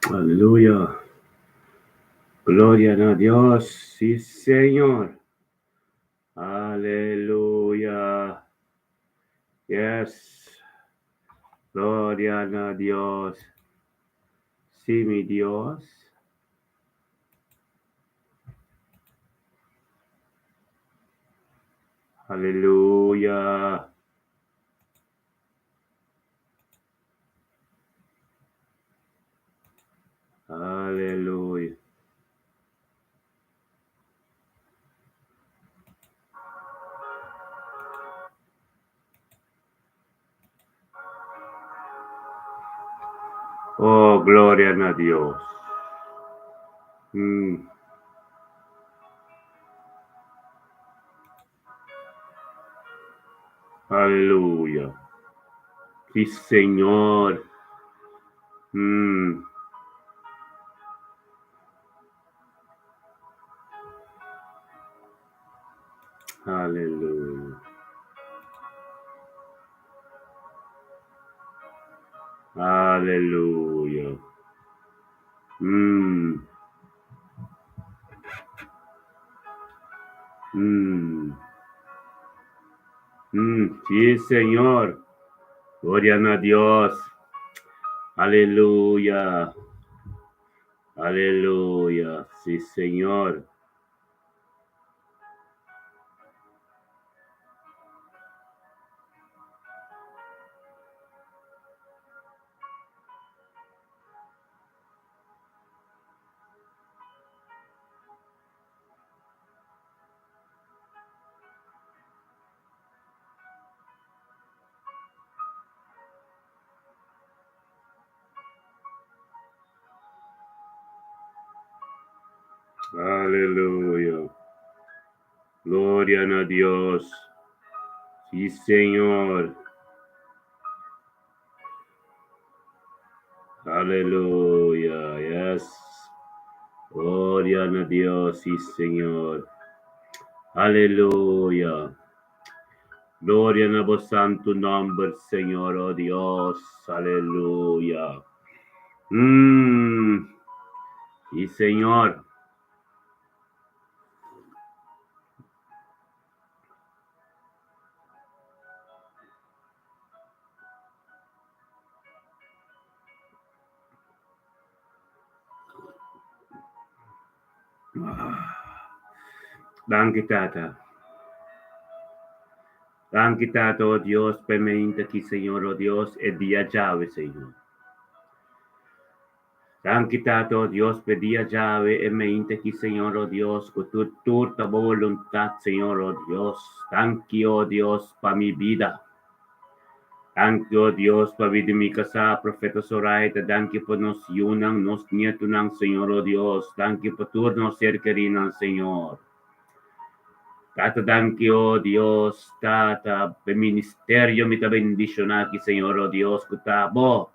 Aleluya. Gloria na Dios. Sí, Señor. Aleluya. Yes. Gloria na Dios. Sí, mi Dios. Aleluya. Aleluya. Oh, gloria na Dios. Mm. Aleluya. Sí, Señor. Mm. Aleluya. Aleluya. Mm. Mm. Mm. Sí, Señor. Gloria a Dios. Aleluya. Aleluya. Sí, Señor. Aleluya. Gloria na Dios. Sí, Señor. Aleluya. Yes. Gloria na Dios, sí, Señor. Aleluya. Gloria na bo santo nomber, Señor, oh Dios. Aleluya. Mm. Sí, Señor. Danki Tata. Danki Tata, oh Dios, p'e meinta aki, Señor, oh Dios, e dia djawe, Señor. Danki Tata, oh Dios, p'e dia djawe, e meinta aki, Señor, oh Dios, ku tur tur ta bo boluntat, Señor, oh Dios. Danki, oh Dios, pa mi bida. Danki, oh Dios, pa bida di mi kasá, Profeta Soraida. Danki pa nos yunan, nos nietunan, Señor, oh Dios. Danki pa tur nos ser kerinan, Señor. Tata, danki, oh Dios, Tata, p'e ministerio mi ta bendishoná aki, Señor, oh Dios, ku ta bo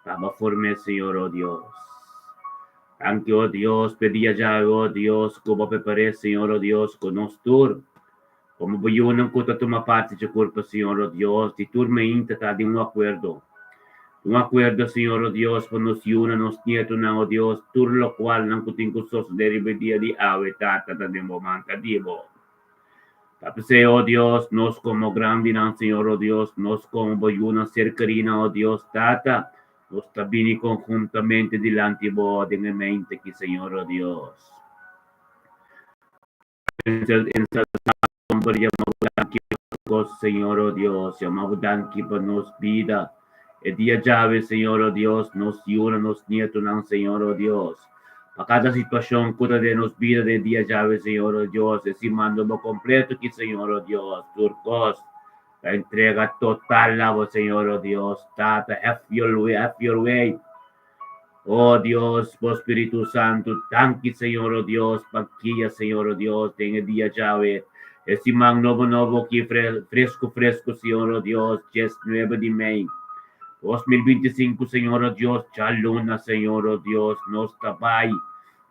ta bo form'é, Señor, oh Dios. Danki, oh Dios, p'e dia djawe, oh Dios, ku bo prepar'é, Señor, oh Dios, ku nos tur Komo bo yunan ku ta tuma parti dje kurpa, Señor, o Dios, di tur meinta ta den un akuerdo. Un akuerdo, Señor, o Dios, pa nos yunan, nos nietunan, o Dios, tur lokual nan ku tin ku sosodé riba e dia di awe, Tata, ta den bo man, ta di bo. Ta p'esei, o Dios, nos komo grandinan, Señor, o Dios, nos komo bo yunan ser kerinan, o Dios, Tata, nos ta bini konhuntamente dilanti bo den e meinta aki, Señor, o Dios. Ensaltá yama bo danki pa tur kos, Señor, o Dios. Yama bo danki pa nos bida. E dia djawe, Señor, o Dios, nos yunan, nos nietunan, Señor, o Dios. Pa kada situashon ku ta den nos bida den e dia djawe, Señor, o Dios, e siman nobo kompleto aki, Señor, o Dios, tur kos ta entrega total na bo, Señor, o Dios. Tata, have your way, have your way. Oh Dios, bo Spiritu Santu, danki Señor, oh Dios, pa guia, Señor, oh Dios, den e dia djawe. E siman nobo nobo aki fresco fresco Señor oh Dios 19 di mei 2025 Señor oh Dios djaluna Señor oh Dios nos ta bai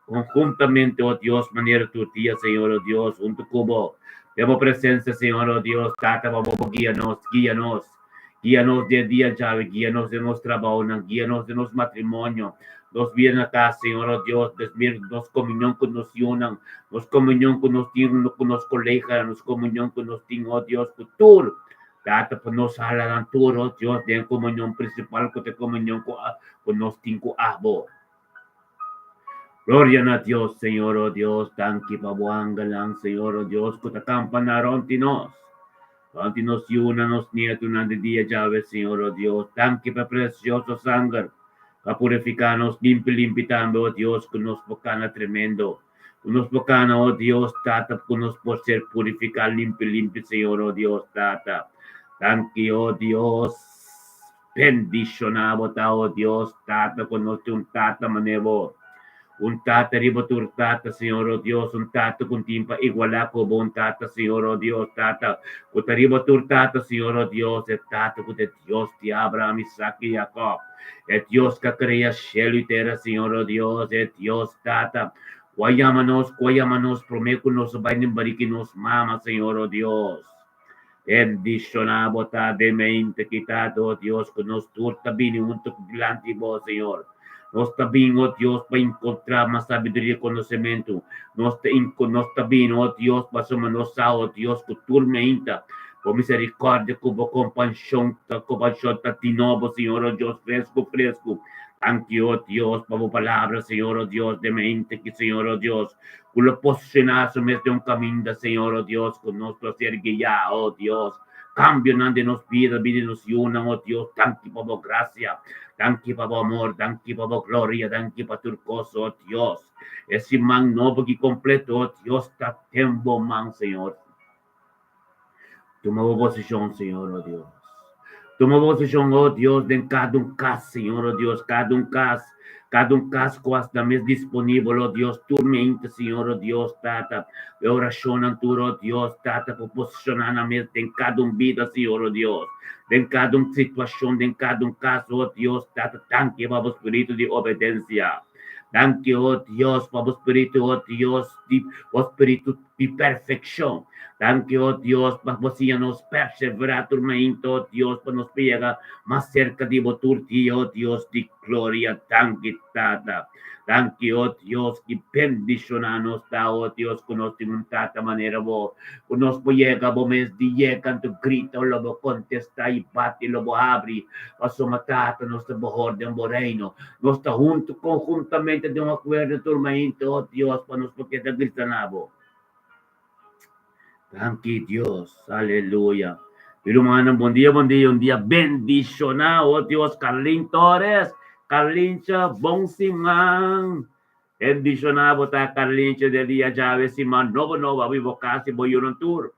conjuntamente oh Dios manera tur dia Señor oh Dios hunto cu bo den bo presencia Señor oh Dios Tata pa bo guia nos guia nos Guia nos den dia djawe, guia nos den nos trabaonan, guia nos den nos matrimonio, nos bida na kas, Señor, oh Dios, desmir nos komunion ku nos yunan, nos komunion ku nos tin ku nos koleganan, nos komunion ku nos tin, oh Dios, ku tur Tata, pa nos hala nan tur, oh Dios, den komunion prinsipal ku ta e komunion ku ku nos tin ku abo. Gloria na Dios, Señor, oh Dios, danki pa bo angelnan, Señor, oh Dios, ku ta kampa na rònt di nos. Rònt di nos yunan, nos nietunan di dia djawe, Señor, oh Dios, danki pa e presioso sanger ku a purifiká nos limpi limpi tambe, oh Dios, ku nos por kana tremendo, ku nos por kana, oh Dios, Tata, ku nos por ser purifiká limpi limpi, Señor, oh Dios, Tata. Danki, oh Dios. Bendishoná bo ta, o Dios, Tata, ku nos tin un Tata manera bo, un Tata riba tur tata, Señor, o Dios, un Tata ku tin pa igualá ku bo, un Tata, Señor, o Dios, Tata, ku ta riba tur tata, Señor, o Dios, e Tata ku ta e Dios di Abraham, Isaac i Jacob, e Dios ku a krea shelu i tera, Señor, o Dios, e Dios, Tata, ku a yama nos, ku a yama nos promé ku nos a bai den bariki nos mama, Señor, o Dios. Bendishoná bo ta den mente kitá, o Dios, ku nos tur ta bini huntu dilanti bo, Señor. Nos ta bin, o Dios, pa enkontrá mas sabiduria i konosementu. Nos ta nos ta bin, o Dios, pasobra nos sa, o Dios, ku tur meinta bo miserikòrdia ku bo kompanshon ta kompashon ta di nobo, Señor, o Dios, fresku, fresku. Danki, o Dios, pa bo palabra, Señor, o Dios, den mente ki, Señor, o Dios, Ku lo posishoná su mes den un kaminda, Señor, o Dios, ku nos lo ser guiá, o Dios. Kambionan den nos bida, bida di nos yunan, o Dios. Danki pa bo grasia, danki pa bo amor, danki pa bo gloria, danki pa tur kos, o Dios. E siman nobo ki kompleto, o Dios, ta den bo man, Señor. Tuma bo posishon, Señor, o Dios. Tuma bo posishon, o Dios, den kada un kas, Señor, o Dios, kada un kas, kada un kas ku asta mes disponibel, o Dios, tur mente, Señor, o Dios, Tata, e orashonnan tur, o Dios, Tata, por posishoná nan mes den kada un bida, Señor, o Dios, den kada un situashon, den kada un kas, o Dios, Tata, danki pa bo spiritu di obedensia. Danki, o Dios, pa bo spiritu, o Dios, di bo spiritu di perfekshon. Danki, o Dios, pa bo siña nos perseverá tur mainta, o Dios, pa nos por yega mas serka di bo tur dia, o Dios di gloria. Danki, Tata. Danki, o Dios, ki bendishoná nos ta, o Dios, ku nos tin un Tata manera bo, ku nos por yega bo mes di yega, anto grita, lo bo kontestá i bati, lo bo habri, pasobra, Tata, nos ta bohor den bo reino. Nos ta huntu konhuntamente den un akuerdo tur mainta, o Dios, pa nos por keda grita na bo. Danki Dios, aleluya. Mi rumannan, bon dia, bon dia, un dia bendishoná, o Dios. Carlin Torres, Carlincha, bon siman. Bendishoná bo ta, Carlincha, den dia djawe, siman nobo nobo, abi bo kas i bo yunan tur.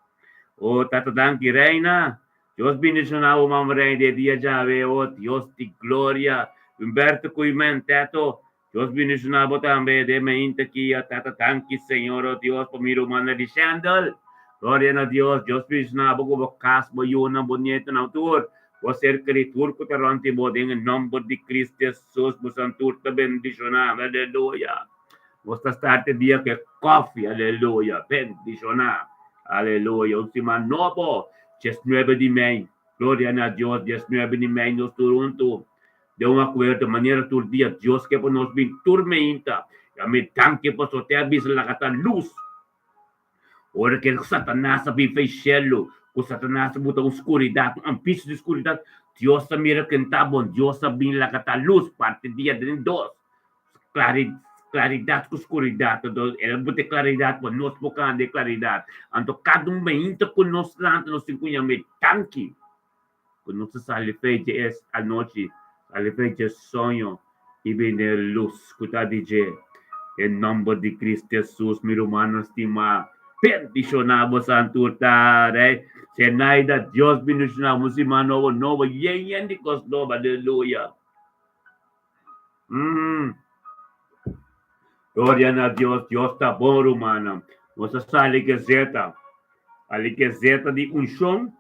O Tata, danki, Reina. Dios bendiciona bo mama Reina di e dia djawe o Dios di gloria Humberto Koeiman Teto Dios bendiciona bo tambe den mainta ki a Tata danki Señor o Dios pa mi rumannan di Shendel Gloria na Dios Dios bendiciona bo ku bo kas bo yunan bo nietonan tur bo ser keri tur ku ta rond di bo den e nomber di Cristo Jesus bosan tur ta bendiciona aleluya Nos ta start e dia ku e koffie, aleluya, bendishoná, aleluya, un siman nobo, diesnuebe di mei, gloria na Dios, diesnuebe di mei nos tur huntu den un akuerdo, manera tur dia Dios ke pa nos bin tur meinta, i ami danki pasobra te a bisa laga ta lus. Ora ke Satanas a bin fei shelu, ku Satanas a buta un skuridat, un ambishi di skuridat, Dios a mira ken ta bon, Dios a bin laga ta lus, parti dia den dos, klaridat ku skuridat, anto el a buta e klaridat pa nos por kanda e klaridat. Anto kada un mainta ku nos lanta nos tin ku yama e danki ku nos a sali fei dje es anochi, sali fei dje soño i bini den e lus ku ta di dje. Den nòmber di Cristo Jesus, mi rumannan stimá, bendishoná bosan tur ta, rei. Zenaida, Dios bendishoná bo siman nobo nobo, yen yen di kos nobo, aleluya. Mm. Gloria na Dios, Dios ta bon, rumannan. Nos a sali gezeta. Ali ke zeta di unshon.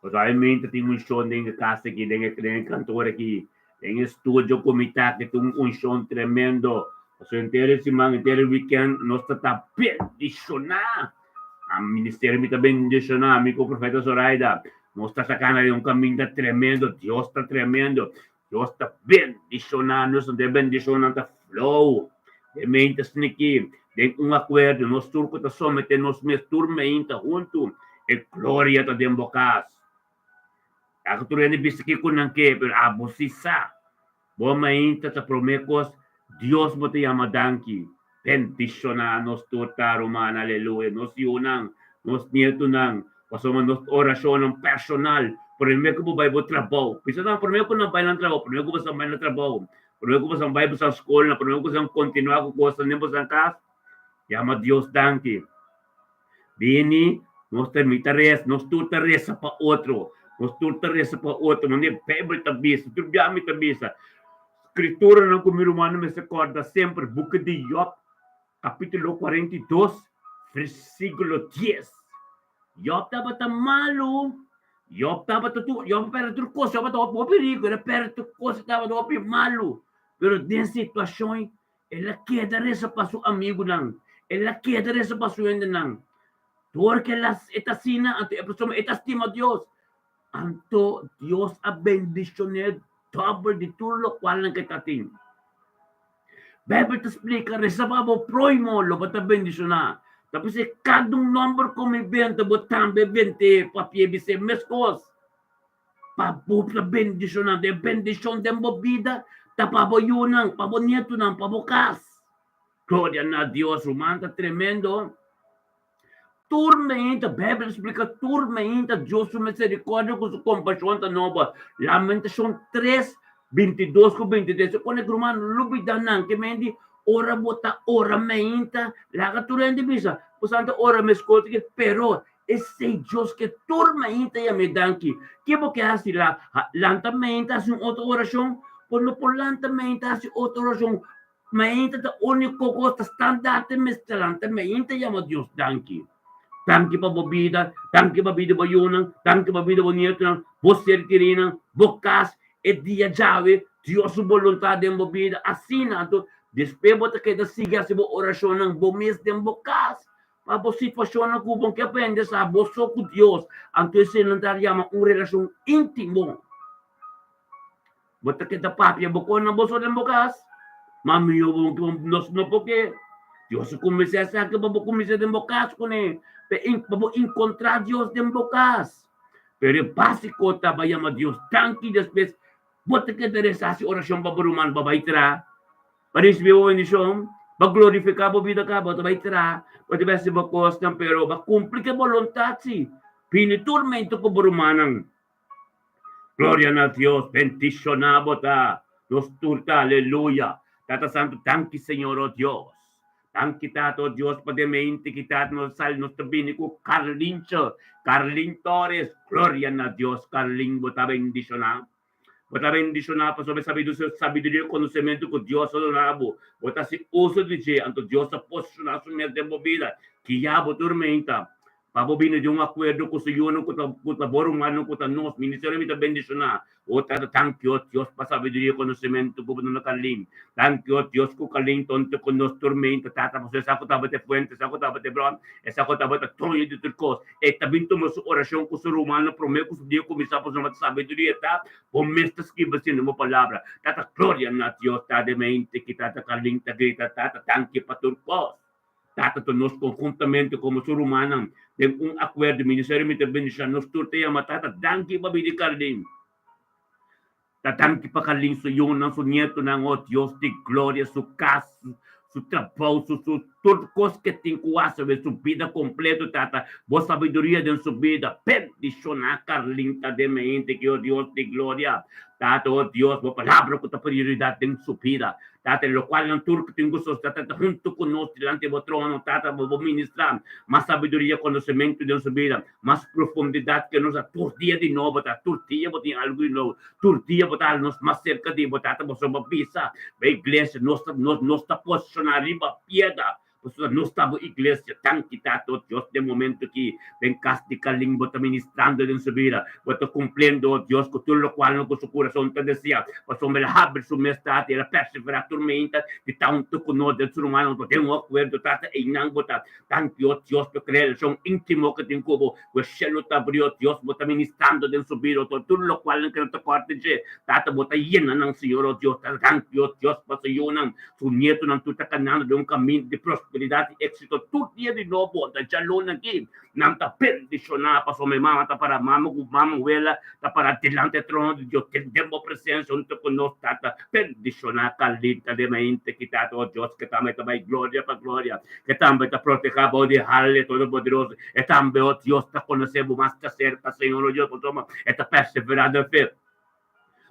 Probablemente tin unshon den e kas aki, den e den e kantor aki, den e studio ku mi ta aki tin un unshon tremendo. Pasobra henter e siman, henter e weekend nos ta ta bendishoná. A ministerio mi ta bendishoná, mi ku Profeta Zoraida. Nos ta sakando den un kaminda tremendo, Dios ta tremendo. Dios ta bendishoná nos, e bendishonnan ta flow. Den mente sniki, den un akuerdo, nos tur ku ta someté nos mes tur meinta huntu, e gloria ta den bo kas. Ya ku tur hende bisa kiko nan ke, pero abo si sa. Bo meinta ta promé kos, Dios bo ta yama danki. Bendishoná nos tur ta, ruman, aleluya, nos yunan, nos nietunan, pasobra nos orashonnan personal, promé ku bo bai bo trabou, bisa nan promé ku nan bai nan trabou, promé ku boso bai nan trabou, promé ku boso bai boso skolnan, promé ku boso kontinuá ku kosnan den boso kas, yama Dios danki. Bini, nos ta mi ta resa, nos tur ta resa pa otro, nos tur ta resa pa otro, manera Beibel ta bisa, tur bia mi ta bisa, Skrituranan ku mi rumannan mester kòrda semper, Buki di Yòb, kapítulo 42, versíkulo 10. Yòb tabata malu, Yòb tabata tur, Yòb a pèrdè tur kos, Yòb tabata hopi riku, el a pèrdè tur kos, e tabata hopi malu. Pero den situashon el a keda resa pa su amigunan, el a keda resa pa su hendenan. Dor ku el a e ta asina, anto e pasobra e ta stima Dios. Anto Dios a bendishon'é dòbel di tur lokualnan ku e ta tin. Beibel ta splika, Resa pa bo próhimo, lo bo ta bendishoná. Ta p'esei kada un nòmber ku mi benta, bo tambe bent'é, papia bis'é meskos. Pa bo ta bendishoná, e bendishon den bo bida ta pa bo yunan, pa bo nietunan, pa bo kas. Gloria na Dios, ruman, ta tremendo. Tur meinta, Beibel ta splika, tur meinta Dios su miserikòrdia ku su kompashon ta nobo. Lamentashon 3, 22 ku 23. E pone ku ruman lubidá nan ke men di ora bo ta ora meinta, laga tur hende bisa, bo sa ta ora meskos ke, pero esei Dios ke tur meinta yam'é danki. Ke bo ke hasi la? Lanta meinta hasi un otro orashon? Bo no por lanta meinta hasi otro orashon. Mainta ta úniko kos ta standaard mester lanta mainta yama Dios danki. Danki pa bo bida, danki pa bida bo yunan, danki pa bida bo nietunan, bo ser kerinan, bo kas, e dia djawe, Dios su boluntat den bo bida. Asina anto despues bo ta keda sigui hasi bo orashonnan bo mes den bo kas pa bo situashonnan ku bo ke aprende sa bo so ku Dios. Anto esei nan ta yama un relashon íntimo. Bo ta keda papia bo kon na boso den bo kas? Ma mihó bo ku nos no por ke. Dios a kuminsá esaki pa bo kuminsá den bo kas kuné, pa bo enkontrá Dios den bo kas. Pero e básiko ta pa yama Dios danki, despues bo ta keda resa hasi orashon pa bo ruman pa bai traha, pa risibí bo bendishon, pa glorifiká bo bida kaba, bo ta bai traha, bo ta bai hasi bo kosnan, pero bo a kumpli ku e boluntat si. Bini tur mento ku bo rumannan. Gloria na Dios, bendiciona bo ta, nos tur ta, aleluya. Tata Santo, danki Señor, oh Dios. Danki Tata, oh Dios, pa den mente ki Tata nos sali, nos ta bini ku Carlincho, Carlin Torres, gloria na Dios, Carlin, bo ta bendiciona. Bo ta bendiciona pasobra e sabiduria i conocemento ku Dios a duna bo, bo ta hasi uso di dje, anto Dios ta posiciona su mes den bo bida. Guia bo tur menta. Pa bo bini di un akuerdo ku su yunan ku ta ku ta bo rumannan ku ta nos ministerio mi ta bendishoná. O Tata, danki o Dios pa sabiduria i konosementu ku bo duna Kalin. Danki o Dios ku Kalin tonte ku nos tur meinta, Tata, pasobra esa ku tabata e fuente, esa ku tabata e bron, esa ku tabata doño di tur kos. E ta bin tuma su orashon ku su rumannan promé ku su dia kuminsá pasobra ta sabiduria ta bo mes ta skibi asina den bo palabra. Tata, gloria na Dios, ta den mente ki Tata Kalin ta grita, Tata, danki pa tur kos. Tata ta nos konhuntamente komo su rumannan den un akuerdo. Ministerio mi ta bendishoná nos tur ta yama Tata danki pa bini Carlin. Ta danki pa Carlin su yunan, su nietonan, oh Dios di gloria, su kas, su trabou, su su tur kos ke tin ku hasi awe, su bida kompleto Tata, bo sabiduria den su bida. Bendishoná Carlin ta den mente ki oh Dios di gloria. Tata oh Dios bo palabra ku ta prioridat den su bida. Tata, lokualnan tur ku tin gusto ta trata huntu ku nos dilanti bo trono, Tata, bo bo ministrá mas sabiduria, konosementu den su bida, mas profundidat ke nos a tur dia di nobo, Tata, tur dia bo tin algu di nobo, tur dia bo ta hala nos mas serka di bo, Tata, boso bo bisa, bo iglesia, nos ta nos nos ta posishoná riba piedra. Pasobra nos ta bo iglesia. Danki Tata, o Dios, den momento aki den kas di Kalin bo ta ministrando den su bida. Bo ta kumpliendo, o Dios, ku tur lokual ku su kurason ta desea. Pasobra el a habri su mes, Tata, i el a perseverá tur meinta di ta huntu ku nos den su rumannan. Anto den un akuerdo, Tata, einan bo ta. Danki, o Dios, pa e relashon íntimo ku tin ku bo, ku e shelu ta abrí, o Dios, bo ta ministrando den su bida, o tur lokual ku nan ta kòrta dje, Tata, bo ta yena nan, Señor, o Dios. Ta danki, o Dios, pa su yunan, su nietonan tur ta kanando den un kaminda di prosperidat i éksito tur dia di nobo. Ta djaluna aki, nan ta bendishoná pasobra mi mama ta pará, mama ku mama wela ta pará dilanti e trono di Dios den bo presensia huntu ku nos, Tata. Bendishoná Carlita den mente ki, Tata, o Dios, ke tambe ta bai gloria pa gloria. E tambe ta protehá bou di hal e Todopoderoso. E tambe, o Dios, ta konosé bo mas ta serka, Señor, o Dios, pasobra e ta perseverá den fe.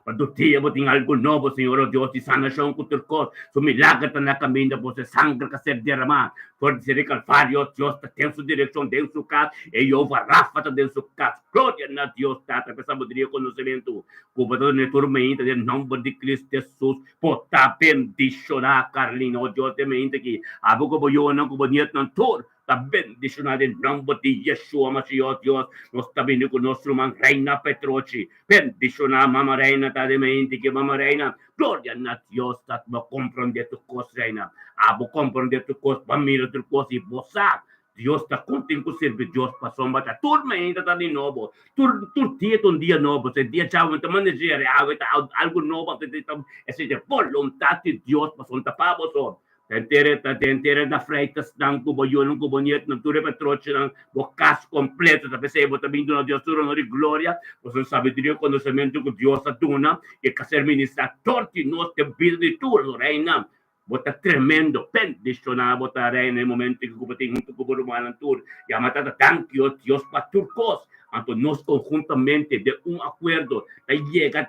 Pa tur dia bo tin algu nobo, Señor, o Dios di sanashon ku tur kos. Su milager ta na kaminda, bo se sanger ka ser deramá for di ser di Kalvario, o Dios, ta den su direkshon, den su kas. E Jehová Rafa ta den su kas. Gloria na Dios Tata pa e sabiduria i konosementu ku bo ta duna e tur mainta den nòmber di Cristo Hesus. Bo ta bendishoná, Carlin. O Dios den mente aki, abo ku bo yunan ku bo nietnan tur ta bendishoná den nòmber di Yeshua Mashiach. Dios, nos ta bini ku nos ruman Reina Petrochi. Bendishoná Mama Reina ta den mente aki, Mama Reina. Gloria na Dios ta bo komprondé tur kos, Reina. Abo komprondé tur kos, bo a mira tur kos i bo sa Dios ta konten ku sirbi Dios pasobra ta tur mainta ta di nobo, tur tur dia ta un dia nobo, se dia djawe ta manejera e awe ta algu nobo esei ta e boluntat di Dios pasobra ta pa boso. Ta entere ta entere na freitasnan ku bo yunan ku bo nietnan tur e patrochinan bo kas kompleto ta p'esei bo ta bin duna Dios tur honor i gloria pasobra sabiduria i konosementu ku Dios a duna e ka ser ministrá tur di nos den bida di tur Reina. Bo ta tremendo, bendishoná bo ta Reina e momento ku bo tin huntu ku bo rumannan tur. Yama Tata danki o Dios pa tur kos. Anto nos konhuntamente den un akuerdo ta yega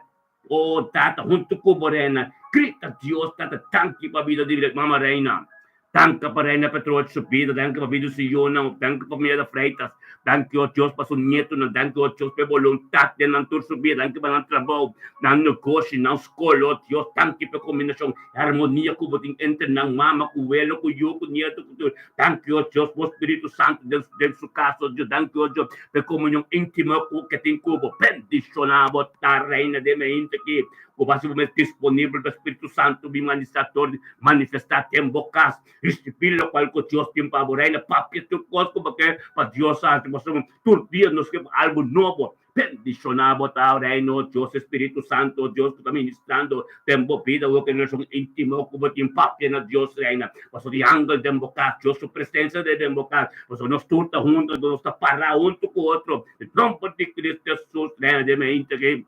o Tata huntu ku bo Reina. Grita Dios Tata danki pa bida di mama Reina. Danki pa Reina Petrochi su bida, danki pa bida di su yunan, danki pa familia de Freitas. Danki o Dios pa su nietonan, danki o Dios pa e boluntat den nan tur su bida, danki pa nan trabou, nan negoshi, nan skol o Dios, danki pa e kombinashon. E harmonia ku bo tin entre nan mama ku welo ku yu ku nieto ku tur. Danki o Dios bo Spiritu Santu den den su kas o Dios. Danki o Dios pa e komunion intimo ku ke tin ku bo. Bendishoná bo ta Reina den e hende aki ku bo hasi bo mes disponibel pa Spiritu Santu bin manistá dor di manifestá den bo kas. Risibí lokual ku Dios tin pa bo Reina. Papia tur kos ku bo ke pa Dios hasi pasobra tur dia nos ke algu nobo. Bendishoná bo ta, Reino, Dios Spiritu Santo, Dios ku ta ministrando den bo bida, bo ke relashon íntimo ku bo tin papia na Dios, Reina. Pasobra di angel den bo kas, Dios su presensia ta den bo kas. Pasobra nos tur ta huntu, nos ta pará huntu ku otro. Den nomber di Cristo Jesus, Reina, den mi henter ei.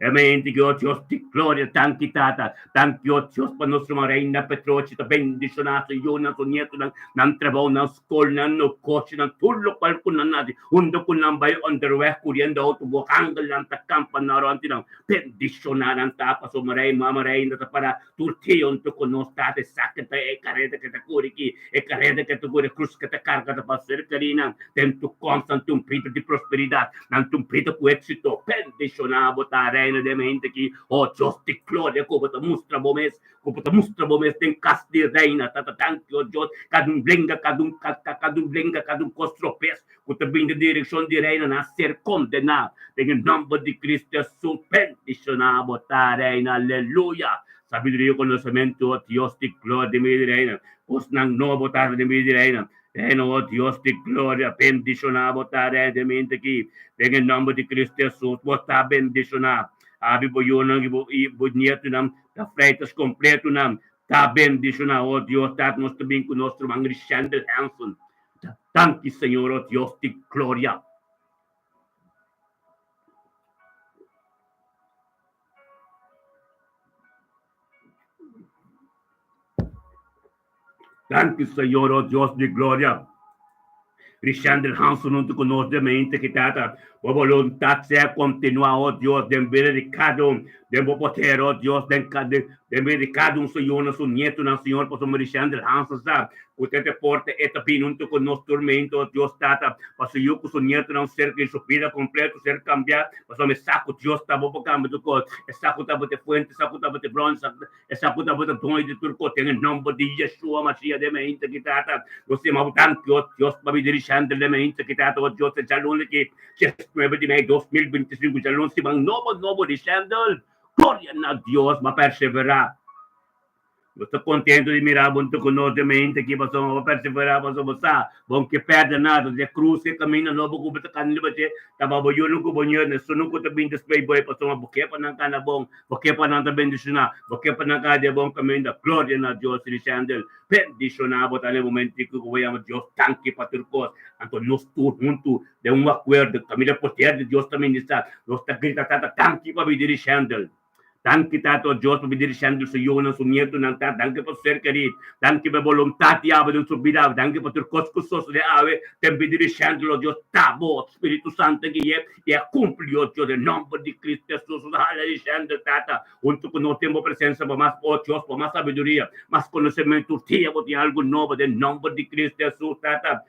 E mente ki o Dios di gloria, danki Tata, danki o Dios pa nos ruman Reina Petrochi ta bendishoná su yunan, su nietonan, nan trabou, nan skol, nan nogoshinan, tur lokual ku nan hasi, unda ku nan bai onderweg kuriendo outo, bo angelnan ta kampa nan rònt di nan, bendishoná nan ta, pasobra Rei, Mama Reina ta pará tur dia huntu ku nos, Tata, esaki ta e kareda ke ta kuri aki, e kareda ke ta kuri, e krus ke ta karga ta pasa serka di nan, den toekomst nan tin un bida di prosperidat. Nan tin bida ku éksito. Bendishoná bo ta, Reina den hende aki. O Dios di gloria, ku bo ta mustra bo mes, ku bo ta mustra bo mes den kas di Reina. Tata, danki, o Dios, kada un lenga, kada un, kada un lenga, kada un kos tropes ku ta bin den direkshon di Reina nan a ser kondená den e nòmber di Cristo Hesus. Bendishoná bo ta, Reina. Aleluya! Sabiduria i konosementu, o Dios di gloria, den bida di Reina. Kosnan nobo, Tata, den bida di Reina. Reino, o Dios di gloria, bendishoná bo ta redemente aki, den e nòmber di Cristo Hesus, bo ta bendishoná. Abi bo yunan i bo i bo nietunan ta freitas kompletonan ta bendishoná, o Dios, Tata, nos ta bin ku nos ruman Richendel Hanson. Danki, Señor, o Dios di gloria. Danki Señor, oh Dios di gloria. Richendel Hanson huntu ku nos den mente ki Tata, bo boluntat sea kontinuá, oh Dios, den bida di kada un, den bo poder, oh Dios, den den Den bida di kada un su yunan, su nietunan, Señor, pasobra Rishandel Hansen sa ku ta te porta e ta bini huntu ku nos turmento, oh Dios Tata, pa su yu ku su nietunan ser ku su bida kompleto ser kambiá, pasobra e sa ku Dios ta bo pa kambia tur kos, e sa ku ta bo ta e fuente, e sa ku ta bo ta e bron, e sa ku ta bo ta doño di tur kos, den e nòmber di Yeshua Mashiach den mainta ki Tata, nos yama bo danki, oh Dios, pa bida di Rishandel den mainta ki Tata, oh Dios, e djaluna ki 19 di mei 2025, djaluna siman nobo nobo Rishandel. Gloria na Dios, bo a perseverá. Nos ta kontentu di mira bo huntu ku nos den mente aki, pasobra bo a perseverá, pasobra bo sa bo no ke pèrdè nada. Di e krus e kaminda nobo ku bo ta kana riba dje, ta pa bo yunan ku bo ñer, esunnan ku ta bin despues bo, pasobra bo ke pa nan kana bon, bo ke pa nan ta bendishoná, bo ke pa nan kana den e bon kaminda. Gloria na Dios, Richendel. Bendishoná bo ta na e momento aki ku bo yama Dios danki pa tur kos. Anto nos tur huntu Den un akuerdo, kaminda poder di Dios ta ministrá, nos ta grita, Tata, danki pa bidi di Shendel. Danki, Tata, o Dios, pa bidi di Shendel, su yunan, su nietunan, Tata. Danki pa su ser kerí. Danki pa e boluntat di awe den su bida awe. Danki pa tur kos ku sosodé awe den bida di Shendel, o Dios. Ta bo, Spiritu Santu, a gui'é i a kumpli, o Dios, den nòmber di Kristu Hesus. Nos a hala di Shendel, Tata, huntu ku nos den bo presensia pa mas, o Dios, pa mas sabiduria, mas konosementu. Tur dia bo tin algu nobo den nòmber di Kristu Hesus, Tata.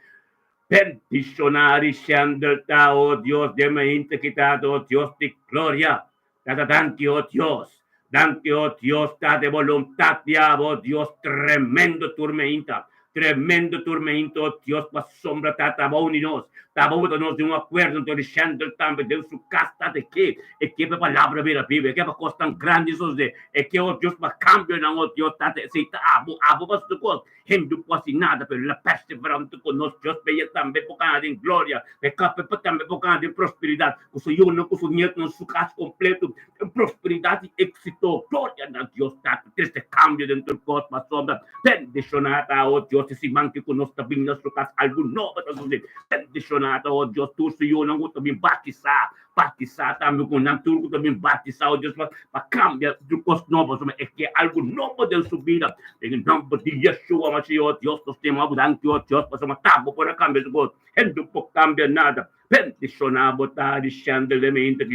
Bendiciona Rishandel ta, oh Dios den mainta kita, oh Dios di gloria. Tata danki, oh Dios. Danki, oh Dios, ta de voluntad di abo, oh Dios, tremendo tur mainta. Tremendo tur mainta, oh Dios, pasobra tata abo uni nos. Ta abo ta nos den un acuerdo, anto Rishandel tambe den su cas, tata e ke, e ke pa e palabra bira biba, e ke pa cosnan grandi sosode, e ke, oh Dios, pa cambionan, oh Dios, tata esey ta abo, abo pa su cos. Hende por hasi nada, pero la perseverante ku nos Dios beye tambe por gana den gloria, e kape pa tambe por gana den prosperidat, ku su yunan, ku su nietonan, su kas kompleto, den prosperidat i éksito. Gloria na Dios Tata, trese kambio den tur kos pasobra bendishoná ta, o Dios, e siman ki ku nos ta bin na su kas algu nobo ta sosodé. Bendishoná ta, o Dios, tur su yunan ku ta bin batisá, Batisá tambe ku nan tur ku ta bin batisá, o Dios, pa kambia tur kos nobo, pasobra e ke algu nobo den su bida. Den e nòmber di Yeshua Mashiach, o Dios, nos stima bo danki, o Dios, pasobra ta bo por a kambia su kos. Hende no por kambia nada. Bendishoná bo ta diciendo den mi inter.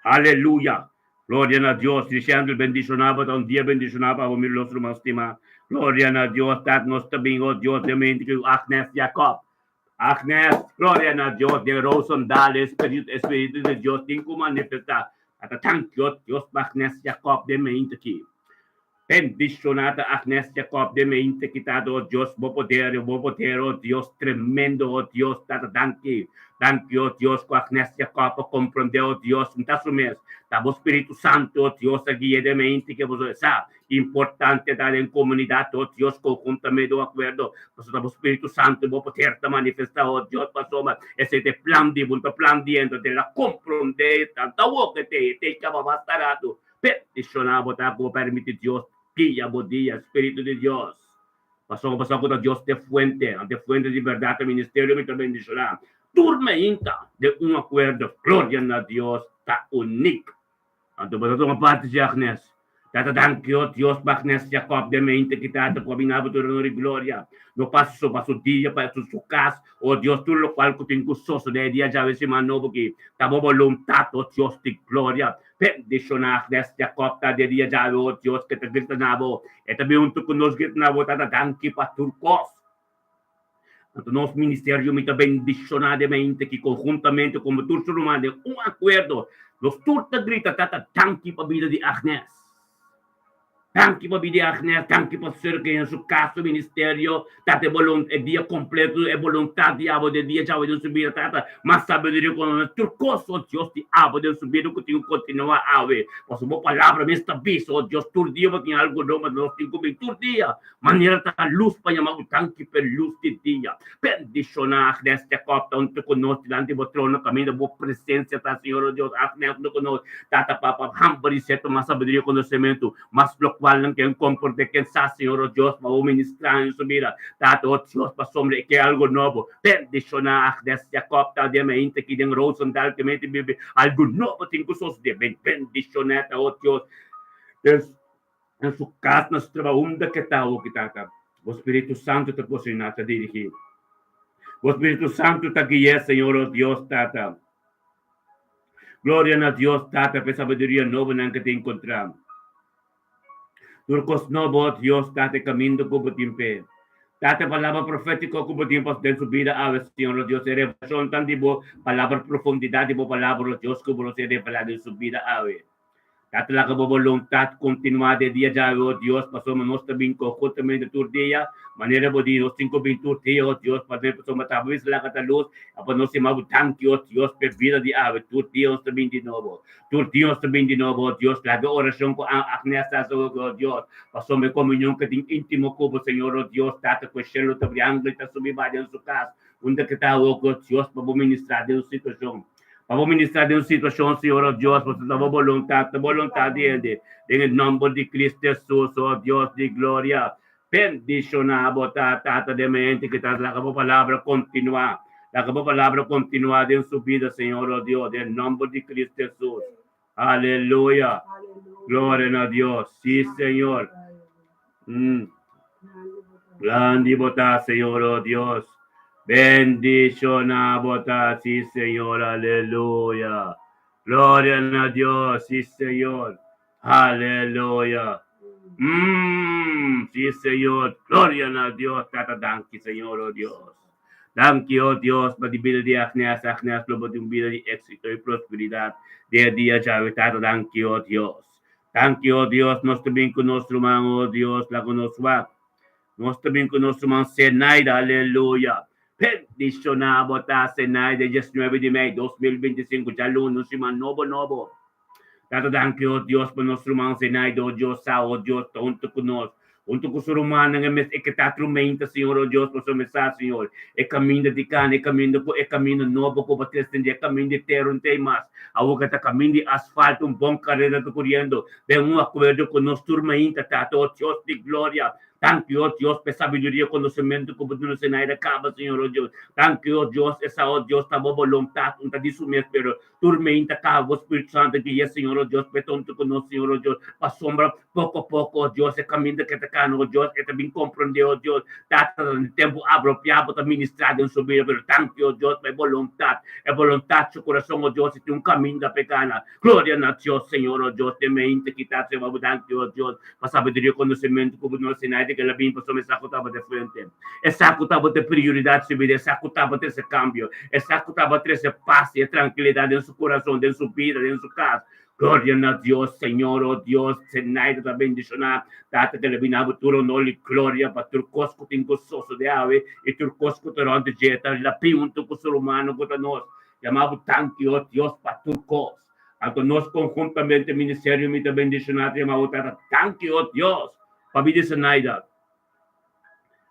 Aleluya! Gloria na Dios, diciendo bendishoná bo ta un dia bendishoná pa bo, mi los ruman stimá. Gloria na Dios, Tata nos ta bin, o Dios, den mi inter Agnes Jacob. Agnes, Gloria na Dios, den Roosendaal e Spiritu, e Spiritu di Dios tin ku manifestá. A ta thank Dios, Dios pa Agnes Jacob den meinte aki. Bendishoná ta Agnes Jacob den meinte aki Tata, oh Dios, bo poder, bo poder, oh Dios, tremendo, oh Dios, Tata, danki. Danki, oh Dios, ku Agnes Jacob a komprondé, oh Dios, nta su mes, ta bo Spiritu Santu, oh Dios, a gui'é den meinte aki, pasobra e sa Importante ta den comunidad, oh Dios, conjuntamente un acuerdo, pasobra bo Spiritu Santo bo poder ta manifesta, oh Dios, pasobra esey ta e plan di bo, ta plan di ento, den la comprende tanta awor ke te, te caba basta rato, bendiciona bo ta cu bo permiti Dios guia bo dia, Spiritu di Dios, pasobra bo sa cu ta Dios ta e fuente, ante fuente di berdad ta ministerio mi ta bendiciona tur meinta den un acuerdo, gloria na Dios ta unic. Anto bo ta tuma parti si Agnes. Tata danki o Dios pa Agnes Jacob den mente ki tata ku a bin abo tur honor i gloria. No pasa so pa su dia pa su su kas o Dios tur lokual ku tin ku sosode e dia djawe siman nobo ki ta bo boluntat o Dios di gloria. Bendishona Agnes Jacob ta den dia djawe o Dios ke ta grita na bo e ta bin huntu ku nos grita na bo tata danki pa tur kos. Anto nos ministerio mi ta bendishoná den mente ki konhuntamente komo tur su ruman den un akuerdo nos tur ta grita Tata danki pa bida di Agnes. Danki pa bida di Agnes, danki pa serka en su kas su ministerio Tata e bolun e dia kompleto e boluntat di abo den dia djawe den su bida Tata mas sabiduria kono tur kos o Dios di abo den su bida ku tin ku kontinuá awe pasobra bo palabra mes ta bisa o Dios tur dia bo tin algu nobo nos tin ku bin tur dia Manera ta lus pa yama bo danki p'e lus di dia. Bendishoná Agnes Jacob ta huntu ku nos dilanti bo trono kaminda bo presensia ta Señor o Dios Agnes huntu ku nos Tata Papa hamber di sierto mas sabiduria i konosementu mas lokualnan ken komprondé ken sa Señor o Dios pa bo ministrá den su bida Tata o Dios pasobra e ke algu nobo Bendishoná Agnes Jacob ta den mainta aki den Roosendaal ke mete bibi algu nobo tin ku sosodé Bendishoná ta o Dios den Na su kas, na su trabou, unda ke ta awo ki tata, bo Spiritu Santu ta kosiná, ta dirigí. Bo Spiritu Santu ta gui'é, Señor, o Dios Tata. Gloria na Dios Tata pa e sabiduria nobonan ke ta enkontrá. Tur kos nobo, oh Dios, Tata, e kaminda ku Bo tin p'e. Tata, e palabra profétiko ku Bo tin pa den su bida awe, Señor, oh Dios, e revelashon tan di Bo palabra, profundidat di Bo palabra, oh Dios, ku Bo lo ser revelá den su bida awe. Tata, laga Bo boluntat kontinuá den dia djawe, oh Dios, pasobra nos ta bin konhuntamente tur dia, manera Bo di, nos tin ku bin tur dia, oh Dios, pasobra ta Bo bisa laga ta lus, pa nos yama Bo danki, oh Dios, p'e bida di awe. Tur dia nos ta bin di nobo. Tur Dios ta bin di nobo, oh Dios, laga e orashon ku Agnes ta hasi awe, oh Dios, pasobra e komunion ku tin íntimo ku bo, Señor, oh Dios, Tata, ku e shelu ta bri, angel ta subi bai den su kas, unda ku ta awe, oh Dios, pa bo ministrá den su situashon, pa bo ministrá den su situashon, Señor, oh Dios, pasobra ta bo boluntat, ta boluntat di hende, den e nòmber di Cristo Hesus, oh Dios di gloria, Bendishoná bo ta, Tata den mente ki ta laga bo palabra kontinuá. Laga bo palabra kontinuá den su bida, Señor, o Dios, den nòmber di Cristo Hesus. Aleluya. Gloria na Dios. Sí, Señor. Mm. Grandi bo ta, Señor, o Dios. Bendishoná bo ta, sí, Señor. Aleluya. Gloria na Dios. Sí, Señor. Aleluya. Mm, sí, Señor. Gloria na Dios. Tata, danki, Señor, oh Dios. Danki, oh Dios, pa di bida di Agnes. Agnes lo bo tin un bida di éxito y prosperidad. Dia dia djawe, Tata, danki, oh Dios. Danki, oh Dios, nos ta bin ku nos ruman, oh Dios, laga nos wak. Nos ta bin ku nos ruman Zenaida, aleluya. Bendishoná bo ta, Zenaida, 19 di mei 2025, djaluna, un siman nobo nobo. Tata danki, oh Dios, pa nos ruman Zenaida, oh Dios, sa, oh Dios, ta huntu ku nos, huntu ku su rumannan, e mes e ke ta trumenta, Señor, oh Dios, pasobra mi sa, Señor, e kaminda di kana, e kaminda ku e kaminda nobo ku bo trese den dje, e kaminda di tera un tei mas, awor ke ta kaminda di asfalto, un bon karera ta kuriendo, den un akuerdo ku nos tur mainta, Tata, oh Dios di gloria, Danki, oh Dios, p'e sabiduria i konosementu ku bo duna Zenaida kaba, Señor, oh Dios. Danki, oh Dios, e sa, oh Dios, ta bo boluntat, un ta di su mes, pero Tur meinta kaba bo Spiritu Santo guia, Señor, oh Dios, p'e tonto ku nos, Señor, oh Dios, pasobra poko poko, oh Dios, e kaminda ke ta kana, oh Dios, e ta bin komprondé, oh Dios, Tata, ta na tempu apropiá bo ta ministrá den su bida, pero danki, oh Dios, pa e boluntat, e boluntat su kurason, oh Dios, e tin un kaminda p'e kana. Gloria na Dios, Señor, oh Dios, den meinta ki ta seba bo danki, oh Dios, pa sabiduria i konosementu ku bo duna Sinai di ke el a bin pasobra e sa ku tabata e fuente. E sa ku tabata e prioridat su bida, e sa ku tabata trese kambio, e sa ku tabata trese pas i e trankilidat den su kurason, den su bida, den su kas. Gloria na Dios, Señor, o Dios, Zenaida ta bendishoná. Tata ke lo bina bo tur honor i gloria pa tur kos ku tin ku sosodé awe i tur kos ku ta rònt di dje. Ta lapí huntu ku su rumannan ku ta nos. Yama bo danki, o Dios, pa tur kos. Anto nos konhuntamente ministerio mi ta bendishoná ta yama bo Tata danki, o Dios, pa bida Zenaida.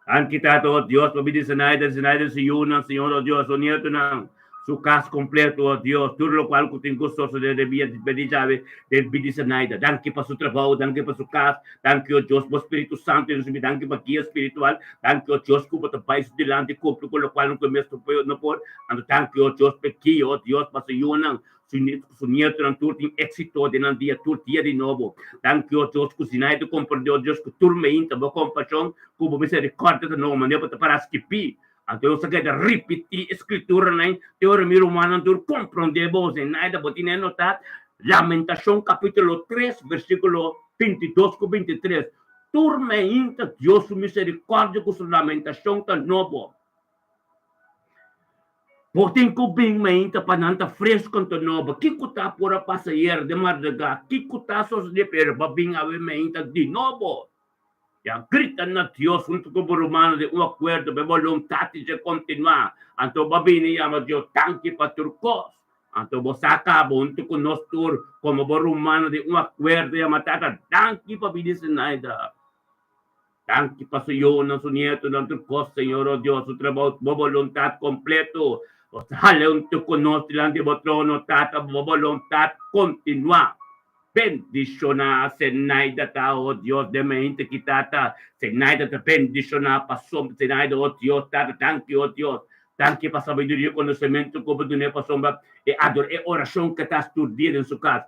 Danki Tata, o Dios, pa bida Zenaida, Zenaida su yunan, Señor, o Dios, su nietonan, su kas kompleto, o Dios, tur lokual ku tin ku sosodé den bida di djawe den bida di Zenaida. Danki pa su trabou, danki pa su kas, danki, o Dios, bo Spiritu Santu den su bida, danki pa guia spiritual, danki, o Dios, ku bo ta bai su dilanti kumpli ku lokual ku e mes no por. Anto danki, o Dios, pa e guia, o Dios, pa su yunan, Su nietu ku su nietunan tur tin éksito den nan dia tur dia di nobo. Danki, o Dios, ku Zinaida komprendé, o Dios, ku tur meinta bo kompashon ku bo miserikòrdia ta nobo manera bo ta para skibí. Anto nos ta keda ripití e skrituranan te ora mi rumannan tur komprendé bo. Zinaida, bo tin e notá Lamentashon kapítulo tres, versíkulo 22 ku 23. Tur meinta Dios su miserikòrdia ku su lamentashon ta nobo. Bo tin ku bin mainta pa nan ta fresco anto nobo. Kiko ta por a pasa ayer den mardugá? Kiko ta sosodé? Pero bo a bin awe mainta di nobo. Ya grita na Dios huntu ku bo rumannan den un akuerdo pa e boluntat di dje kontinuá. Anto bo a bini yama Dios danki pa tur kos. Anto bo sa kaba huntu ku nos tur komo bo rumannan den un akuerdo yama Tata danki pa bini Zenaida. Danki pa su yunan, su nietonan, tur kos, Señor, o Dios, su trabou, bo boluntat kompleto. Bo sali huntu ku nos dilanti bo trono, Tata, bo boluntat kontinuá. Bendishoná Zenaida ta, o Dios, den mente ki, Tata. Zenaida ta bendishoná pasobra Zenaida, o Dios, Tata, danki, o Dios. Danki pa sabiduria i konosementu ku bo dun'é pasobra e ador e orashon ku ta hasi tur dia den su kas.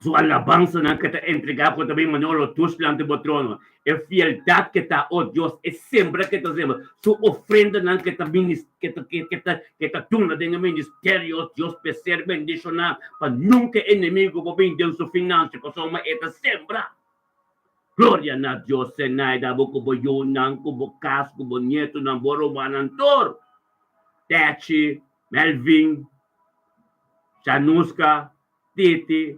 Su alabansanan ke ta entregá ku ta bin manera lotus dilanti bo trono, e fieldat ke ta, o Dios, e sembra ke ta sembra, su ofrendanan ke ta minis ke ta ke ta ke ta duna den e ministerio, o Dios, p'e ser bendishoná, pa nunka e enemigo por bin den su finansia, pasobra e ta sembra. Gloria na Dios, Zenaida, bo ku bo yunan, ku bo kas, ku bo nietunan, bo rumannan tur. Techi, Melvin, Shanuska, Titi,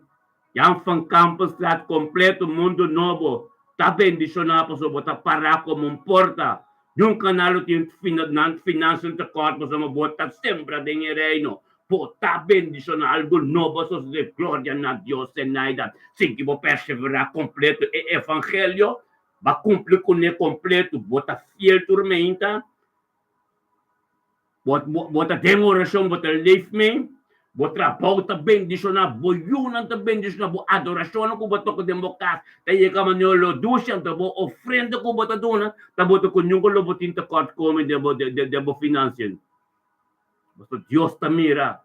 Jan van Kampenstraat kompleto Mundo Nobo ta bendishoná pasobra bo ta pará komo un porta. Nunka nan lo tin nan finansianan tekort pasobra bo ta sembra den e Reino. Bo ta bendishoná algu nobo a sosodé. Gloria na Dios, Zenaida. Sigui bo perseverá kompleto e evangelio. Bo a kumpli kuné kompleto. Bo ta fiel tur meinta. Bo, bo, bo ta den orashon, bo ta leef mee, bo trabou ta bendishoná, bo yunan ta bendishoná, bo adorashonnan ku bo toka den bo kas ta yega manera lo dushi, anto bo ofrenda ku bo ta duna ta bota ku nunka lo bo tin tekort komi den bo, den bo finansianan. Pasobra Dios ta mira.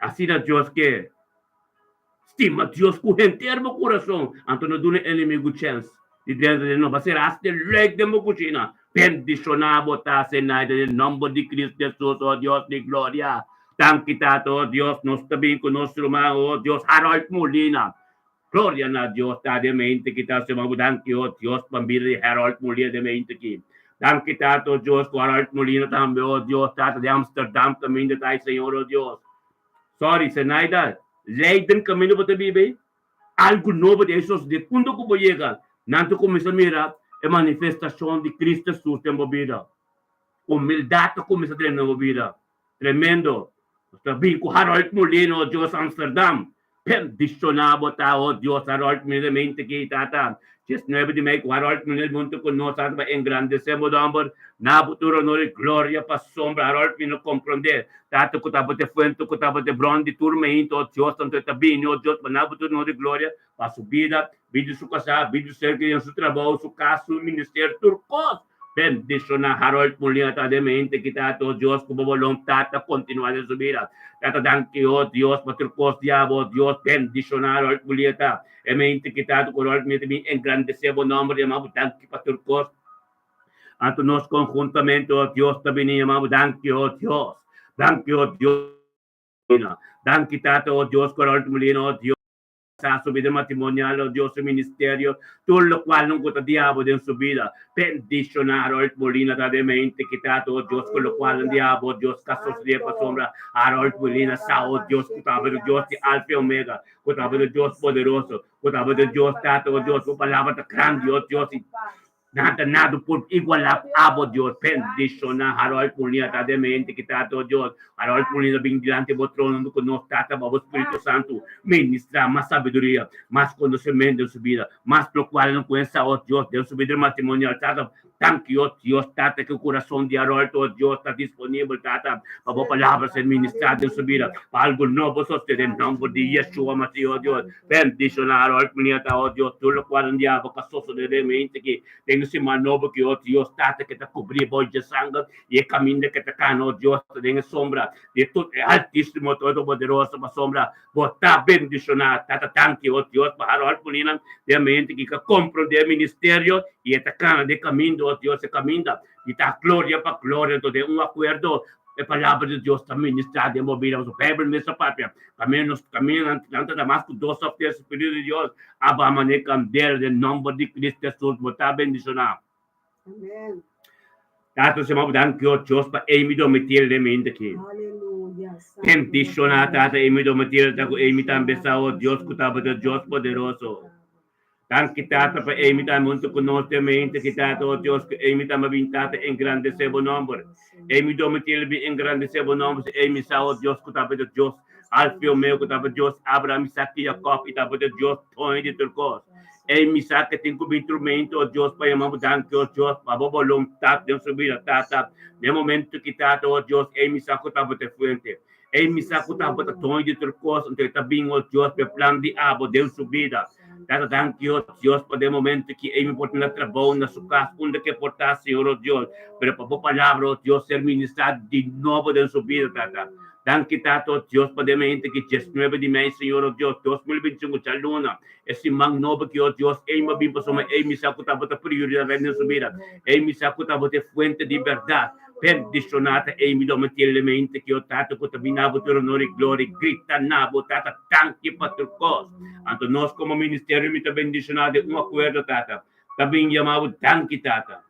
Asina Dios ke. Stima Dios ku henter bo kurason, anto no duna enemigu chèns di drenta den no. Basera hasi te lèk den bo kushina. Bendishoná bo ta, Senaida, den nòmber di Kristu Hesus, o Dios di gloria. Danki, Tata, o Dios, nos ta bin ku nos ruman, o Dios, Harold Molina. Gloria na Dios, ta den mente ki ta sema bo danki, o Dios, pa bida di Harold Molina den mente ki. Danki, Tata, o Dios, ku Harold Molina tambe, o Dios, Tata, di Amsterdam kaminda ta, Señor, o Dios. Sorry, Zenaida, Leiden kaminda bo ta biba ei, algu nobo ta sosodé. Unda ku bo yega, nan ta kuminsá mira e manifestashon di Kristu Hesus den bo bida. Humildat ta kuminsá drenta den bo bida. Tremendo. Nos ta bin ku Harold Molina, o Dios, Amsterdam. Bendishoná bo ta, o Dios, Harold Molina mente ki, Tata. 19 di mei ku Harold Molina huntu ku nos, Tata, pa engrandesé bo nòmber. Na bo tur honor i gloria pasobra Harold Molina komprondé, Tata, ku tabata e fuente, ku tabata e bron di tur meinta, o Dios, tantu e ta bini, o Dios, pa na bo tur honor i gloria pa su bida, bida di su kasá, bida di su ser kerido, su trabou, su kas, su ministerio, tur kos. Bendiciona Harold Molina ta den mente ki ta to Dios ku bo boluntat ta kontinua den su bida. Tata danki o Dios pa tur kos di abo Dios bendiciona Harold Molina ta e mente ki ta ku Harold Molina ta bin engrandece bo nomber yama bo danki pa tur kos. Anto nos konhuntamente o Dios ta bini yama bo danki o Dios. Danki o Dios. Danki Tata o Dios ku Harold Molina o Dios. Sa su bida matrimonial, oh Dios, su ministerio, tur locual nan cu ta diabo den su bida. Bendiciona Harold Molina ta den mente kita oh Dios cu locual nan diabo, oh Dios, ca sosode pasobra Harold Molina sa, oh Dios, cu tabata Dios di Alfa y Omega, cu tabata Dios poderoso, cu tabata Dios Tata, oh Dios, bo palabra ta grandi, oh Dios, y Nada, nada por igualá ku abo, Dios. Bendishoná Harold Molina ta den mente ki Tata, oh Dios. Harold Molina bin dilanti bo trono huntu ku nos, Tata, pa bo Spiritu Santu ministrá mas sabiduria, mas konosementu den su bida, mas lokual nan kuensa, oh Dios, den su bida matrimonial, Tata. Danki, oh Dios, Tata, ku kurason di Harold, oh Dios, ta disponibel, Tata, pa bo palabra ser ministrá den su bida, pa algu nobo sosede den nòmber di Yeshua Masih, oh Dios. Bendiciona Harold Minieta, oh Dios, tur locual un diablo ka sosode den mente ki den e siman nobo ki, oh Dios, Tata ke ta cubri bo dje sanger y e caminda ke ta cana, oh Dios, ta den e sombra di e tot e Altisimo Todopoderoso, pasobra bo ta bendiciona, Tata, danki, oh Dios, pa Harold Molina den mente ki ka comprende e ministerio y e ta cana den caminda, oh Dios, e caminda di ta gloria pa gloria, anto den un acuerdo e palabra di Dios ta ministra den bo bida, pasobra Bijbel mes ta papia. Kaminda nos kaminda nan ta da mas ku dos òf tres Spiritu di Dios a baha manera kandela den nòmber di Kristu Hesus bo ta bendishoná. Amen. Tata nos yama bo danki o Dios pa Amy Domitil den mente aki. Aleluya. Santo Bendishoná Tata Amy Domitil ta ku Amy tambe sa o Dios ku tabata Dios poderoso. Danki Tata pa Amy tambe huntu ku nos den mente aki Tata o Dios ku Amy tambe a bin Tata engrandesé bo nòmber. Amy Domitil bin engrandesé bo nòmber si Amy sa o Dios ku tabata Dios Alfa i Omega ku tabata Dios Abraham, Isaac i Jacob i tabata Dios doño di tur kos. Amy sa ke tin ku bin tur mente o Dios pa yama bo danki o Dios pa bo boluntat den su bida Tata. Den momento ki Tata o Dios Amy sa ku tabata e fuente. Amy sa ku tabata doño di tur kos anto e ta bin o Dios pa e plan di abo den su bida. Tata danki o Dios pa den momento ki Amy por tin na trabou na su kas unda ke por ta Señor o Dios pero pa bo palabra o Dios ser ministrá di nobo den su bida Tata. Danki Tata o Dios pa den mente ki 19 di mei Señor o Dios 2025 djaluna e siman nobo ki o Dios Amy a bin pasobra Amy sa ku tabata prioridat den su bida Amy sa ku tabata e fuente di bèrdat. Bendishoná ta Amy Domitillemente ki o Tata ku ta bini na bo tur honor i gloria i grita na bo Tata danki pa tur kos. Anto nos komo ministerio mi ta bendishoná den un akuerdo Tata ta bin yama bo danki Tata.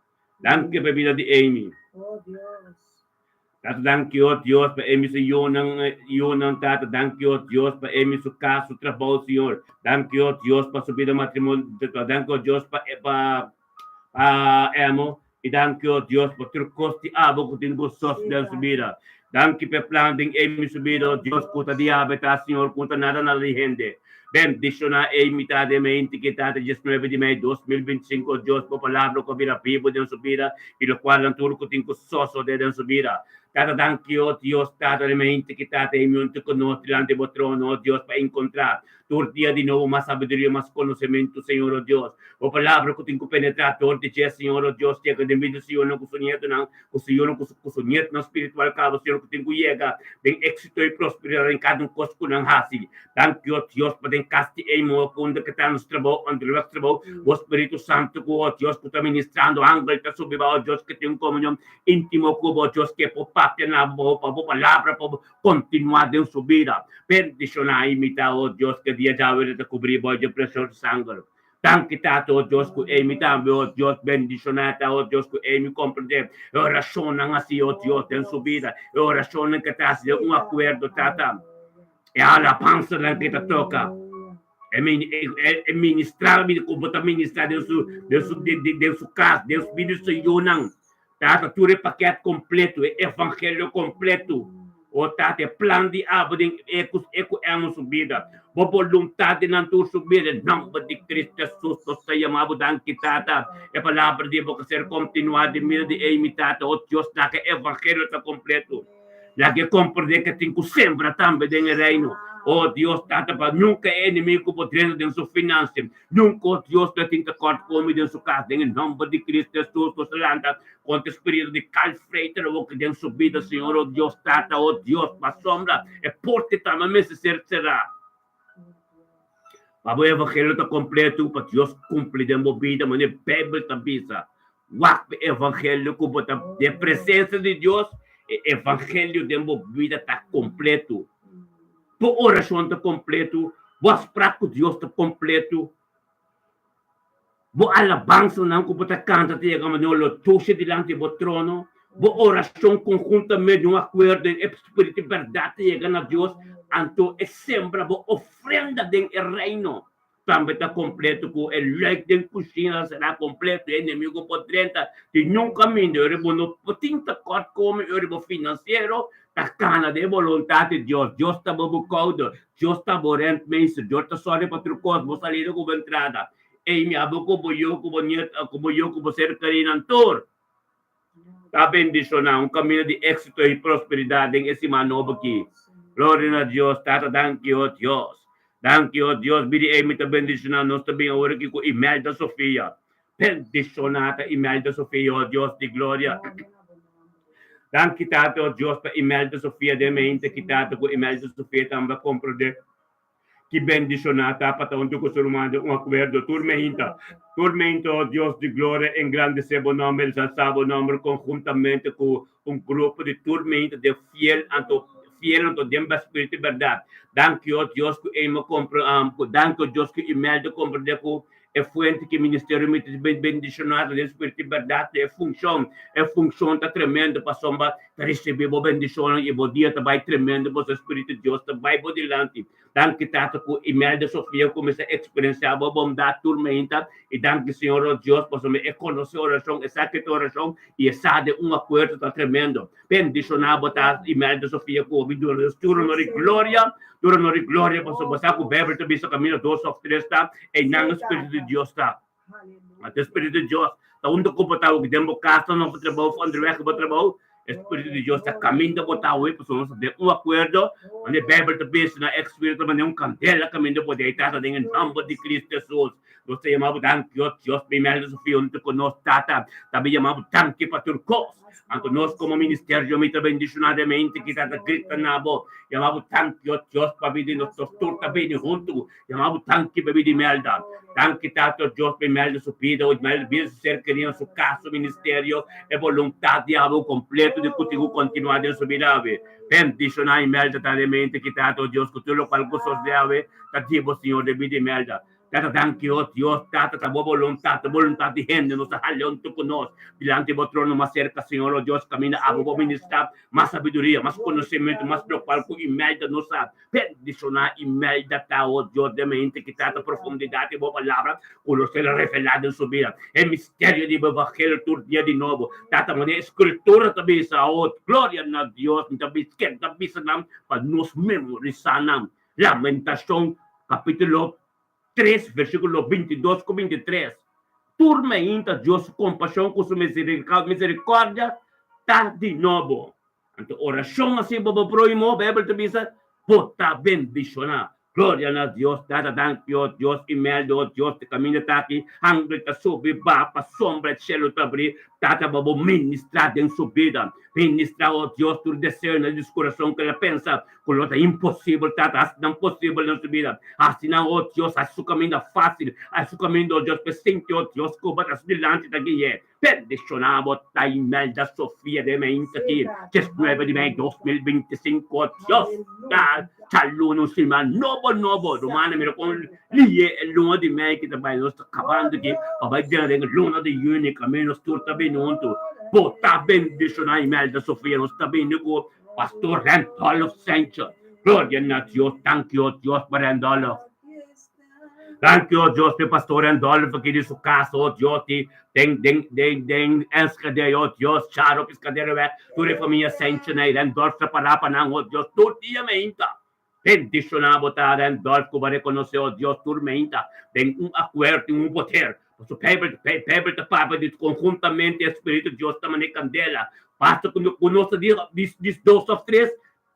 Danki pa e bida di Amy. Tata danki o Dios pa Amy su yunan yunan Tata danki o Dios pa Amy su kas su trabou Señor. Danki o Dios pa su bida matrimonio danki o Dios pa pa pa Emo i danki o Dios pa tur kos di abo ku tin gosos den su bida. Danki pa e plan den Amy su bida o Dios ku ta di abe ta Señor ku no ta nada nada di hende. Bendishoná Amy ta den mente ki ta 19 di mei 2025 o Dios bo palabra ku a bira bibu den su bida i lokual nan tur ku tin ku sosode den su bida. Tata danki o Dios Tata den mente ki ta Amy untu ku nos dilanti bo trono o Dios pa enkontrá Tur dia di nobo mas sabiduria, mas konosementu, Señor, o Dios. Bo palabra ku tin ku penetrá dor di dje, Señor, o Dios, yega den bida di su yunan ku su nietunan, ku su yunan ku su ku su nietunan spiritual kaba, Señor, ku tin ku yega den éksito i prosperidat den kada un kos ku nan hasi. Danki, o Dios, pa den kas di Amy, ku unda ku ta nos trabou, onderweg trabou, bo Spiritu Santu ku, o Dios, ku ta ministrando, angel ta subi ba, o Dios, ku tin un komunion íntimo ku bo, o Dios, ke por papia na bo pa bo palabra por Kontinuá den su bida. Bendishoná i imitá, o Dios, ke dia djawe ta kubrí bo dje presioso sanger. Danki, Tata, o Dios, ku Amy tambe, o Dios, bendishoná ta, o Dios, ku Amy komprendé e orashonnan hasi, o Dios, den su bida, e orashonnan ke ta hasi den un akuerdo, Tata, e alabansanan ke ta toka, e e ministrá ku bo ta ministrá den su den su den su kas, den su bida di su yunan. Tata, tur e pakèt kompletu, e evangelio kompletu. O Tata, e plan di abo den e ku e ku emo su bida. Bo boluntat den nan tur su bida. Den nòmber di Kristu Hesus nos ta yama bo danki, Tata. E palabra di bo ka ser kontinuá den bida di Amy, Tata. O Dios, laga e evangelio ta kompletu. Laga e komprendé ke tin ku sembra tambe den e Reino. O Dios, Tata, pa nunka e enemigu por drenta den su finansia. Nunka, o Dios, lo tin ta kòrt komi den su kas. Den e nòmber di Kristu Hesus nos ta lanta kontra e spiritu di kalfreiter awor ki den su bida, Señor, o Dios, Tata, o Dios, pasobra e porta tambe mester ser será. Pa bo evangelio ta kompletu, pa Dios kumpli den bo bida manera Beibel ta bisa. Wak e evangelio ku bo ta den presensia di Dios, e evangelio den bo bida ta kompletu. Bo orashon ta kompletu, bo afsprak ku Dios ta kompletu, bo alabansanan ku bo ta kanta ta yega manera lo dushe dilanti bo trono, bo orashon konhuntamente di un akuerdo den e spiritu di bèrdat ta yega na Dios, anto e sembra bo ofrenda den e reino. Tambe ta kompleto ku e luik den kushina será kompleto, e enemigo por drenta di niun kaminda. Ora bo no por tin tekort komi, ora bo finansiero ta kana den e boluntat di Dios. Dios ta bo bukouder, Dios ta bo rentmeester, Dios ta sòru pa tur kos, bo salida ku bo entrada. Ey mi abo ku bo yu, ku bo nieto, ku bo yu, ku bo ser kerínan tur ta bendishoná. Un kaminda di éksito i prosperidat den e siman nobo aki. Gloria na Dios! Tata, danki, o Dios. Danki, o Dios. Bidi ei mi ta bendishoná. Nos ta bin awor aki ku Imelda Sofia. Bendishoná ta Imelda Sofia, o Dios di gloria. Danki, Tata, o Dios, pa Imelda Sofia den mente aki, Tata, ku Imelda Sofia tambe a komprendé. Ki bendishoná ta pa ta huntu ku su ruman den un akuerdo tur meinta. Tur meinta, o Dios di gloria, engrandesé bo nòmber, ensalsá bo nòmber konhuntamente ku un grupo di tur meinta den fiel anto fiel anto den spiritu i bèrdat. Danki, o Dios, ku Amy kompre danki, o Dios, ku Imelda komprendé ku E fuente ki ministerio mi ta bendishoná ta den spiritu i bèrdat e funshon. E funshon ta tremendo pasobra ta risibí bo bendishonnan i bo dia ta bai tremendo pasobra e spiritu di Dios ta bai bo dilanti. Danki Tata ku Imelda Sofia kuminsá eksperensiá bo bondat tur meinta i danki Señor nos Dios pasobra e konosé orashon, e sa ke ta orashon i e sa den un akuerdo ta tremendo. Bendishoná bo ta Imelda Sofia ku hopi duna Dios tur honor i gloria, tur honor i gloria pasobra bo sa ku Bijbel ta bisa kaminda dos òf tres ta, einan e Spiritu di Dios ta. Anto e Spiritu di Dios ta unda ku bo ta awe, den bo kas òf bo trabou òf onderweg ku bo trabou, e Spiritu di Dios ta kaminda bo ta awe pasobra nos ta den un akuerdo, manera Bijbel ta bisa na e Spiritu ta manera un kandela kaminda bo dei tata den e nòmber di Cristo Hesus. Nos ta yama bo danki, o Dios, pa Imelda Sofia huntu ku nos, Tata, ta bin yama bo danki pa tur kos. Anto nos komo ministerio mi ta bendishonadamente ki ta ta grita na bo, yama bo danki, o Dios, pa bida di nos, nos tur ta bini huntu, yama bo danki pa bida di Imelda. Danki Tata Dios pa Imelda su bida, Imelda bida su ser kerido, su kas, su ministerio, e boluntat di abo kompleto di ku tin ku kontinuá den su bida awe. Bendishoná Imelda tantemente ki Tata Dios ku tur lokual ku sosodé awe ta di bo Señor den bida Imelda. Tata danki o Dios Tata ta bo boluntat ta boluntat di hende nos ta hali huntu ku nos dilanti bo trono mas serka Señor o Dios kaminda abo bo ministrá mas sabiduria mas konosementu mas lokual ku Imelda nos sa bendishoná Imelda ta o Dios den mente ki tata profundidat di bo palabra ku lo ser revelá den su bida e misterio di bo evangelio tur dia di nobo Tata manera e skritura ta bisa o gloria na Dios mi ta bisk'é ta bisa nan pa nos memorisá nan. Lamentashon kapítulo 3 versíkulo 22 ku 23. Tur mainta Dios su kompashon ku su miserikòrdia ta di nobo. Anto orashon hasi pa bo próhimo, Beibel ta bisa, bo ta bendishoná. Gloria na Dios, Tata danki o Dios, Imelda o Dios, te kaminda ta aki, angel ta subi baha pa sombra e shelu ta abri, Tata pa bo ministrá den su bida. Ministrá o Dios tur deseonan di su kurason ku el a pensa Ku lo ta imposibel, Tata, hasi nan posibel den su bida. Hasi nan, o Dios, hasi su kaminda fásil. Hasi su kaminda, o Dios, pa e sinti, o Dios, ku bo ta su dilanti ta gui'é. Bendishoná bo ta Imelda Sofia den mainta aki, 19 di mei 2025, o Dios, ta djaluna un siman nobo nobo. Rumannan, mira kon lié e luna di mei ki ta bai. Nos ta kabando aki pa bai den den luna di yüni, kaminda nos tur ta bini huntu. Bo ta bendishoná Imelda Sofia, nos ta bini ku Pastor Randolph Sancho. Gloria na Dios, danki o Dios pa Randolph. Danki o Dios pa Pastor Randolph aki di su casa o Dios di den den den den Enschede o Dios Charo Piscadereweg tur e famia Sancho na Randolph ta para pa nan o Dios tur dia meinta. Bendiciona bo ta Randolph cu bo a reconoce o Dios tur meinta den un acuerdo tin un poder. Pasobra Bijbel Bijbel ta papia di conjuntamente e Spiritu di Dios ta manera candela. Basta cu cu nos ta di di dos of tres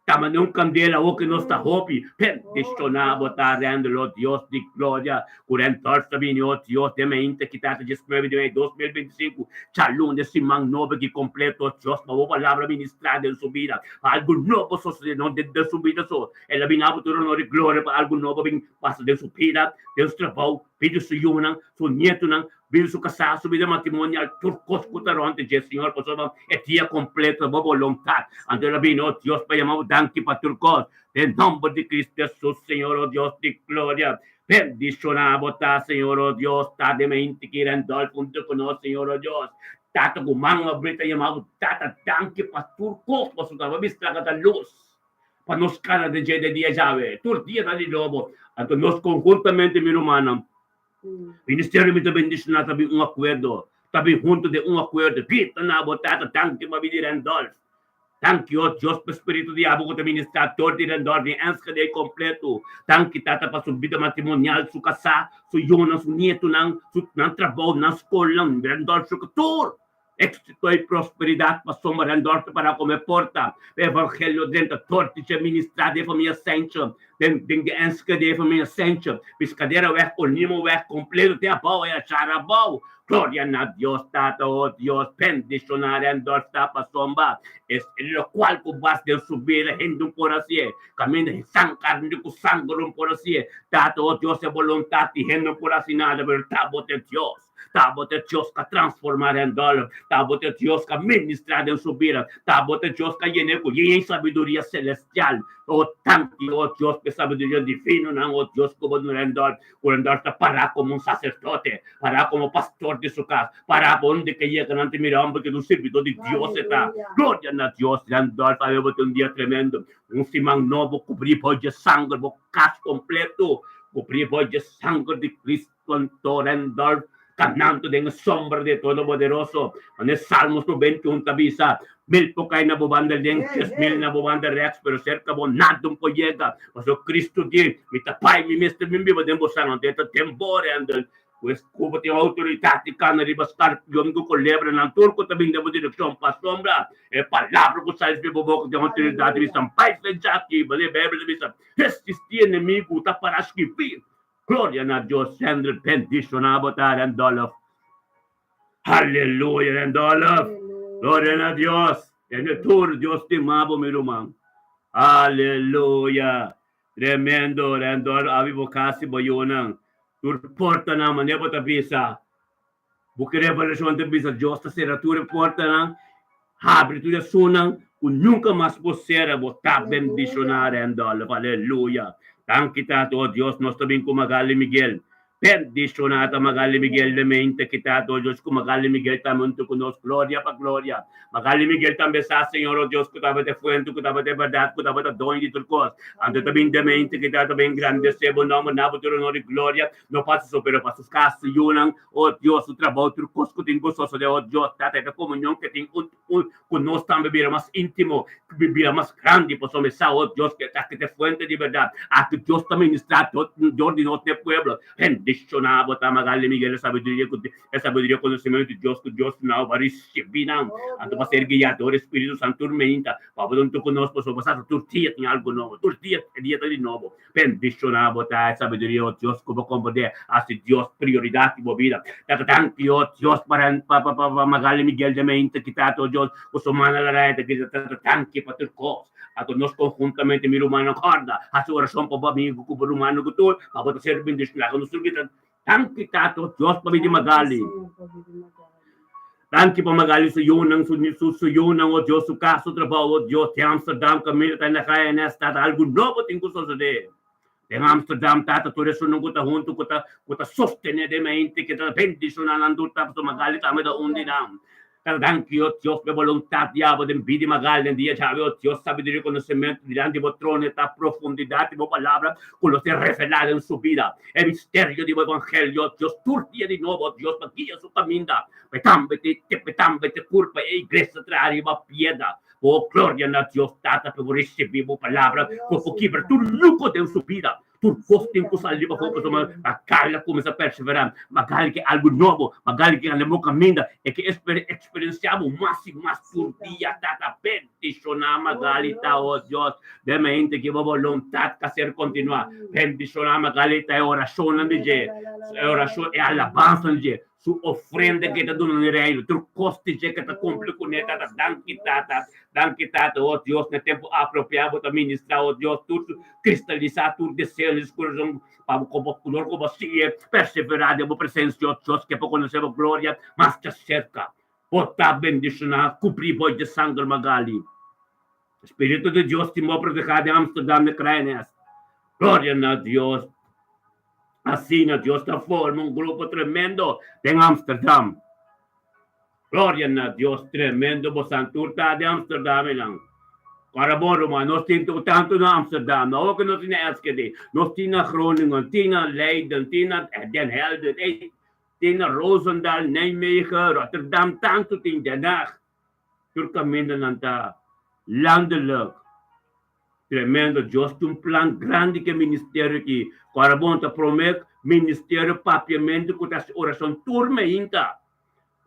ta manera un candela awor cu nos ta hopi. Bendiciona bo ta Randolph o Dios di gloria cu Randolph ta bini o Dios den meinta ki ta 19 di mei 2025 djaluna e siman nobo ki completo o Dios pa bo palabra ministra den su bida. Pa algu nobo sosodé no den su bida so. El a bin abo tur honor i gloria pa algu nobo bin pasa den su bida, den su trabou, bida su yunan, su nietunan, bida su kasá, su bida matrimonial, tur kos ku ta rònt di dje, Señor, pasobra e dia kompleto ta bo boluntat. Anto el a bini, o Dios, pa yama bo danki pa tur kos. Den nòmber di Cristo Hesus, Señor, o Dios di gloria, bendishoná bo ta, Señor, o Dios, ta den mente ki Randolph huntu ku nos, Señor, o Dios. Tata ku man abrí ta yama bo, Tata, danki pa tur kos, pasobra bo bista ka ta lus pa nos kana den dje den dia djawe. Tur dia ta di nobo. Anto nos konhuntamente, mi rumannan, ministerio mi ta bendishoná ta bin un akuerdo, ta bin huntu den un akuerdo. Grita na bo, Tata, danki pa bini Randolph. Danki, o Dios, pa spiritu di abo ku ta ministrá dor di Randolph den Enschede kompletu. Danki, Tata, pa su bida matrimonial, su kasá, su yunan, su nietunan, su nan trabou, nan skolnan, Randolph su tur. Éxito i prosperidat pasobra Randolph ta para kome porta pa evangelio drenta dor di dje ministrá den famia Sancho, den den di Enschede famia Sancho, Piscaderaweg, Onimoweg kompleto te abou e achar abou. Gloria na Dios Tata, o Dios, bendiciona Randolph ta pasobra es e locual cu bas den su bida hende un por hacié, caminda sancar hende cu sanger un por hacié. Tata, o Dios, e boluntad di hende un por haci nada, pero ta bo ta Dios. Ta bo ta Dios ka transforma Randolph. Ta bo ta Dios ka ministra den su bida. Ta bo ta Dios ka yen'é ku yen sabiduria celestial. O danki, o Dios, p'e sabiduria divinonan, o Dios, ku bo duna Randolph. Ku Randolph ta pará komo un saserdote, pará komo pastor di su kas, pará pa unda ke yega nan ta mira homber ke ta un sirbidor di Dios e ta. Gloria na Dios, Randolph, awe bo tin un dia tremendo. Un siman nobo kubrí bo dje sanger, bo kas kompleto kubrí bo dje sanger di Cristo. Anto Randolph kanando den e sombra di e Todopoderoso, manera Salmos 91 ta bisa, Mil por kai na bo banda links, 10,000 na bo banda rèks, pero serka bo nada un por yega. Pasobra Cristo di, Mi ta pai, mi mester bin biba den bo san. Anto e ta den bo, Randolph. Pues ku bo tin outoridat di kana riba skarpion ku kolebranan, tur ku ta bin den bo direkshon, pasobra e palabra ku sali di bo boka tin outoridat di bisa, Bai fecha aki, manera e Beibel ta bisa, Resistí enemigu, ta para skibí. Gloria na Dios Sandra bendiciona bo ta Randolph. Aleluya Randolph. Gloria na Dios. Den tur Dios stima bo mi ruman. Aleluya. Tremendo Randolph abi bo casi bo yunan. Tur portanan, manera bo ta bisa, Buki Revelashon ta bisa, Dios ta sera tur e portanan, habri tur esunnan ku nunka mas por sera. Bo ta bendishoná, Randolph. Aleluya! Danki, Tata, o Dios, nos ta bin ku Magali Miguel. Bendishoná ta Magali Miguel den mente ki Tata, o Dios, ku Magali Miguel ta huntu ku nos. Gloria pa gloria. Magali Miguel tambe sa, Señor, o Dios, ku tabata e fuente, ku tabata e bèrdat, ku tabata doño di tur kos. Anto ta bin den mente ki Tata ta engrandesé bo nòmber, na bo tur honor i gloria. No pa su so, pero pa su kas, su yunan, o Dios, su trabou, tur kos ku tin ku sosodé, o Dios, Tata, e ta komunion ke tin ku nos tambe bira mas íntimo, bira mas grandi, pasobra mi sa, o Dios, ke aki ta e fuente di bèrdat, aki Dios ta ministrá dor di nos den e pueblo. Bendishoná bo ta, Magali Miguel, e sabiduria ku e sabiduria i konosementu di Dios ku Dios duna bo pa risibí nan, anto pa ser guiá dor e Spiritu Santu tur meinta, pa bo ta huntu ku nos, pasobra bo sa ku tur dia tin algu nobo, tur dia e dia ta di nobo. Bendishoná bo ta e sabiduria, o Dios, ku bo komprendé hasi Dios prioridat di bo bida. Tata danki, o Dios, pa pa pa pa Magali Miguel de Meinta ki tata, o Dios, ku su mana la rei ta grita tata danki pa tur kos. Anto nos konhuntamente mi rumannan kòrda hasi orashon pa bo amigu ku bo rumannan ku tur pa bo ta ser bendishoná. Laga nos tur grita danki tata, o Dios, pa bida di Magali. Danki pa Magali su yunan, su su su yunan, o Dios, su kas, su trabou, o Dios, den Amsterdam kaminda ta na HNS, tata, algu nobo tin ku sosodé. Den Amsterdam, tata, tur esunnan ku ta huntu, ku ta ku ta sostené den mente, ku ta bendishoná nan tur, tata, pasobra Magali tambe ta un di nan. Tata, danki, o Dios, pa e boluntat di abo den bida di Magali den dia djawe, o Dios, sabiduria i konosementu dilanti bo trono e ta profundidat di bo palabra ku lo ser revelá den su bida. E misterio di bo evangelio, Dios, tur dia di nobo, Dios, pa guia su kaminda. Pe tambe te pe tambe te kurpa e iglesia traha riba piedra. Bo gloria na Dios Tata pe bo risibí bo palabra ku por kibra tur yugo den su bida. Tur kos tin ku sali riba fogo pasobra Magali a kuminsá perseverá. Magali ke algu nobo. Magali ke anda bo kaminda. E ke eksperensiá bo mas i mas tur dia. Tata bendishoná Magali ta o Dios. Den mente ki bo boluntat ta ser kontinuá. Bendishoná Magali ta e orashonnan di dje. E orashon e alabansanan di dje. Su ofrenda ke ta duna na e Reino, tur kos di dje ke ta kumpli kuné, Tata, danki, Tata, danki, Tata, o Dios, na tempu apropiá bo ta ministrá, o Dios, tur su kristalisá tur deseo den su kurason pa bo komo dor ku bo sigue perseverá den bo presensia, o Dios, ke por konosé bo gloria mas djaserka. Bo ta bendishoná, kubrí bo dje sanger Magali. Spiritu di Dios tin bo protehá den Amsterdam na Kraaiennest. Gloria na Dios. Asina Dios ta forma un grupo tremendo den Amsterdam. Gloria na Dios, tremendo bosan tur ta den Amsterdam einan. Ora bon ruman, nos tin tantu na Amsterdam, no awor ku nos tin na Enschede, nos tin na Groningen, tin na Leiden, tin na Den Helder, ey, tin na Roosendaal, Nijmegen, Rotterdam, tantu tin, Den Haag. Tur kaminda nan ta landelijk. Tremendo, Dios tin un plan grandi ku e ministerio aki. Ku ora bon ta prome ministerio papiamentu ku ta hasi orashon tur meinta.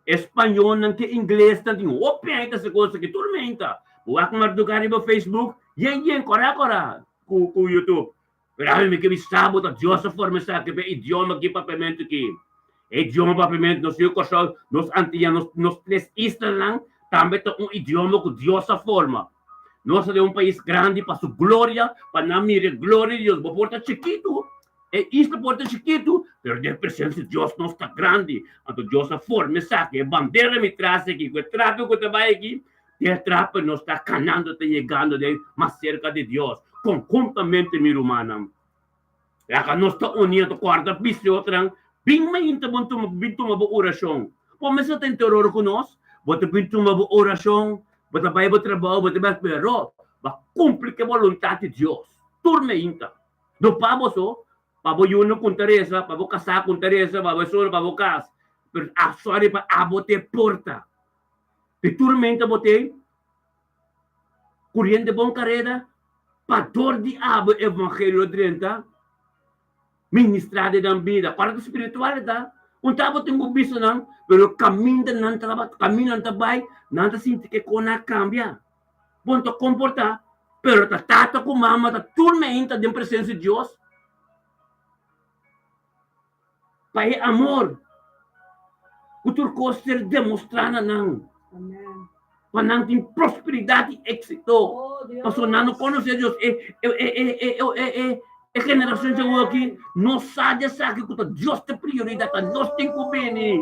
E spañolnan ku e inglesnan tin hopi aña ta hasi kos aki tur meinta. Bo wak marduká riba Facebook, yen yen kora kora ku ku YouTube. Pero ami mi ke bisa bo ta Dios a forma esaki pa e idioma aki papiamentu aki. E idioma papiamentu nos yu Kòrsou, nos Antiya, nos nos tres islanan tambe ta un idioma ku Dios a forma. Nos ta den un pais grandi pa su gloria, pa nan mira e gloria di Dios. Bo por ta chikitu, e isla por ta chikitu, pero den presensia di Dios nos ta grandi. Anto Dios a forma esaki, e bandera mi tras aki, ku e trapi ku ta bai aki, den e trapi nos ta kanando, ta yegando den mas serka di Dios. Konhuntamente mi rumannan, laga nos ta uní, anto kòrda bisa e otronan, Bin mainta bo tuma, bin tuma bo orashon. Bo mester ta enteror ku nos, bo ta bin tuma bo orashon. Bo ta bai bo trabou, bo ta bai pero bo a cumpli cu e boluntad di Dios tur meinta. No pa bo so, pa bo yunan cu ta reza, pa bo casá cu ta reza, pa bo esposa, pa bo cas, pero a sori pa abo ta e porta. Di tur meinta bo tin curiente bon careda pa dor di abo e evangelio lo drenta. Ministrá den nan bida. Parti spiritual e ta. Un ta bo tin ku bisa nan, pero kaminda nan ta kaminda nan ta bai, nan ta sinti ke kon a kambia. Bon ta komportá, pero ta tata ku mama ta tur meinta den presensia di Dios. Pa e amor ku tur kos ser demostrá na nan. Pa nan tin prosperidat i éksito. Pasobra nan no konosé Dios. E e e e e e e. E generashon djawe aki no sa di esaki ku ta Dios ta prioridat, ta nos tin ku bini.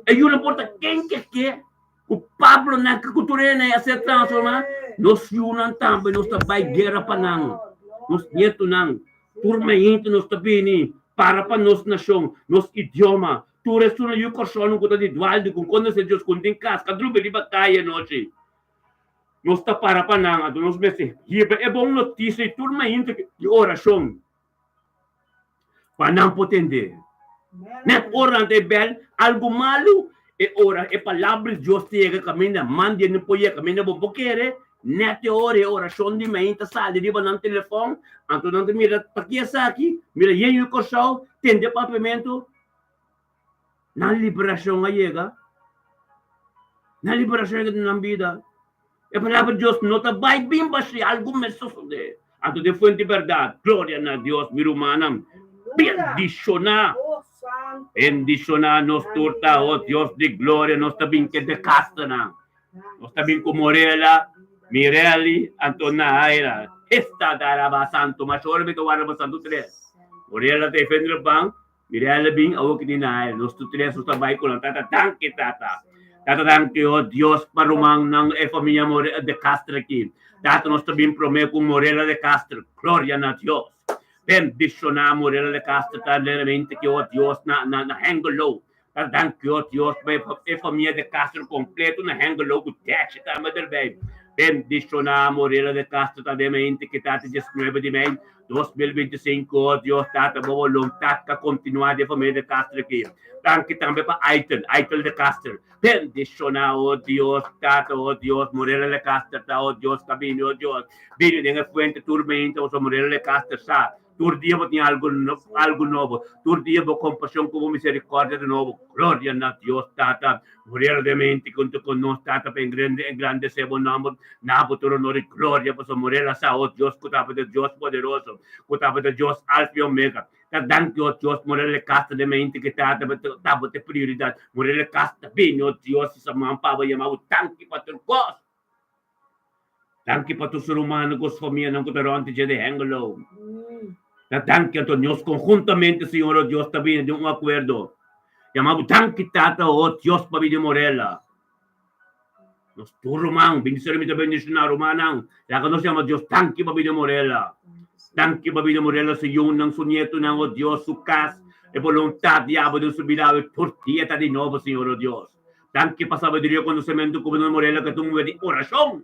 E yu no importa ken ke ke, ku Pablo nan ke ku tur hende a ser transformá, nos yunan tambe nos ta bai guera pa nan, nos nietunan. Tur mainta nos ta bini para pa nos nashon, nos idioma. Tur esun yu Kòrsounan ku ta di dualdi ku konosé Dios ku no tin kas, ka drumi riba kaya anochi. Nos ta para pa nan, anto nos mester hiba e bon notisia i tur mainta di orashon pa nan por tende. Net ora nan ta e bèl algu malu, e ora e palabra di Dios ta yega kaminda man di hende por yega, kaminda bo por kere, net e ora e orashon di mainta sali riba nan telefòn, anto nan ta mira paki esaki, mira yen yu Kòrsou, tende papiamentu. Nan liberashon a yega. Nan liberashon a yega den nan bida. E palabra di Dios no ta bai bin bashí, algu mes sosodé. Anto den fuente bèrdat, gloria na Dios, mi rumannan. Bendishoná, bendishoná nos tur ta, o Dios di gloria, nos ta bin kende kastanan. Nos ta bin ku Morela, Mirelli, anto Nahaira. Esta daraba santo, mas ora mi ta warda pa santo tres. Morela ta defende ban, Mirella bin awor ki tin na nos tur tres nos ta bai ku nan tata danki tata tata danki oh Dios pa rumannan e famia More de Castro aki tata nos ta bin prome ku Morela de Castro gloria na Dios bendiciona Morela de Castro ta leramente ki oh Dios na na na Hengelo tata danki oh Dios pa e famia de Castro completo na Hengelo ku Deche tambe derbij bendiciona Morela de Castro ta demente ki tata 19 di mei 2025 oh Dios Tata bo voluntad ta continua den familia de Castro aki. Danki tambe pa Aitel, Aitel de Castro. Bendiciona oh Dios Tata oh Dios Morela de Castro ta oh Dios ta bini oh Dios bini den e fuente tur meinta oso Morela de Castro sa tur dia bo tin algo algo nobo tur dia bo compasion cu bo misericordia ta nobo gloria na Dios Tata Murieldemente kunto ku nos Tata pa engrandesé bo nòmber, na bo tur onor i gloria, pasobra Muriel a sa, o Dios, ku tabata e Dios poderoso, ku tabata Dios Alfa i Omega. Ta danki, o Dios, Muriel e kasa den mente ku Tata tabata e prioridat. Muriel e kasa ta bini, o Dios, i sa man pa bo yama bo danki pa tur kos. Danki pa tur ser humano ku su famianan ku ta rònt dje di Hengelo. Ta danki anto nos konhuntamente, Señor, o Dios, ta bini den un akuerdo. Yama bo danki, Tata, o Dios, pa bini Morela. Nos tur ruman, bendicion mi ta bendiciona rumannan. Laga nos yama Dios danki pa bini Morela. Danki pa bini Morela, su yunan, su nietonan, o Dios, su kas, e boluntat di abo den su bida awe tur dia ta di nobo, Señor, o Dios. Danki pa sabiduria i konosementu ku bo na Morela ku ta un muher di orashon.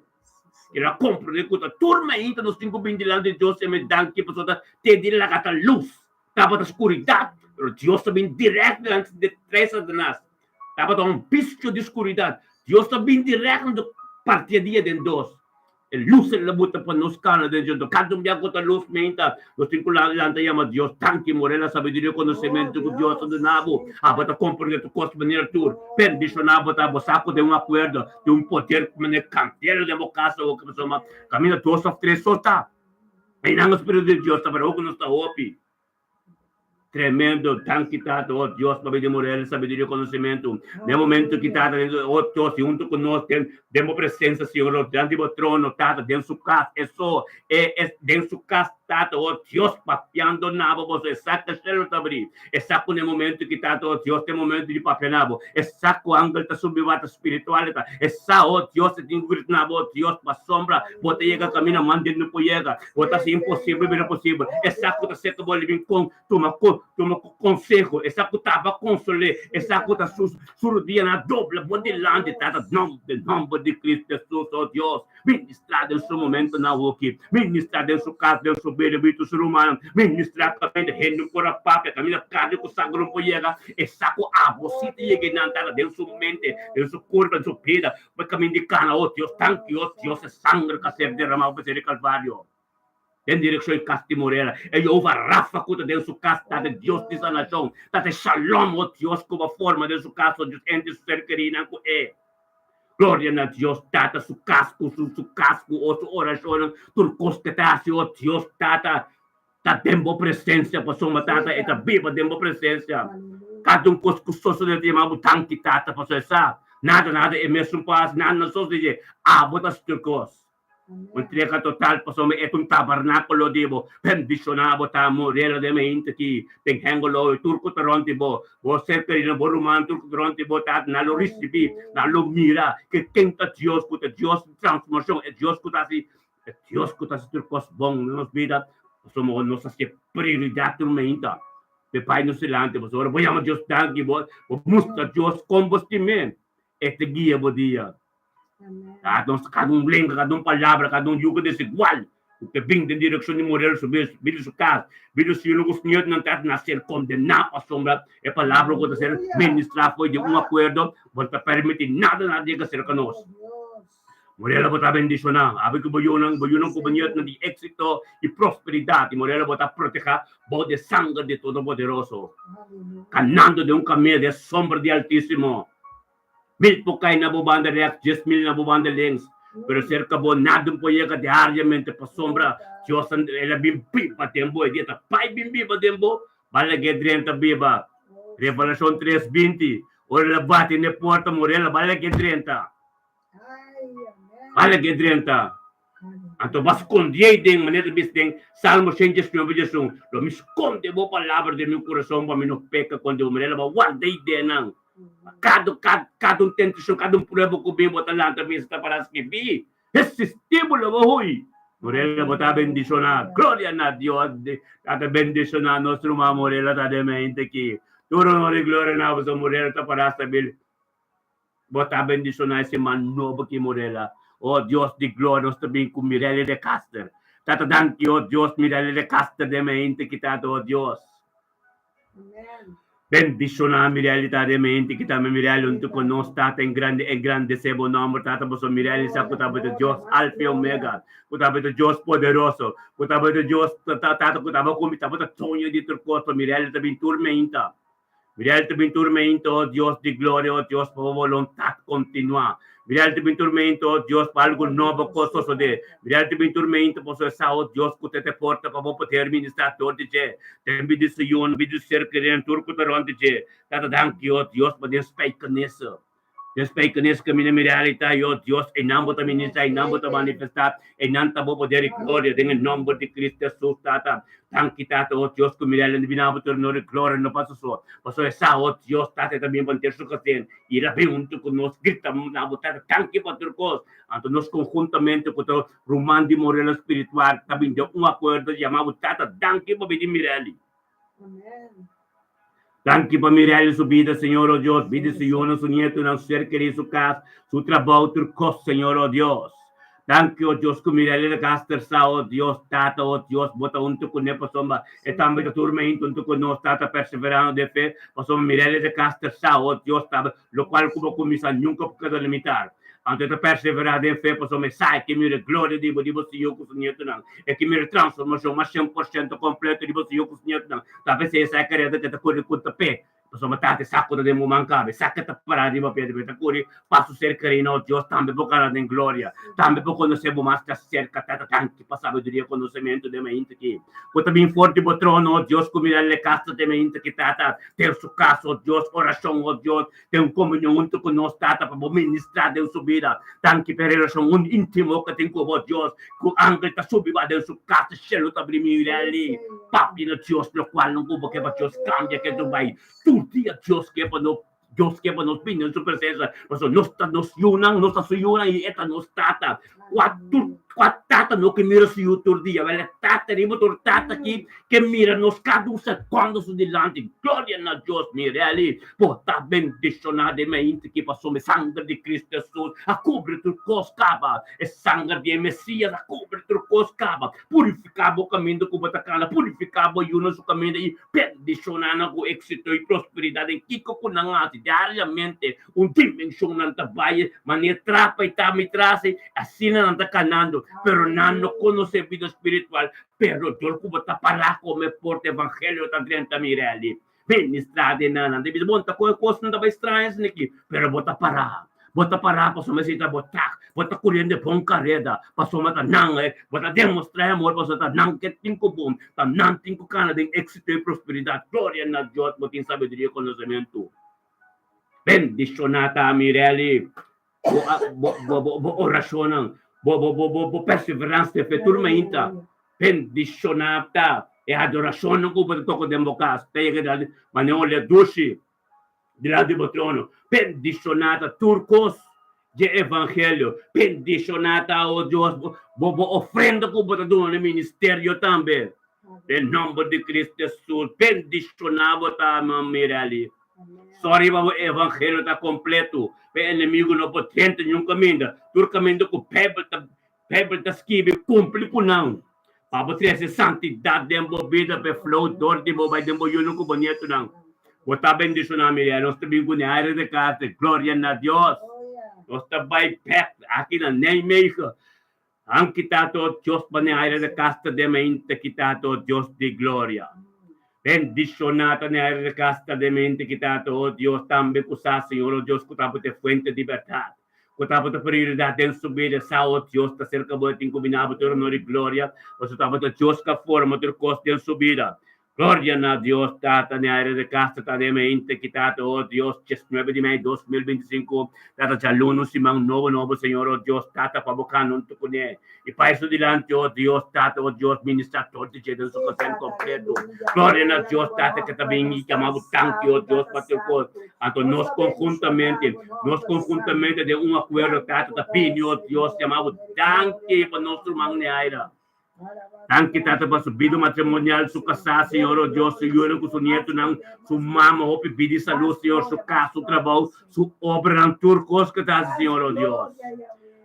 El a komprendé ku ta tur mainta nos tin ku bin dilanti di Dios i mi danki pasobra ta te di laga ta lus. Tabata skuridat, pero Dios ta bin dirèkt dilanti di trae Satanas. Tabata un bisto di skuridat. Dios ta bin dirèkt anto parti e dia den dos. E lus el a buta pa nos kana den dje. Kada un bia ku ta lus meinta, nos tin ku lanta yama Dios danki. More la sabiduria i konosementu ku Dios a duna bo. Abo ta komprende tur kos manera tur. Bendishoná bo ta. Bo sa ku den un akuerdo tin un poder manera kandela den bo kasa o pasobra kaminda dos òf tres so ta. Einan e spiritu di Dios ta, pero hopi nos ta hopi. Tremendo, danki Tata, oh Dios, pa bini Morel, sabiduria, conocimento. Den momento ki Tata, oh Dios, junto cu nos, den, den bo presencia, Señor, oh, delante di bo trono, Tata, den su cas, eso, e, e, den su cas, Tata, oh Dios, papiando na bo, boso, e sa cu cielo ta abri, e sa cu den momento ki Tata, oh Dios, den momento di papia na bo, e sa cu angel ta subi wata spiritual ta, e sa, oh Dios, e tin cu grita na bo, oh Dios, pa sombra, bo ta yega camina, man den no por yega. Bo ta hasi imposibel bira posibel. Esa ku ta seka bo living kon tuma kon tuma konseho. Esa ku taba konsol'é. Esa ku ta su su rudianan a dobla bo dilanti. Tata nomber nomber di Cristo Jesus oh Dios ministra den su momentonan awoki. Ministra den su kas den su bida bida su rumannan. Ministra kaminda hende por a papia kaminda karni ku sangre no por yega. Esa ku abo si ta yega einan tata den su mente den su kurpa den su bida. Bo kamin di kana, oh Dios, danki, oh Dios, e sanger ku a ser derramá pa ser di Kalvario. Den direkshon e kas di Morera, e Jehová Rafa ku ta den su kas ta e Dios di sanashon, ta e Shalom, oh Dios, ku bo forma den su kas, oh Dios, hende su ser kerinan ku e. Gloria na Dios, Tata, su kas ku su su kas ku oh su orashonnan, tur kos ku e ta hasi, oh Dios, Tata, ta den bo presensia, pasobra Tata, e ta biba den bo presensia. Kada un kos ku sosodé ta yama bo danki, Tata, pasobra e sa nada, nada e mesun por hasi, nada no sosodé, abo ta hasi tur kos. Entrega total pasobra e ta un tabernákulo di bo. Bendishoná bo ta Morela den mainta aki, den Hengelo i tur ku ta rònt di bo. Bo ser kerido, bo ruman, tur ku ta rònt di bo ta nan lo risibí, nan lo mira ke ken ta Dios, ku ta Dios di transformashon, e Dios ku ta hasi, e Dios ku ta hasi tur kos bon den nos bida, pasobra nos a hasi prioridat tur mainta p'e bai nos dilanti. Pasobra ora bo yama Dios danki, bo mustra Dios kon bo stim'é, e ta guia bo dia. Cada un, cada un lenga, cada un palabra, cada un yugo desigual ku ke bin den direkshon di Morel su bes, bin di su kas, bin di su yunan ku su nietunan ta na ser kondená pasobra e palabra ku ta ser ministrá fo'i di un akuerdo bo no ta permití nada nada yega serka nos. Morel bo ta bendishoná, abi ku bo yunan, bo yunan ku bo nietunan di éksito i prosperidat i Morel bo ta protehá bou di e sanger di Todopoderoso, kanando den un kaminda di e sombra di Altísimo. Mil por kai na bo banda rèks, 10,000 na bo banda links, pero serka bo nada por yega diariamente pasobra Dios el a bin biba den bo, e dia ta bai bin biba den bo, ba lag'é drenta biba. Revelashon tres 20, ora el a bati na e porta mori el a ba lag'é drenta, ba lag'é drenta. Anto bo a skondié den, manera ta bisa den Salmo 119 11, Lo mi skonde bo palabra den mi kurason pa mi no peka kontra bo. Manera bo a warda e ideanan. Kada, kada, kada un tentashon, kada un prueba ku bin, bo ta lanta bisa ta para skibí. Resistí bo lo bo hui. Morela bo ta bendishoná. Gloria na Dios. Tata bendishoná nos ruman Morela ta den mente aki. Tur honor i gloria na bo. Morela ta para stabil. Bo ta bendishoná e siman nobo ki Morela. O Dios di gloria, nos ta bin ku Mirelli de Caster. Tata danki, o Dios, Mirelli de Caster den mente ki Tata, o Dios. Bendishoná Mirelli ta den mente ki tambe Mirelli huntu ku nos, Tata, engrande engrandesé bo nòmber, Tata, pasobra Mirelli sa ku ta bo ta Dios Alfa i Omega, ku ta bo ta Dios poderoso, ku ta bo ta Dios, Tata, ku ta bo ku mi, ta bo ta doño di tur kos, pa Mirelli ta bin tur meinta. Mirel ta bin turmento, oh Dios di gloria, oh Dios, pa bo boluntat kontinuá. Mirel ta bin turmento, oh Dios, pa algu nobo ko sosodé. Mirel ta bin turmento pasobra e sa, oh Dios, ku ta te porta pa bo poder ministrá dor di dje. Den bida di su yunan, bida di su ser kerinan, tur ku ta rònt di dje. Tata danki, oh Dios, pa den spijkenisse. Den spijkenisse kaminda mi realitá, oh Dios, einan bo ta ministrá, einan bo ta manifestá, einan ta bo poder i gloria, den e nòmber di Cristo Hesus, Tata. Danki, Tata, oh Dios, ku mi realidad bina bo tur honor i gloria no pasa so. Pasobra e sa, oh Dios, Tata, e ta bin pa henter su gezin, i el a bin huntu ku nos, grita na bo, Tata, danki pa tur kos. Anto nos konhuntamente ku ta ruman di morela spiritual ta bin den un akuerdo yama bo, Tata, danki pa bini Mirelli. Amen. Danki pa Mirelli su bida, Señor, oh Dios, bida su yunan, su nietunan, su ser kerí, su kas, su trabou, tur kos, Señor, oh Dios. Danki, oh Dios, ku Mirelli ta gaster sa, oh Dios, Tata, oh Dios, bo ta huntu kuné pasobra e tambe ta tur meinta huntu ku nos, Tata, perseverando den fe, pasobra Mirelli ta gaster sa, oh Dios, Tata, lokual ku bo kuminsá nunka por keda limitar. Anto e ta perseverá den fe pasobra e sa e ke mira e gloria di bo, di bo Señor ku su nietunan. E ke mira e transformashon mas 100% kompleto di bo Señor ku su nietunan. Ta p'esei e sa e kareda ke ta kore ku ta p'e, pasobra Tata e sa ku ta den bo man kaba, e sa ke ta pará riba p'e, e ta kore pa su ser kerina. O Dios, tambe por gana den gloria, tambe por konosé bo mas djaserka. Tata, danki pa sabiduria i konosementu den mainta aki ku ta bin for di bo trono. O Dios, ku mira lekasta den mainta aki, Tata, den su kas, o Dios, orashon, o Dios, Den un komunion huntu ku nos, Tata, pa bo ministrá den su bida. Danki pa e relashon un íntimo ku tin ku bo, Dios, ku angel ta subi ba den su kas, shelu ta bri mira li. Papia na Dios lokual nan ku bo ke pa Dios kambia ke tur bai. Tur dia Dios ke pa no Dios ke pa nos bini den su presensia, pasobra nos ta nos yunan, nos ta su yunan i e ta nos Tata. Kua tur kua tata no ke mira su yu tur dia? Wèl e tata riba tur tata aki ke mira nos kada un sekondo su dilanti. Gloria na Dios! Mireli, bo ta bendishoná den mainta aki pasobra e sanger di Cristo Hesus a kubri tur kos kaba. E sanger di e Mesias a kubri tur kos kaba. Purifiká bo kaminda ku bo ta kana, purifiká bo yunan su kaminda i bendishoná nan ku éksito i prosperidat den kiko ku nan hasi diariamente. Un dimenshon nan ta bai, manera trapa i ta mi tras, asina nan ta kanando, pero nan no konosé bida spiritual. Pero dor ku bo ta pará kome porta evangelio ta drenta Mirelli. Ministrá den nan, nan ta bisa, bon, ta kohe kosnan ta bai straño asina aki, pero bo ta pará. Bo ta pará pasobra esei ta bo tak. Bo ta kuriendo e bon kareda pasobra ta nan, bo ta demostrá e amor pasobra ta nan ke tin ku bon, ta nan tin ku kana den éksito i prosperidat. Gloria na Dios, bo tin sabiduria i konosementu. Bendishoná ta Mirelli bo bo bo orashonnan. Bo bo bo bo bo perseveransia fe tur mainta. Bendishoná ta e adorashonnan ku bo ta toka den bo kas ta yega dilanti manera un olia dushi dilanti bo trono. Bendishoná ta tur kos dje evangelio. Bendishoná ta, o Dios, bo bo ofrenda ku bo ta duna na ministerio tambe. Den nòmber di Cristo Hesus, bendishoná bo ta, Mama Mirelly. Sòri pa bo evangelio ta kompleto, pa e enemigu no por drenta niun kaminda. Tur kaminda ku Beibel ta Beibel ta skibi, kumpli ku nan. Pa bo trese santidat den bo bida, pa e flow dor di bo bai den bo yunan ku bo nietunan. Bo ta bendishoná, Mirelly. Nos ta bin ku ne aire di kas. Gloria na Dios. Nos ta bai bèk aki na Nijmegen. Han kita to Dios pa ne aire de casta de mente kita to Dios di gloria. Bendiciona ta ne aire de casta de mente kita to Dios tambe cu sa Señor o Dios cu ta bo te fuente di berdad. Cu ta bo ta prioridad den su bida sa o Dios ta cerca bo e tin cu bina bo tur honor y gloria pasobra ta bo ta Dios ca forma tur cos den su bida. Gloria na Dios Tata ne aire de casa ta den mente ki Tata oh Dios 19 di mei 2025 Tata djaluna un siman nobo nobo Señor oh Dios Tata pa bo cana hunto cune y pa esun dilanti oh Dios Tata oh Dios ministra todo dje den su gezin completo Gloria na Dios Tata ke ta bin y yama bo danki oh Dios pa tur cos anto nos conjuntamente nos conjuntamente den un acuerdo Tata ta bini oh Dios yama bo danki pa nos ruman ne aire. Danki Tata pa su bida matrimonial, su kasá, Señor, oh Dios, su yunan ku su nietunan, su mama, hopi bida i salú, Señor, su kas, su trabou, su obranan, tur kos ku ta hasi, Señor, oh Dios.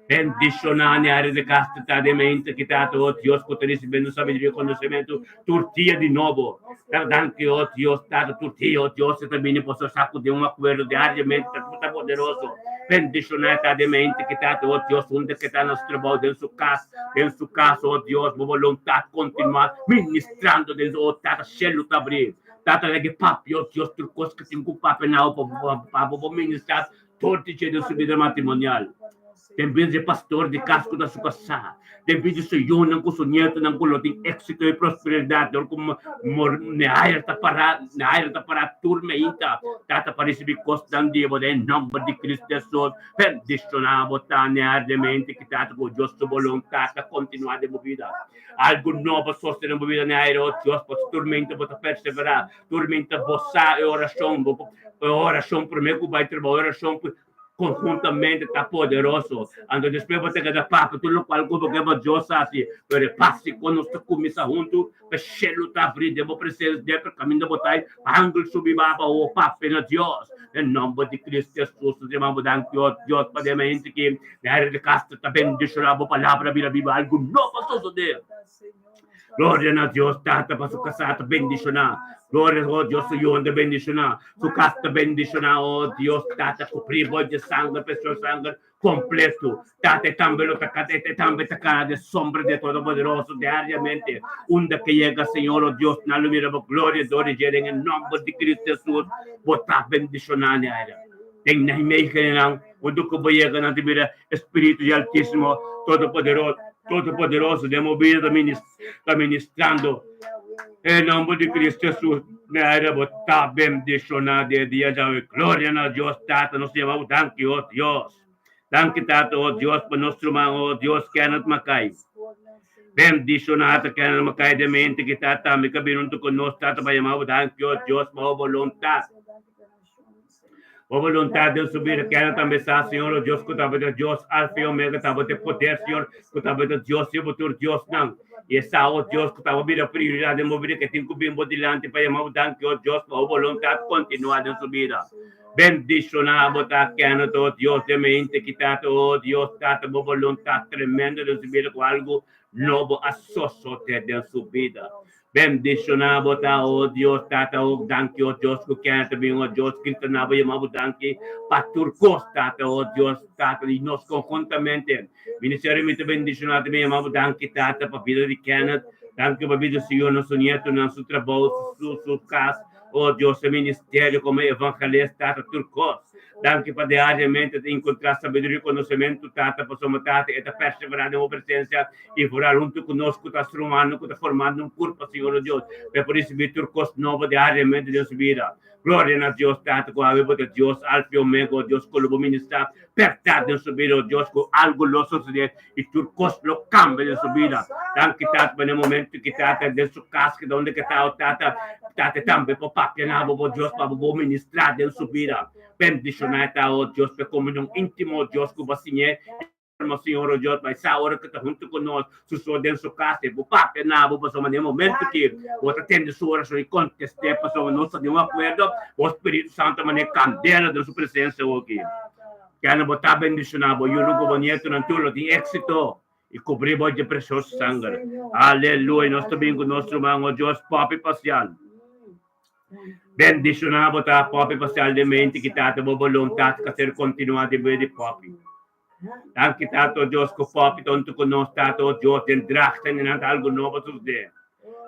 Bendishoná ne área di kas, Tata, den mente ki Tata, oh Dios, ku ta risibiendo sabiduria i konosementu tur dia di nobo. Tata, danki, oh Dios, Tata, tur dia, oh Dios, e ta bini pa su saku den un akuerdo diariamente, Tata, ku ta poderoso. Bendishoná e ta den mente ki Tata, oh Dios, unda ku e ta na su trabou, den su kas, Den su cas, oh Dios, bo voluntad continua ministrando den su, oh Tata, cielo ta abri. Tata, lege papia, oh Dios, tur cos cu tin cu papia na bo pa bo ministra tur di dje den su bida matrimonial. Den bida di e pastor di cas cu ta su casá. Den bida di su yunan cu su nietonan cu lo tin exito y prosperidad dor cu Neair ta para, Neair ta para tur meinta. Tata, pa ricibi cosnan di bo den nomber di Cristo Jesus. Bendishoná bo ta neardemente ki trata ku Dios su boluntat ta kontinuá den bo bida. Algu nobo sosodé den bo bida neaire, o Dios, pasobra turmenta bo ta perseverá, turmenta bo sa e orashon, bo e orashon promé ku bai trabou, e orashon konhuntamente ta poderoso. Anto despues bo ta keda papia tur lokual ku bo ke pa Dios hasi, pero e pasi ku nos ta kuminsá huntu, Pa shelu ta abrí den bo presensia, den e kaminda bo ta pa angel subi ba pa bo papia na Dios. Den nomber di Cristo Jesus, nos yama bo danki, oh Dios, pa den hende ki den área di kas ta bendishoná bo palabra bira biba, algu nobo a sosodé. Gloria na Dios Tata pa su kasá ta bendishoná. Gloria, oh Dios, su yunan ta bendishoná. Su kas ta bendishoná, oh Dios Tata, kubrí bo dje sanger, precioso sanger. Completo. Tata e tambe lo ta cata, e tambe ta cana den sombra di e Todopoderoso diariamente. Unda ke yega, Señor, o Dios, nan lo mira bo gloria dor di dje den e nomber di Cristo Jesus. Bo ta bendiciona ne aira. Den Nijmegennan, unda ku bo yega, nan ta mira e Spiritu di Altisimo, Todopoderoso, Todopoderoso den bo bida ta ministrando. E nomber di Cristo Jesus, ne aira bo ta bendiciona den e dia djawe. Gloria na Dios Tata, nos yama bo danki, oh Dios. Danki Tata, oh Dios, pa nos ruman, oh Dios, Kenneth Mackay. Bendiciona ta Kenneth Mackay den mente ki ta tambe ka bini hunto ku nos, Tata, pa yama bo danki, oh Dios, pa bo boluntad. Bo voluntad den su bida, Kenneth tambe sa, Señor, oh Dios, ku tabata Dios Alfa y Omega, tabata e poder, Señor, ku tabata Dios riba tur diosnan. I e sa, oh Dios, ku tabata bira prioridad den bo bida, ke tin ku bin bo dilanti pa yama bo danki, oh Dios, pa bo voluntad kontinua den su bida. Bendishoná bo ta, Kenneth, oh Dios, den mente ki Tata, oh Dios, Tata, bo voluntad tremendo den su bida ku algu nobo a sosodé den su bida. Bendishoná bo ta, o Dios, Tata, o danki, o Dios, ku kende ta bin, o Dios, Cristo na bo yama bo danki pa tur kos, Tata, o Dios, Tata, di nos konhuntamente. Ministerio mi ta bendishoná ta bin yama bo danki, Tata, pa bida di Kenneth, danki pa bida su yunan, su nietonan, su trabou, su su kas, o Dios, su ministerio komo evangelist, Tata, tur kos. Danki pa diariamente ta enkontrá sabiduria i konosementu, Tata, pasobra Tata e ta perseverá den bo presensia i foral huntu ku nos ku ta strumando, ku ta formando un kurpa, Señor o Dios, pa e por risibí tur kos nobo diariamente den su bida. Gloria na Dios, Tata, ku awe bo ta Dios, Alfa i Omega, o Dios, ku lo bo ministrá bèrdat den su bida, o Dios, ku algu lo sosodé i tur kos lo kambia den su bida. Danki, Tata, pa den momentu ki Tata den su kas, ki ta unda ke ta, o Tata, Tata tambe por papia na bo, bo Dios, pa bo bo ministrá den su bida. Bendishoná e ta, o Dios, pa e komunion íntimo, o Dios, ku bo a siñ'é. Nos Señor o Dios, bai sa ora ku ta huntu ku nos, su so den su kas, e bo papia na bo, pasobra den momento ki bo ta tende su orashon i kontest'é, pasobra nos ta den un akuerdo, bo Spiritu Santu a manera kandela den su presensia awoki. Kende bo ta bendishoná, bo yunan ku bo nietonan tur lo tin éksito i kubrí bo dje presioso sanger. Aleluya! Nos ta bin ku nos ruman, o Dios, popi pasial. Bendishoná bo ta, popi pasial den mente ki tata bo boluntat ka ser kontinuá den bida di popi. Danki Tata o Dios ku popi ta huntu ku nos Tata o Dios den drachten i nan ta algu nobo susdé.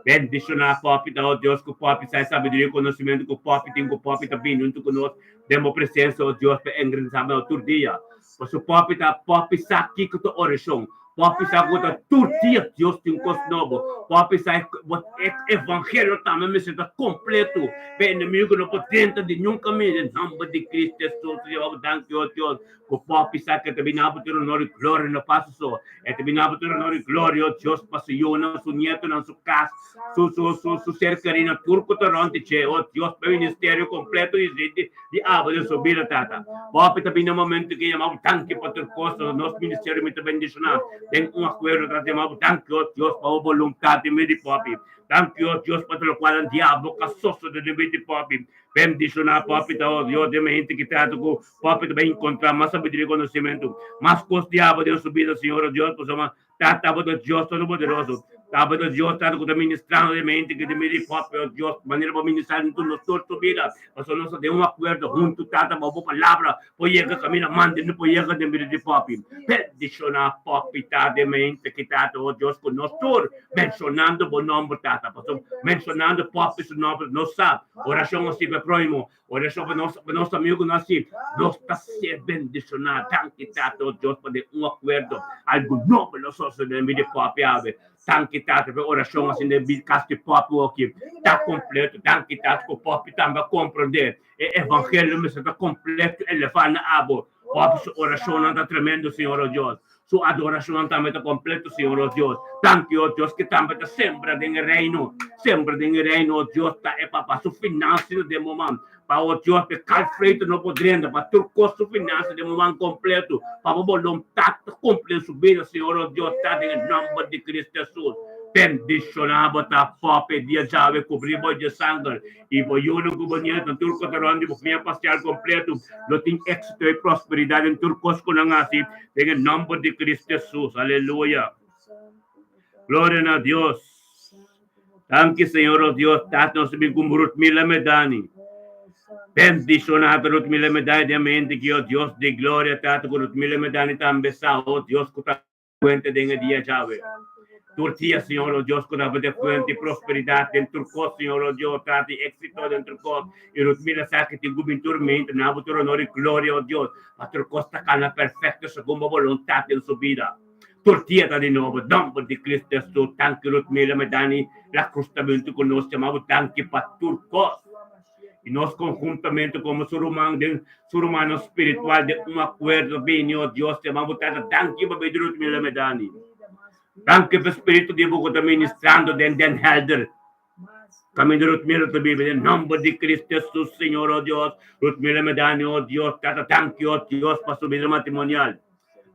Bendishoná popi ta o Dios ku popi sa e sabiduria i konosimentu ku popi tin ku popi ta bini huntu ku nos den bo presensia o Dios pa engrandisá bo tur dia. Pasobra popi ta popi sa kiko ta orashon. Popi sa ku ta tur dia Dios tin kos nobo. Popi sa bo e evangelio tambe mester ta kompleto pa e enemigo no por drenta di niun kaminda den nomber di Cristo Jesus. Danki o Dios. Ku popi sa ke ta bini abo tur honor i gloria no pasa so. E ta bini abo tur honor i gloria, o Dios, pa su yunan, su nietonan, su kas, su su su su ser kerinan, tur ku ta rònt di dje, o Dios, pa e ministerio kompleto di di di abo den su bida, Tata. Popi ta bini e momento ke yama bo danki pa tur kos, nos ministerio mi ta bendishoná den un akuerdo, Tata, yama bo danki, o Dios, pa bo boluntat den medio di popi. Danki, o Dios, pa tur lokual nan diablo ka sosode den medio di popi. Bendishoná popi ta, o Dios, den e hende ki trata ku Popi ta bai encontra mas sabiduria y conocimento, mas cos di abo den su bida, Señor o Dios, pasobra Tata abo ta Dios Todopoderoso, Abo ta Dios Tata cu ta ministrando den mente cu den bida di popi, o Dios, manera bo ministra den tur nos tur su bida, pasobra nos ta den un acuerdo hunto, Tata, bo bo palabra por yega caminda manda no por yega den bida di popi. Bendiciona popi, Tata, den mente ki Tata, o Dios, cu nos tur mencionando bo nomber, Tata, pasobra mencionando popi su nomber nos sa oracion a sirbi prohimo. Ora esaki pa nos, pa nos amigunan si nos ta ser bendishoná. Danki Tata o Dios pa den un akuerdo algu nobo lo sosodé den bida di popi awe. Danki Tata pa e orashon asina den bida kas di popi oki ta kompleto. Danki Tata ku popi tambe a komprondé e evangelio mester ta kompleto elevá na abo. Popi su orashonnan ta tremendo Señor o Dios. Su adorashonnan tambe ta kompleto Señor o Dios. Danki o Dios ke tambe ta sembra den e reino. Sembra den e reino o Dios ta e papa su finansia den bo man. Pa o Dios pe kal freito no por drenta pa tur kos su finansia den bo man kompleto. Pa bo boluntat ta kumpli den su bida Señor o Dios ta den e nomber di Cristo Jesus. Bendishona bo ta pope dia djawe kubri bo dje sanger I bo yunan ku bo nietunan, tur ku ta rònt di bo famia pastial kompletu, lo tin éksito i prosperidat den tur kos ku nan hasi, den e nòmber di Kristu Hesus. Aleluya! Gloria na Dios! Danki, Señor nos Dios. Tata, nos ta bin ku Ruth Mila Medani. Bendishoná ta Ruth Mila Medani den mente ki, o Dios di gloria, Tata, ku Ruth Mila Medani tambe sa, o Dios, ku ta. Fuente den e dia djawe. Tur dia, Señor, o Dios, ku tabata e fuente di prosperidat den tur kos, Señor, o Dios, tata di éksito den tur kos. I nos mira sa ki tin ku bin tur mente, na bo tur honor i gloria, o Dios, pa tur kos ta kana perfekto segun bo boluntat den su bida. Tur dia ta di nobo. Nòmber di Kristu Hesus, danki Ruth Miller Medani La Cruz ta bintu ku nos, yama bo danki pa tur kos. I nos konhuntamente komo su ruman den su rumannan spiritual den un akuerdo bini, o Dios, te bo Tata, danki pa bidi Ruth Miller Medani. Danki pa spiritu di bo ku ta ministrando den Den Helder. Kaminda Ruth Miller ta biba den nomber di Cristo Jesus, Señor, o Dios. Ruth Miller Medani, o Dios, Tata, danki, o Dios, pa su bida matrimonial.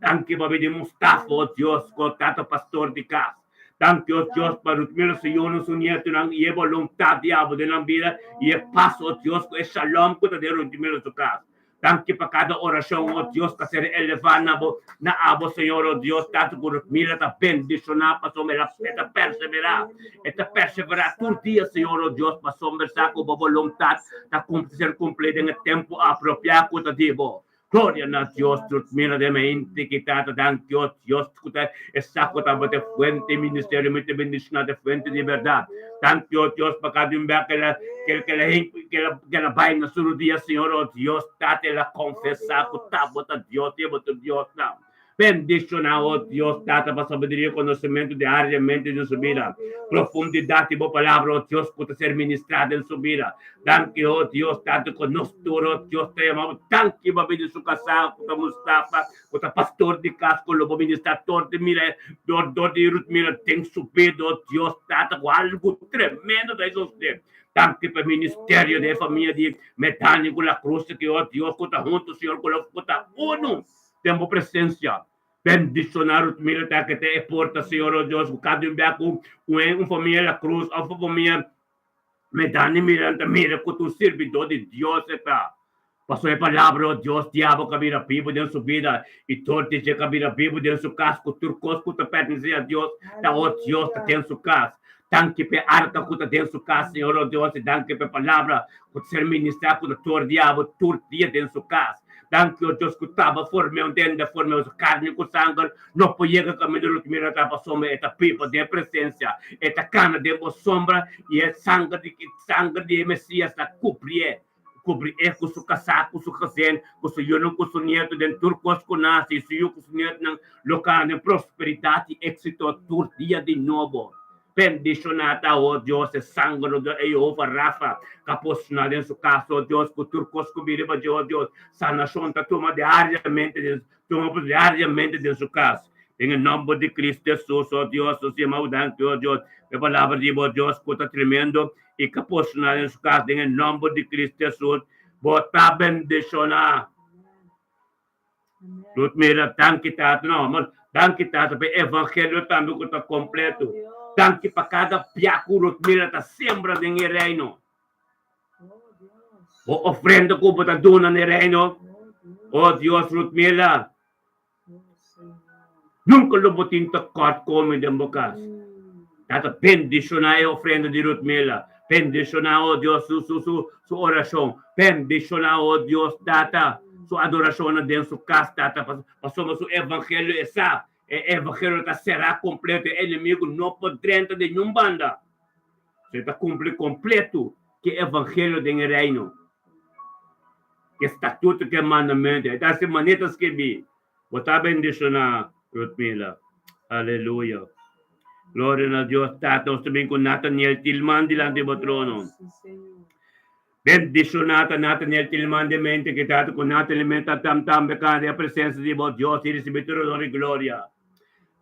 Danki pa bidi Mustafa, o Dios, ku tata pastor di kas. Danki, o Dios, pa Ruthmila, su yunan, su nietunan, i e boluntat di abo den nan bida, i e pas, o Dios, ku e shalom ku ta den Ruthmila su kas. Danki pa kada orashon, o Dios, ku a ser elevá na bo, na abo, Señor, o Dios, tantu ku Ruthmila ta bendishoná pasobra el a, e ta perseverá. E ta perseverá tur dia, Señor, o Dios, pasobra sa ku bo boluntat ta ser kumplí den e tempu apropiá ku ta di bo. Gloria na Dios, Dios mira de mente que tata danki oh Dios ku ta esa ku tabata e fuente ministerio mi ta bendiciona te fuente di berdad. Danki oh Dios pa cada un bia ke la ke ke la ke la ke la bai na su rodia Señor oh Dios tata el a confesa ku tabata Dios y bo ta Dios nan. Bendiciona oh Dios tata pa sabiduria y conocimento diariamente den su bida. Profundidad di bo palabra oh Dios cu ta ser ministra den su bida. Danki oh Dios tata cu nos tur oh Dios ta yama bo danki pa bini su casa cu ta Mustafa cu ta pastor di cas cu lo bo ministra dor di mira dor dor di Ruth mira den su bida oh Dios tata cu algo tremendo ta sucede. Danki pa e ministerio di e famia di Medani cu La Cruz aki oh Dios cu ta hunto Señor cu lo cu ta uno. Den bo presencia. Bendiciona Ruth Miller ta ke ta e porta Señor oh Dios ku kada un bia ku un famia La Cruz of un famia Medani mira nan ta mira ku ta un sirbidor di Dios e ta. Pasobra e palabra oh Dios diabel ka bira bibu den su bida i tur di dje ka bira bibu den su kas ku tur kos ku ta pertense a Dios ta oh Dios ta den su kas. Danki p'e arka ku ta den su kas Señor oh Dios i danki p'e palabra ku ta ser ministrá ku ta tur diabel tur dia den su kas. Danki o Dios ku taba form'é un tenda form'é usa karni ku sanger no por yega kaminda Ruth mira ta pasobra e ta pipa den e presensia e ta kana den bo sombra i e sanger di sanger di e Mesias ta kubrié kubri e ku su kasá ku su gezin ku su yunan ku su nieto den tur kos ku nase i su yu ku su nietonan lo kana den prosperidat i éksito tur dia di nobo. Bendishoná ta, o Dios, e sanger, o Dios, e Jehova Rafa, ka posishoná den su kas, o Dios, ku tur kos ku bini riba dje, o Dios, sanashon ta tuma diariamente den, tuma diariamente den su kas. Den e nòmber di Kristu Hesus, o Dios, nos yama bo danki, o Dios, pa e palabra di bo, Dios, ku ta tremendo i ka posishoná den su kas, den e nòmber di Kristu Hesus, bo ta bendishoná. Nos mira, danki Tata, no, amor, danki Tata pa e evangelio tambe ku ta kompleto. Danki pa kada pia ku nos mira ta sembra den e reino. Bo ofrenda ku bo ta duna na e reino, oh Dios, nos mira, nunka lo bo tin tekort komi den bo kas. Tata, bendishoná e ofrenda di Rutmila. Bendishoná, oh Dios, su, su, su, su orashon. Bendishoná, oh Dios, Tata, su adorashonnan den su kas, Tata, pasobra su evangelio e sa, e evangelio ta será kompleto, e enemigu no por drenta den niun banda. So e ta kumpli kompleto ku e evangelio den e reino, ku e statuto, ku e mandamentu. E ta hasi manera ta skibí. Bo ta bendishoná, Rutmila. Aleluya. Gloria na Dios Tata. Nos ta bin ku Nathaniel Tilman dilanti bo trono. Bendishoná ta Nathaniel Tilman den mente ki Tata ku Nathaniel men ta tam tambe kana den e presensia di bo Dios i risibí tur honor i gloria.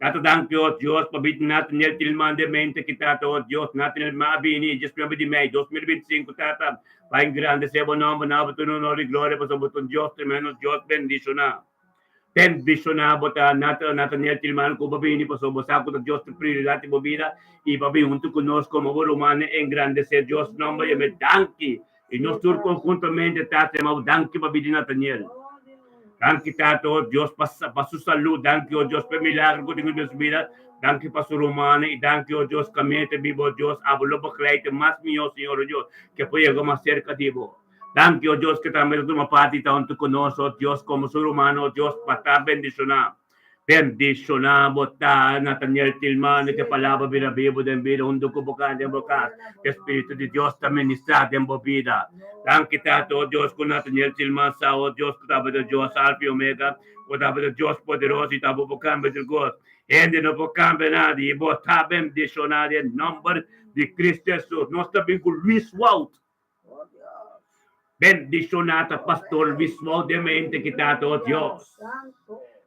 Tata danki o Dios pa bini Nathaniel Tilman den mente ki Tata o Dios Nathaniel ma a bini 19 di mei 2025 Tata pa engrandesé bo nomber na bo tur honor i gloria pasobra bo ta un Dios tremendo Dios bendishoná. Bendishoná bo ta Nathaniel Tilman ku bo bini pasobra bo sa ku ta Dios ta prioridat di bo bida i bo bin huntu ku nos komo bo rumannan engrandesé Dios su nòmber yam'é danki i nos tur konhuntamente ta yama bo danki pa bida di Nathaniel. Danki Tata o Dios pa pa su salú danki o Dios pa e milagro ku tin den su bida danki pa su rumannan i danki o Dios kaminda ta biba o Dios abo lo begleid'e mas mihó Señor o Dios ke por yega mas serka di bo. Danki, o Dios, ke tambe ta tuma parti ta huntu ku nos, o Dios, komo su ruman, o Dios, pa ta bendishoná. Bendishoná bo ta, Nathaniel Tilman, ke palabra bira bibu den bida huntu ku bo kas den bo kas. Ke Spiritu di Dios ta ministrá den bo bida. Danki, Tata, o Dios, ku Nathaniel Tilman sa, o Dios, ku tabata Dios Alfa i Omega, ku tabata Dios poderoso i tabata por kambia tur kos. Hende no por kambia nada, i bo ta bendishoná den nòmber di Cristo Hesus. Nos ta bin ku Luis Wout. Bendishoná ta Pastor Luis Wout den mente ki Tata o Dios.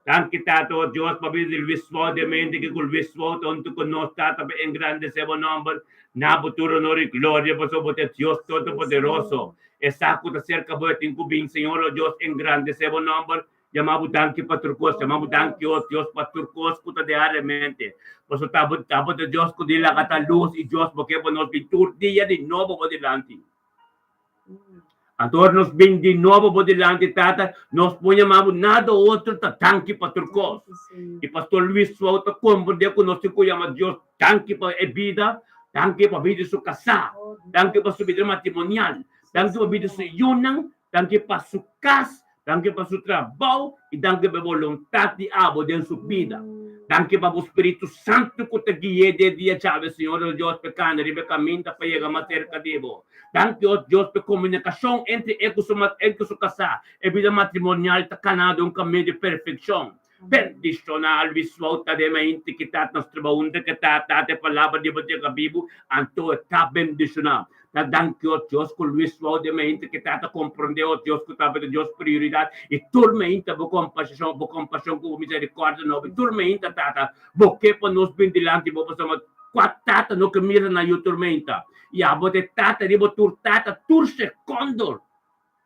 Danki Tata o Dios pa bida di Luis Wout den mente ki ku Luis Wout ta huntu ku nos Tata pa engrandesé bo nòmber na bo tur honor i gloria pasobra bo ta e Dios Todopoderoso. E sa ku ta serka bo e tin ku bin Señor o Dios engrandesé bo nòmber Yama bo danki pa tur kos, yama bo danki, o Dios, pa tur kos ku ta diariamente. Pasobra ta bo, ta bo ta Dios ku di laga ta lus, i Dios bo ke pa nos bin tur dia di nobo bo dilanti. Anto ora nos bin di nobo bo dilanti, Tata, nos por yama bo nada otro ta danki pa tur kos. I Pastor Luis Suau ta komprende ku nos tin ku yama Dios danki pa e bida, danki pa bida di su kasá, danki pa su bida matrimonial, danki pa bida di su yunan, danki pa su kas. Danki pa su trabou i danki pa e boluntat di abo den su bida. Danki pa bo Spiritu Santu ku ta gui'é den dia djawe, Señor nos Dios, pa e kana riba e kaminda pa yega mas serka di bo. Danki, o Dios, pa e komunikashon entre e ku su e ku su kasá, e bida matrimonial ta kana den un kaminda di perfekshon. Bendishoná Luis Wouter den e intikitat nos trabou unda ke ta ta e palabra di bo djega bibu, anto e ta bendishoná. Ta danki, o Dios, ku Luis Wouter den e intikitat ta komprondé, o Dios, ku tabata Dios prioridat i tur meinta bo kompashon, bo kompashon ku bo miserikòrdia nobo tur meinta, Tata, bo ke pa nos bin dilanti bo pasobra kua tata no ke mira na yu tur meinta? I abo ta e tata riba tur tata tur sekòndor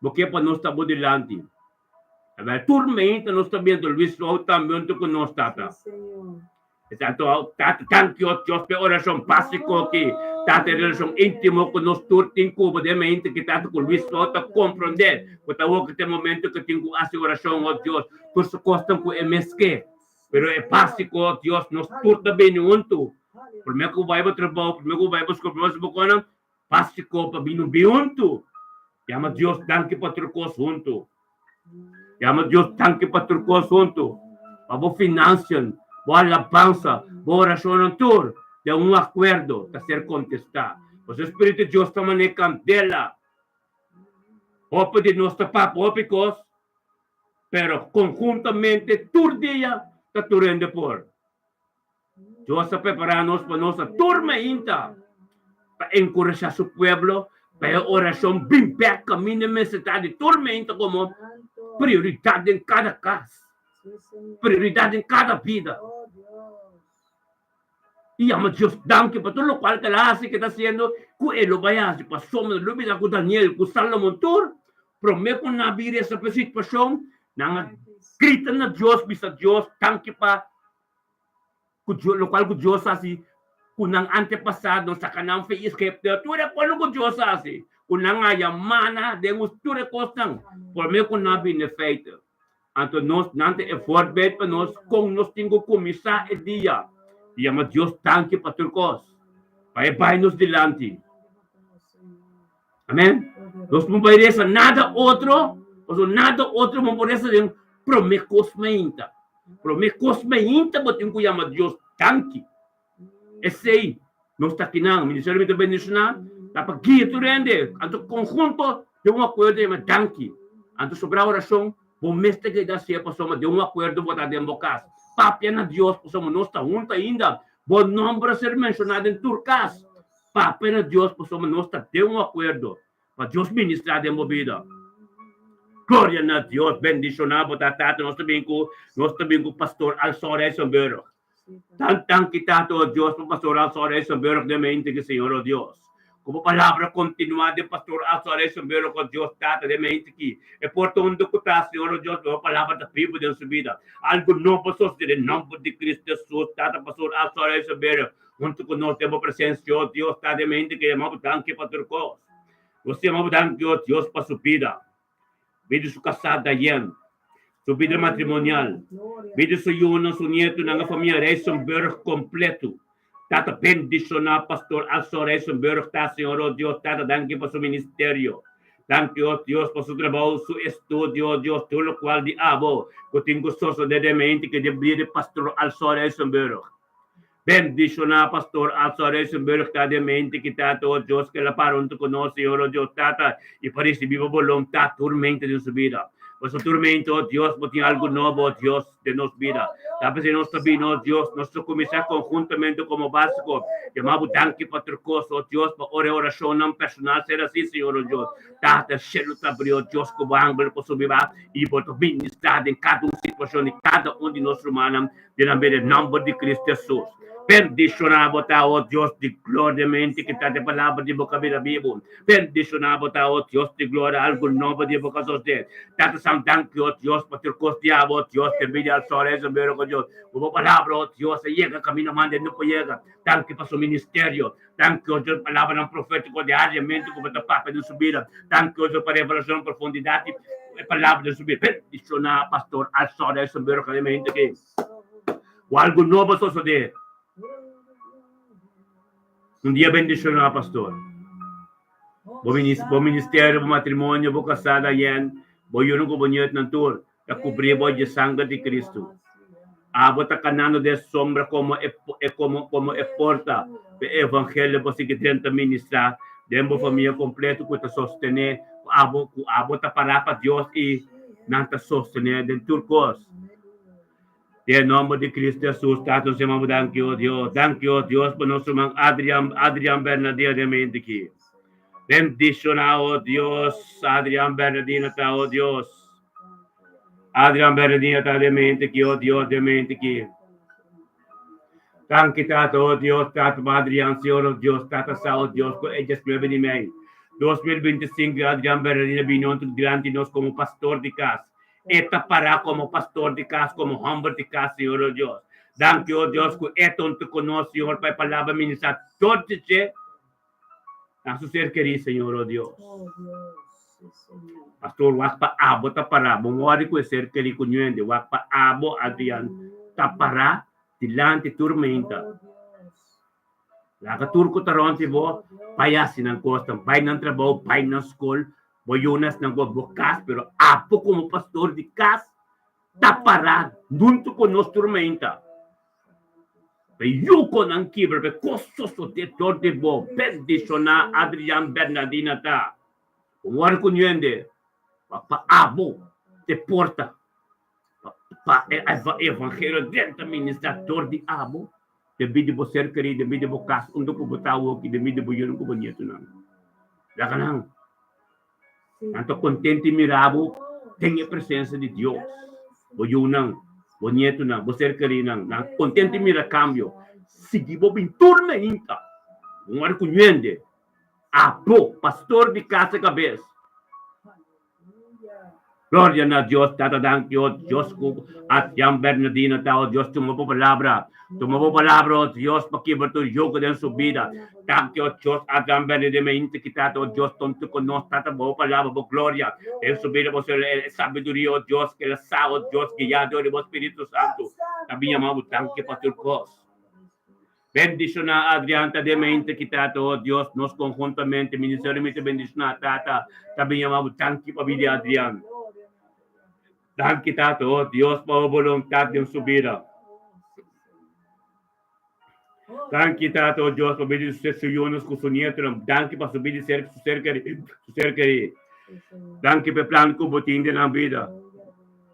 bo ke pa nos ta bo dilanti. Awel tur meinta nos ta biendo Luis Lou tambe hunto cu nos tata. Esanto tata danki o Dios p'e oracion basico aki. Tata e relacion intimo cu nos tur tin cu bo den meinta ki tata cu Luis Lou ta comprende cu ta awor cu ta e momento cu tin cu haci oracion o Dios tur su cosnan cu e mes ke. Pero e basico o Dios nos tur ta bini hunto. Prome cu bo bay bo trabao, prome cu bo bay bo scol, prome cu bo conan basico pa bini hunto. Yama Dios danki pa tur kos huntu. Yama Dios danki pa tur kos huntu. Pa bo finansian, bo alabansa, bo orashonnan tur den un akuerdo ta ser kontestá. Pasobra e Spiritu di Dios ta manera kandela. Hopi di nos ta papia hopi kos, pero konhuntamente tur dia ta tur hende por. Dios a prepará nos pa nos a tur mainta pa enkurashá su pueblo pa e orashon bin bèk kaminda mester ta di tur mainta komo prioridat den kada kas, prioridat den kada bida. I yama Dios danki pa tur lokual ku el a hasi, ku e ta hasiendo, ku e lo bai hasi. Pasobra lo bira ku Daniel, ku Salomon tur promé ku nan a bira esa situashon, nan a grita na Dios, bisa Dios danki pa ku Dios, lokual ku Dios hasi ku nan antepasadonan, saka nan for Egipto, tur e kosnan ku Dios hasi, ku nan haya mana den us tur e kosnan, promé ku nan a bini e feite. Anto nos, nan ta e voorbeeld pa nos kon nos tin ku kuminsá e dia di yama Dios danki pa tur kos, pa e bai nos dilanti. Amen. Nos no por resa nada otro, pasobra nada otro bo por resa den promé kos mainta. Promé kos mainta bo tin ku yama Dios danki. Esei nos ta akinan, Ministerio mi ta bendishoná, ta pa guia tur hende, anto konhunto den un akuerdo yama danki. Anto sobrá orashon, bo mes ta keda hasié pasobra den un akuerdo bo ta den bo kas. Papia na Dios pasobra nos ta huntu ainda. Bo nòmber a ser menshoná den tur kas. Papia na Dios pasobra nos ta den un akuerdo pa Dios ministrá den bo bida. Gloria na Dios! Bendishoná bo ta Tata. Nos ta bin ku nos ta bin ku Pastor Alson Rijsenburg. Tan danki Tata o Dios pa Pastor Alson Rijsenburg den mente ki Señor o Dios. Ku bo palabra kontinuá den Pastor Alson Rijsenburg o Dios Tata den mente ki e por ta unda ku ta Señor o Dios bo palabra ta bibu den su bida. Algu nobo sosodé den nomber di Cristo Jesus Tata Pastor Alson Rijsenburg. Huntu ku nos den bo presensia, o Dios, ta den mente ke yama bo danki pa tur kos. Nos ta yama bo danki, o Dios, pa su bida, bida di su kasá Diane, su bida matrimonial, bida di su yunan, su nietunan, e famia Rijsenburg kompletu. Tata, bendishoná Pastor Alson Rijsenburg ta, Señor, o Dios, Tata, danki pa su ministerio. Danki, o Dios, pa su trabou, su estudio, o Dios, tur lokual di abo ku tin ku sosodé den mente ke den bida di Pastor Alson Rijsenburg. Bendiciona Pastor Alzo Reisenburg ta den mente ki Tata o Dios ke la para hunto ku nos Señor o Dios Tata i pa ricibi bo boluntad tur mente den su bida. Pasobra tur mente o Dios bo tin algo nobo o Dios den nos bida. Ta p'esei nos ta bini o Dios nos ta cuminsa conhuntamente como basico yama bo danki pa tur cos o Dios pa ora e oracionnan personal ser asi Señor o Dios Tata cielo ta abri o Dios ku bo angel por subi ba i bo ta ministra den cada un situacion di cada un di nos rumannan Den nomber di nomber di Cristo Jesus. Bendiciona bo ta, o Dios di gloria, mente ki ta de palabra di bo kabira bibu. Bendiciona bo ta, o Dios di gloria, algu nobo di bo ka sosde. Tata San, danki, o Dios, pa tur kos di abo, o Dios, te bida al sol, eso mero ko Dios. Ku bo palabra, o Dios, a yega kamino manda no por yega. Danki pa su ministerio. Danki, o Dios, palabranan profetiko diariamente ku bo ta papia den su bida. Danki, o Dios, pa revelacion, profundidad di e palabra den su bida. Bendiciona Pastor Alsor Eisenberg grandemente ki ku algu nobo a sosode. Un dia bendiciona Pastor. Bo ministerio, bo matrimonio, bo casada yen. Bo yunan ku bo nietnan tur ta kubrí bo dje sanger di Kristu. Abo ta kanando den sombra komo e e komo komo e porta pa e evangelio por sigui drenta ministrá den bo famia kompleto ku ta sostené ku abo ku abo ta pará pa Dios i nan ta sostené den tur kos. Den e nomber di Cristo Jesus, Tata nos yama bo danki, o Dios. Danki, o Dios, pa nos ruman Adrian, Adrian Bernardino den mente aki. Bendiciona, o Dios, Adrian Bernardino ta, o Dios. Adrian Bernardino ta den mente aki, o Dios, den mente aki. Danki, Tata, o Dios, Tata, pa Adrian, Señor, o Dios, Tata sa, o Dios, cu e 19 di mei, 2025, Adrian Bernardino bini onto dilanti nos como pastor di cas. E ta pará komo pastor di kas, komo hòmber di kas, Señor o Dios. Danki, o Dios, ku e ta huntu ku nos, Señor, pa e palabra ministrá tur di dje na su ser kerí, Señor o Dios. Pastor, wak pa abo ta pará. Bo wòrdu ku e ser kerí ku ñuende. Wak pa abo, Adrian, ta pará dilanti tur meinta. Laga tur ku ta rònt di bo bai hasi nan kosnan, bai nan trabou, bai nan skol, bo yunan nan ku bo kas, pero abo komo pastor di kas ta pará huntu ku nos tur meinta. Pa e yukonan kibra, pa e kos sosodé dor di bo. Bendishoná Adrian Bernardina ta. Bo wòrdu ku ñuende pa abo te porta. Pa e evangelio drenta ministrá dor di abo, debí di bo ser kerí, debí di bo kas unda ku bo ta awoki, debí di bo yunan ku bo nietunan. Laga nan, nan ta kontenti mira bo den e presensia di Dios. Bo yunan, bo nietunan, bo ser kerínan, nan kontenti mira kambio. Sigui bo bin tur meinta, bo wòrdu ku ñuende. Abo, pastor di kas e kabes. Gloria na Dios, Tata danki o Dios ku Adrian Bernardino ta o Dios tuma bo palabra, tuma bo palabra o Dios pa kibra tur yugo den su bida. Danki o Dios Adrian Bernardino me inta ki Tata o Dios tonto ku nos Tata bo palabra bo gloria den su bida bo e sabiduria o Dios ke la sa o Dios guia dor di bo Spiritu Santu ta bin yama bo danki pa tur kos. Bendishoná Adrian ta den mente ki Tata, oh Dios, nos konhuntamente, ministerio mi ta bendishoná Tata, ta bin yama bo danki pa bida di Adrian. Danki Tata, oh Dios, pa bo boluntat den su bida. Danki Tata, oh Dios, pa bida di su su yunan ku su nietonan. Danki pa su bida di ser su ser kerí, su ser kerí. Danki pa e plan ku bo tin den nan bida.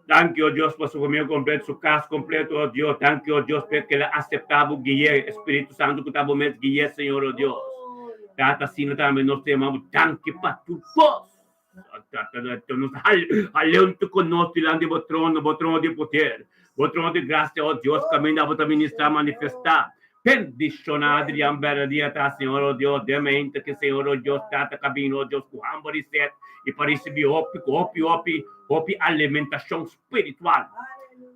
Danki, o Dios, pa su famia kompleto, su kas kompleto, o Dios. Danki, o Dios, pa ke el a aseptá bo gui'é, e Spiritu Santu ku ta bo mes gui'é, Señor, o Dios. Tata, asina tambe nos ta yama bo danki pa tur kos. Tata, nos ta halento ku nos dilanti di bo trono, bo trono di poder, bo trono di grasia, o Dios, kaminda bo ta ministrá, manifestá. Bendishoná Adrian Bernardino ta, Señor, o Dios, den mente ke Señor, o Dios, Tata ka bini, o Dios, ku hamber i set i pa risibí hopi, ku hopi, hopi, hopi alimentashon spiritual.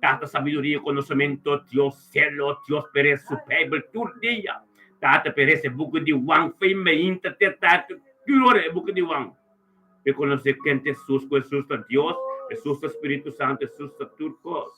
Tata, sabiduria, konosementu, Dios, selo, Dios, perez su Beibel tur dia. Tata, perez e buki di Juan, fe i meinta te tardi, tur ora e buki di Juan. Pe konosé ken ta Hesus, ku Hesus ta Dios, Hesus ta Spiritu Santu, Hesus ta tur kos.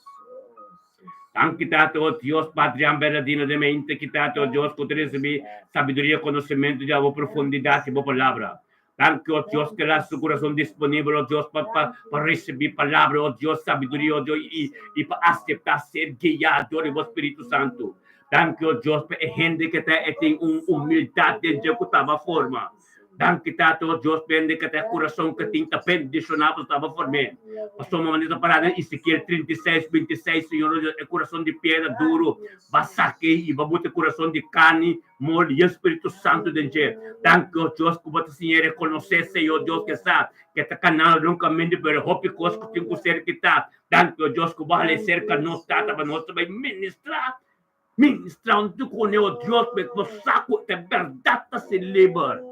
Danki Tata, o Dios, Padre Jan Bernardino de mente ki Tata, o Dios, ku ta risibí sabiduria, konosementu di abo profundidat di bo palabra. Danki, o Dios, ke la su kurason disponibel, o Dios, pa pa pa risibí palabra, o Dios, sabiduria, o Dios, i i pa aseptá ser guiá dor di bo Spiritu Santu. Danki, o Dios, pa e hende ke ta e tin un humildat den dje ku ta ba forma. Danki Tata o Dios bende ke ta e kurason ke tin ta bendishoná pasobra ta bo form'é. Pasobra manera ta pará den Ezekiel 36, 26, Señor o Dios, e kurason di piedra duru ba sak'é i ba buta e kurason di karni moli i e Spiritu Santu den dje. Danki o Dios ku bo ta siñ'é rekonosé, Señor Dios, ke sa ke ta kanando den un kaminda pero hopi kos ku tin ku ser kitá. Danki o Dios ku bo hal'é serka nos, Tata, pa nos ta bai ministrá. Ministrando ku ne, o Dios, pa e sa ku e bèrdat ta ser liber.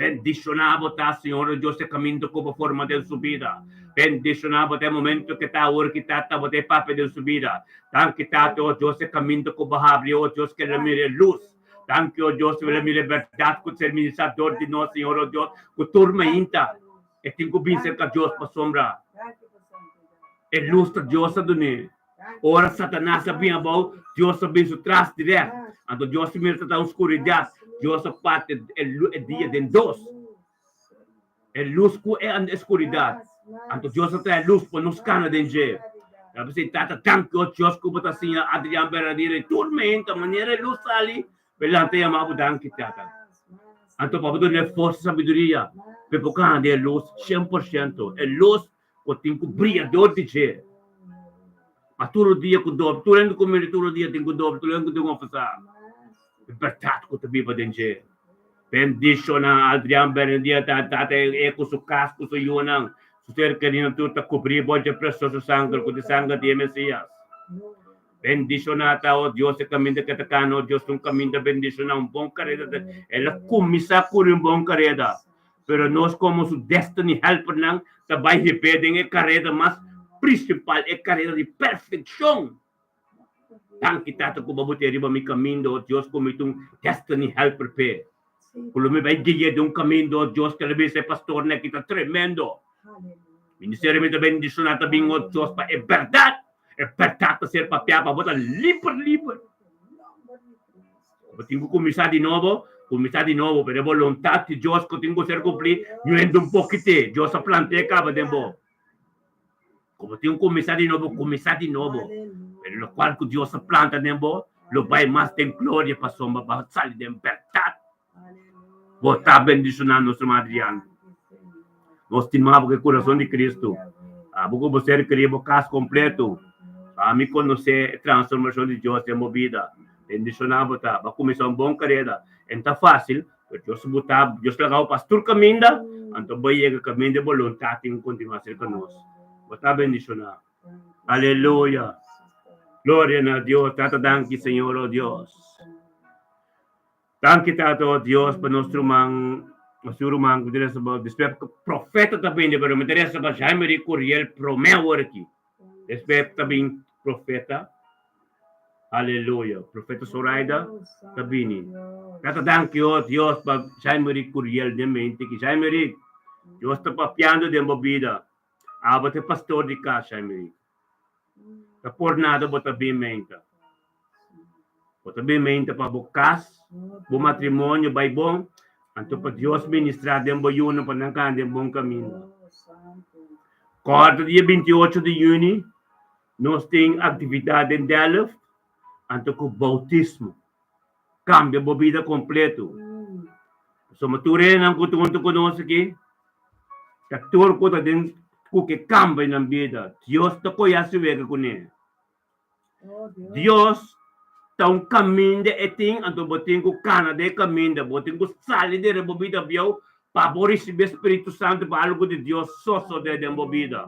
Bendishoná bo ta, Señor, o Dios, e kaminda ku bo forma den su bida. Bendishoná bo ta e momento ku ta awor ki ta tabata e papia den su bida. Danki, Tata, o Dios, e kaminda ku bo habri, o Dios, ku el a mira e lus. Danki, o Dios, ku el a mira e bèrdat ku ta ser ministrá dor di nos, Señor, o Dios, ku tur mainta e tin ku bin serka Dios pasobra e lus ta Dios a dun'é. Ora Satanas a bin abou, Dios a bin su tras dirèkt. Anto Dios a mira ta ta un skuridat. Dios a parti e dia den dos. E lus ku e anda e skuridat. Anto Dios a trae lus pa nos kana den dje. Ta p'esei Tata danki o Dios ku bo ta siña Adrian Bernardino i tur menta manera e lus sali pa e lanta yama bo danki Tata. Anto pa bo duna e forsa i sabiduria pa e por kana den e lus 100%. E lus ku tin ku bria dor di dje. Pa tur dia ku dor, tur hende ku mira tur dia tin ku dor, tur hende ku tin ku konfesá e bèrdat ku ta biba den dje. Bendishona Adrian Bernadino ta tata e ku su kas ku su yunan, su ser kerinan tur ta kubrí bo dje presioso sanger ku ta sanger di e Mesias. Bendishona ta o Dios e kaminda ke ta kana o Dios ta un kaminda bendishona un bon kareda ta el a kuminsá kuri un bon kareda pero nos komo su destiny helpernan ta bai hib'é den e kareda mas prinsipal e kareda di perfekshon. Danki Tata ku bo bote riba mi kaminda, o Dios, ku mi ta un destiny helper p'e. Ku lo mi bai gui'é den un kaminda, o Dios, ku el a bisa e pastornan aki ta tremendo. Ministerio mi ta bendishoná ta bin, o Dios, pa e bèrdat, e bèrdat ta ser papiá pa bo ta liber, liber. Bo tin ku kuminsá di nobo, kuminsá di nobo, pero e boluntat di Dios ku tin ku ser kumplí, ñuendo un pokite. Dios a plant'é kaba den bo. Como tin un cuminsa di nobo, cuminsa di nobo. Pero locual cu Dios a planta den bo, lo bay mas den gloria pasobra bo a sali den berdad. Bo ta bendiciona nos hermano Adrian. Nos stima bo cu e curason di Cristo. Abo cu bo ser querido, bo cas completo. Pa mi conoce e transformacion di Dios den bo bida. Bendiciona bo ta. Bo a cuminsa un bon careda. E no ta facil, pero Dios bo ta, Dios laga bo pas tur caminda, anto bo yega caminda e boluntad tin cu continua cerca nos. Bo ta bendiciona. Aleluya. Gloria na Dios. Tata danki Señor oh Dios. Danki Tata oh Dios pa nos ruman, nos ruman cu ta resa pa despues profeta ta bini pero mi ta resa pa Jaime Rico Curiel prome awor aki. Despues ta bin profeta. Aleluya. Profeta Zoraida ta bini. Tata danki oh Dios pa Jaime Rick Curiel den mente ki Jaime Rick Dios ta papiando den bo bida. Abo ta e pastor di kas Jaime Rick. Ta por nada bo ta bin menta. Bo ta bin menta pa bo kas, bo matrimonio bai bon, anto pa Dios ministra den bo yunan pa nan kana den bon kaminda. Kòrda dia 28 di yüni Nos tin aktividat den Delft anto ku boutismo. Kambia bo bida kompleto. Pasobra tur hendenan ku ta huntu ku nos aki ta tur ku ta den ku ke kambia nan bida. Dios ta koyá su wega kuné. Dios ta un kaminda e tin anto bo tin ku kana den e kaminda. Bo tin ku sali di bo bida bieu pa bo risibí e Spiritu Santu pa algu di Dios sosodé den bo bida.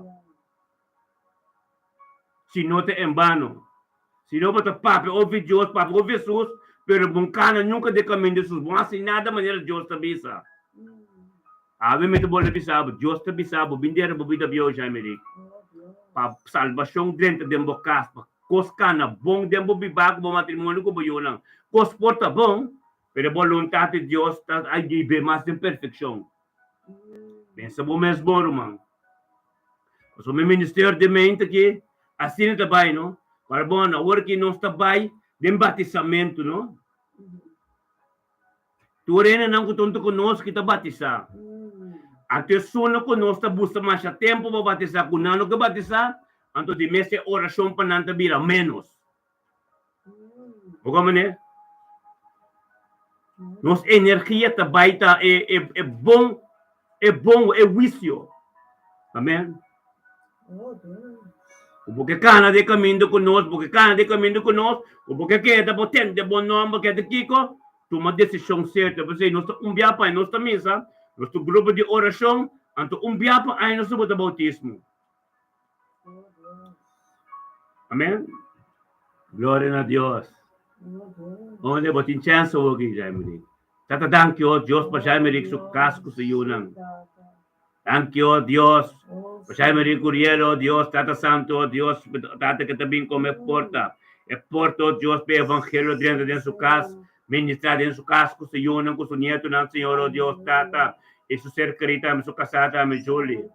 Si no ta en bano. Si no bo ta papia over Dios, papia over Jesus, pero bo cana nunca den caminda di Jesus, bo no haci nada manera Dios ta bisa. Awe mi ta bolbe bisa bo, Dios ta bisa bo, bin dera bo bida bieu, Jaime Rick, pa salbacion drenta den bo cas, pa cos cana bon den bo biba cu bo matrimonio cu bo yunan. Cos por ta bon, pero e boluntad di Dios ta a yibe mas den perfeccion. Pensa bo mes bon, ruman. Pasobra mi ministerio den mente ki asina ta bai, no? Para bon, awor ki nos ta bai den batisamentu, no? Tur hendenan ku ta huntu ku nos ki ta batisá. Anto esunnan ku nos ta buska masha tempu pa batisá, ku nan no ke batisá, anto di mes e orashon pa nan ta bira ménos. Bo komprendé? Nos energia ta bai ta e e e bon e bon e wisio. Amen. Bo ke kana de kaminda ku nos, bo ke kana de kaminda ku nos, bo ke keda bo tende bo nomber, keda kiko, tuma desishon serto. P'esei nos ta un bia pa nos ta misa, nos ta grupo di orashon, anto un bia pa aña nos ta bota boutismo. Amen. Gloria na Dios. Onde bo tin chance hoki, Jaime Rick. Tata danki oh Dios pa Jaime Rick su cas cu su yunan. Danki oh Dios pa Jaime Rick Curiel oh Dios, Tata Santo oh Dios, Tata que ta bin come e porta. E porta oh Dios pa evangelio drenta den su cas, ministra den su cas cu su yunan, cu su nietonan, Señor oh Dios, Tata. Y su ser querido tambe, su casada tambe, Julie.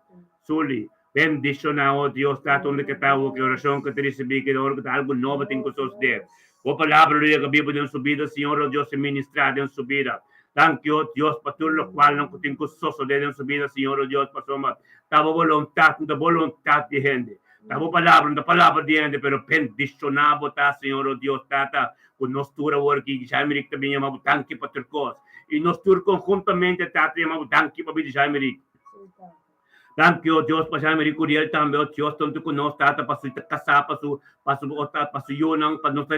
Suli, Bendiciona, oh Dios, Tata unda ke ta awo, ke oracion ke ta ricibi, ke ora ku ta algo nobo tin ku sosode. Bo palabra lo yega bibu den su bida, Señor, oh Dios, i ministra den su bida. Danki, o Dios, pa tur lokualnan ku tin ku sosodé den su bida, Señor, o Dios, pasobra ta bo boluntat, no ta boluntat di hende. Ta bo palabra, no ta palabra di hende, pero bendishoná bo ta, Señor, o Dios, Tata, ku nos tur awor aki, Jaimerick ta bin yama bo danki pa tur kos. I nos tur konhuntamente, Tata, yama bo danki pa bida Jaimerick. Danki, o Dios, pa Jaimerick Curiel tambe, o Dios, tantu ku nos, Tata, pa su kasá, pa su, pa su, o ta, pa su yunan, pa nos ta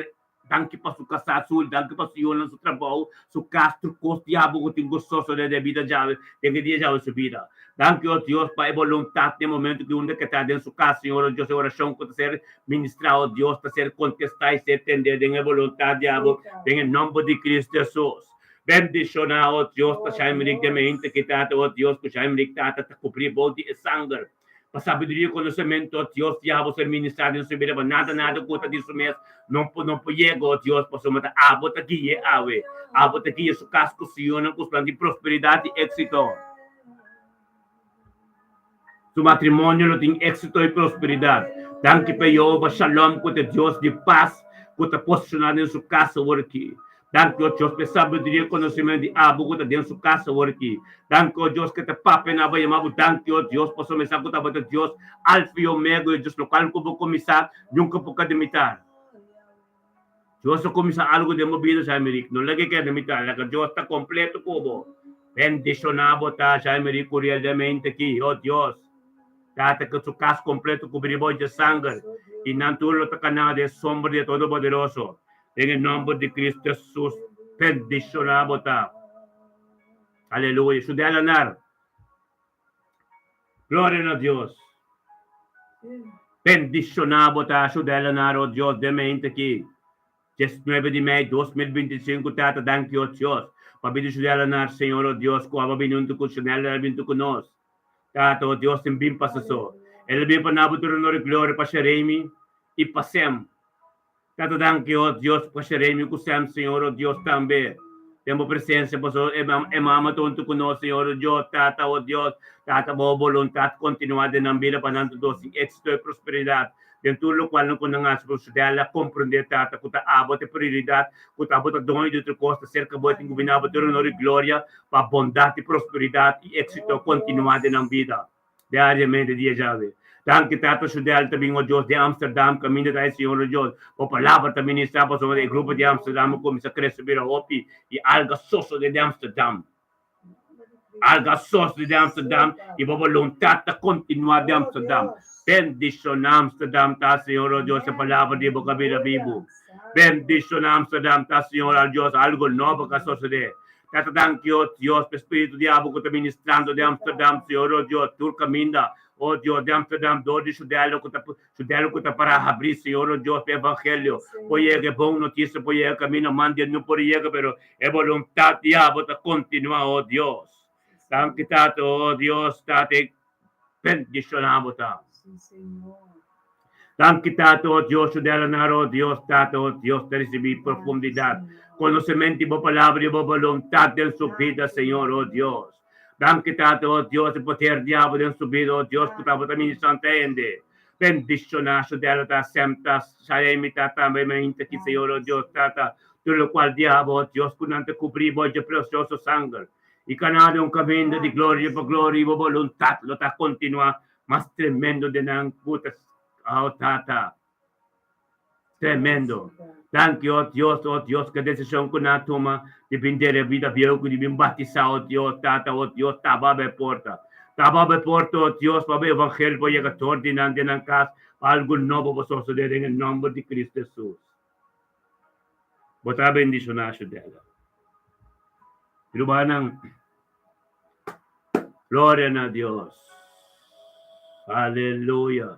Danki pa su kasá su, danki pa su yunan, su trabou, su kas, tur kos di abo ku tin gososo den e bida djawe, den e dia djawe su bida. Danki, o Dios, pa e boluntat den e momento ku unda ke ta den su kas, Señor, o Dios, e orashon ku ta ser ministrá, o Dios, ta ser kontestá i ser tendé den e boluntat di abo, den e nòmber di Cristo Hesus. Bendishoná, o Dios, pa Shaimrik den mente ki tata, o Dios, ku Shaimrik tata ta kubrí bou di e sanger. Pa sabiduria i konosementu, o Dios, di abo ser ministrá den su bida, pa nada, nada ku ta di su mes no por, no por yega, o Dios, pasobra ta abo ta gui'é awe. Abo ta guia su kas ku su yunan ku su plan di prosperidat i éksito. Su matrimonio lo tin éksito i prosperidat. Danki pa Jehová Shalom ku ta e Dios di pas ku ta posishoná den su kas awor aki. Danki, o Dios, pa e sabiduria i konosementu di abo ku ta den su kas awor aki. Danki, o Dios, ku e ta papia na abo yama bo. Danki, o Dios, pasobra mi sa ku tabata Dios Alfa i Omega, i Dios lokal ku bo kuminsá nunka por keda mitar. Dios a kuminsá algu den bo bida, Jaime Rick. No laga e keda mitar, laga Dios ta kompleto ku bo. Bendishoná bo ta, Jaime Rick Curiel, den mente aki, o Dios. Tata, ku su kas kompleto kubrí bo dje sanger, i nan tur lo ta kaná den sombra di e Todopoderoso. Den e nomber di Cristo Jesus bendiciona bo ta. Aleluya. Su delanar. Gloria na Dios. Bendiciona bo ta su delanar, oh Dios, den mente aki. 19 di mei 2025 Tata, danki, oh Dios, pa bida su delanar, Señor, oh Dios, cu aba bini hunto cu Chanel, el a bini hunto cu nos. Tata, oh Dios, tin bin pasa so. El a bin pa nabo tur honor y gloria pa Sheremi y pa Sem. Tata danki oh Dios pa Sheremi ku Sam Señor oh Dios tambe den bo presencia paso e e mama ta hunto ku nos Señor oh Dios Tata oh Dios Tata bo boluntad continua den nan bida pa nan tur dos tin exito y prosperidad den tur locual nan ku nan haci paso Shudel a comprende Tata ku ta abo ta e prioridad ku ta abo ta doño di tur cos ta cerca bo e tin ku bini abo tur honor y gloria pa bondad y prosperidad y exito continua den nan bida. Diariamente dia djawe. Danki Tata Shudel ta bin o Dios di Amsterdam kaminda ta e Señor o Dios bo palabra ta ministra pasobra e grupo di Amsterdam a kuminsa krese bira hopi i alga sosode di Amsterdam alga sosode di Amsterdam i bo boluntat ta kontinua di Amsterdam bendishona Amsterdam ta Señor o Dios e palabra di bo ka bira bibu bendishona Amsterdam ta Señor al Dios algo nobo ka sosode Tata danki, o Dios, pa e spiritu di abo ku ta ministrando den Amsterdam, Señor, o Dios, tur kaminda, o Dios, den Amsterdam, dor di Shudelo ku ta Shudelo ku ta para habrí, Señor, o Dios, pa e evangelio por yega, e bon notisia por yega kaminda man di no por yega, pero e boluntat di abo ta kontinuá, o Dios. Danki, Tata, o Dios, Tata, e bendishoná bo ta. Danki Tata, o Dios, su delanar, o Dios, Tata, o Dios, ta risibí profundidat, konosementu di bo Palabra i bo boluntat den su bida, Señor, o Dios. Danki Tata, o Dios, e poder di abo den su bida, o Dios, ku tabata ministrando ta hende. Bendishoná su delata, semta, Shalemi, ta tambe mainta ki, Señor, o Dios, Tata, tur lokual di abo, o Dios, ku nan ta kubrí bo dje presioso sanger. I kana den un kaminda di gloria pa gloria i bo boluntat lo ta kontinuá mas tremendo den nan ku ta oh tata tremendo danki oh Dios oh Dios ke desishon ku nan a tuma di bin dere bida bieu ku di bin batisá oh Dios tata oh Dios taba bo e porta taba bo e porta oh Dios pa bo evangelio por yega tor di nan den nan kas pa algu nobo por sosode den e nomber di Cristo Jesus. Bo ta bendishoná Shudela. Rumannan, gloria na Dios. Aleluya.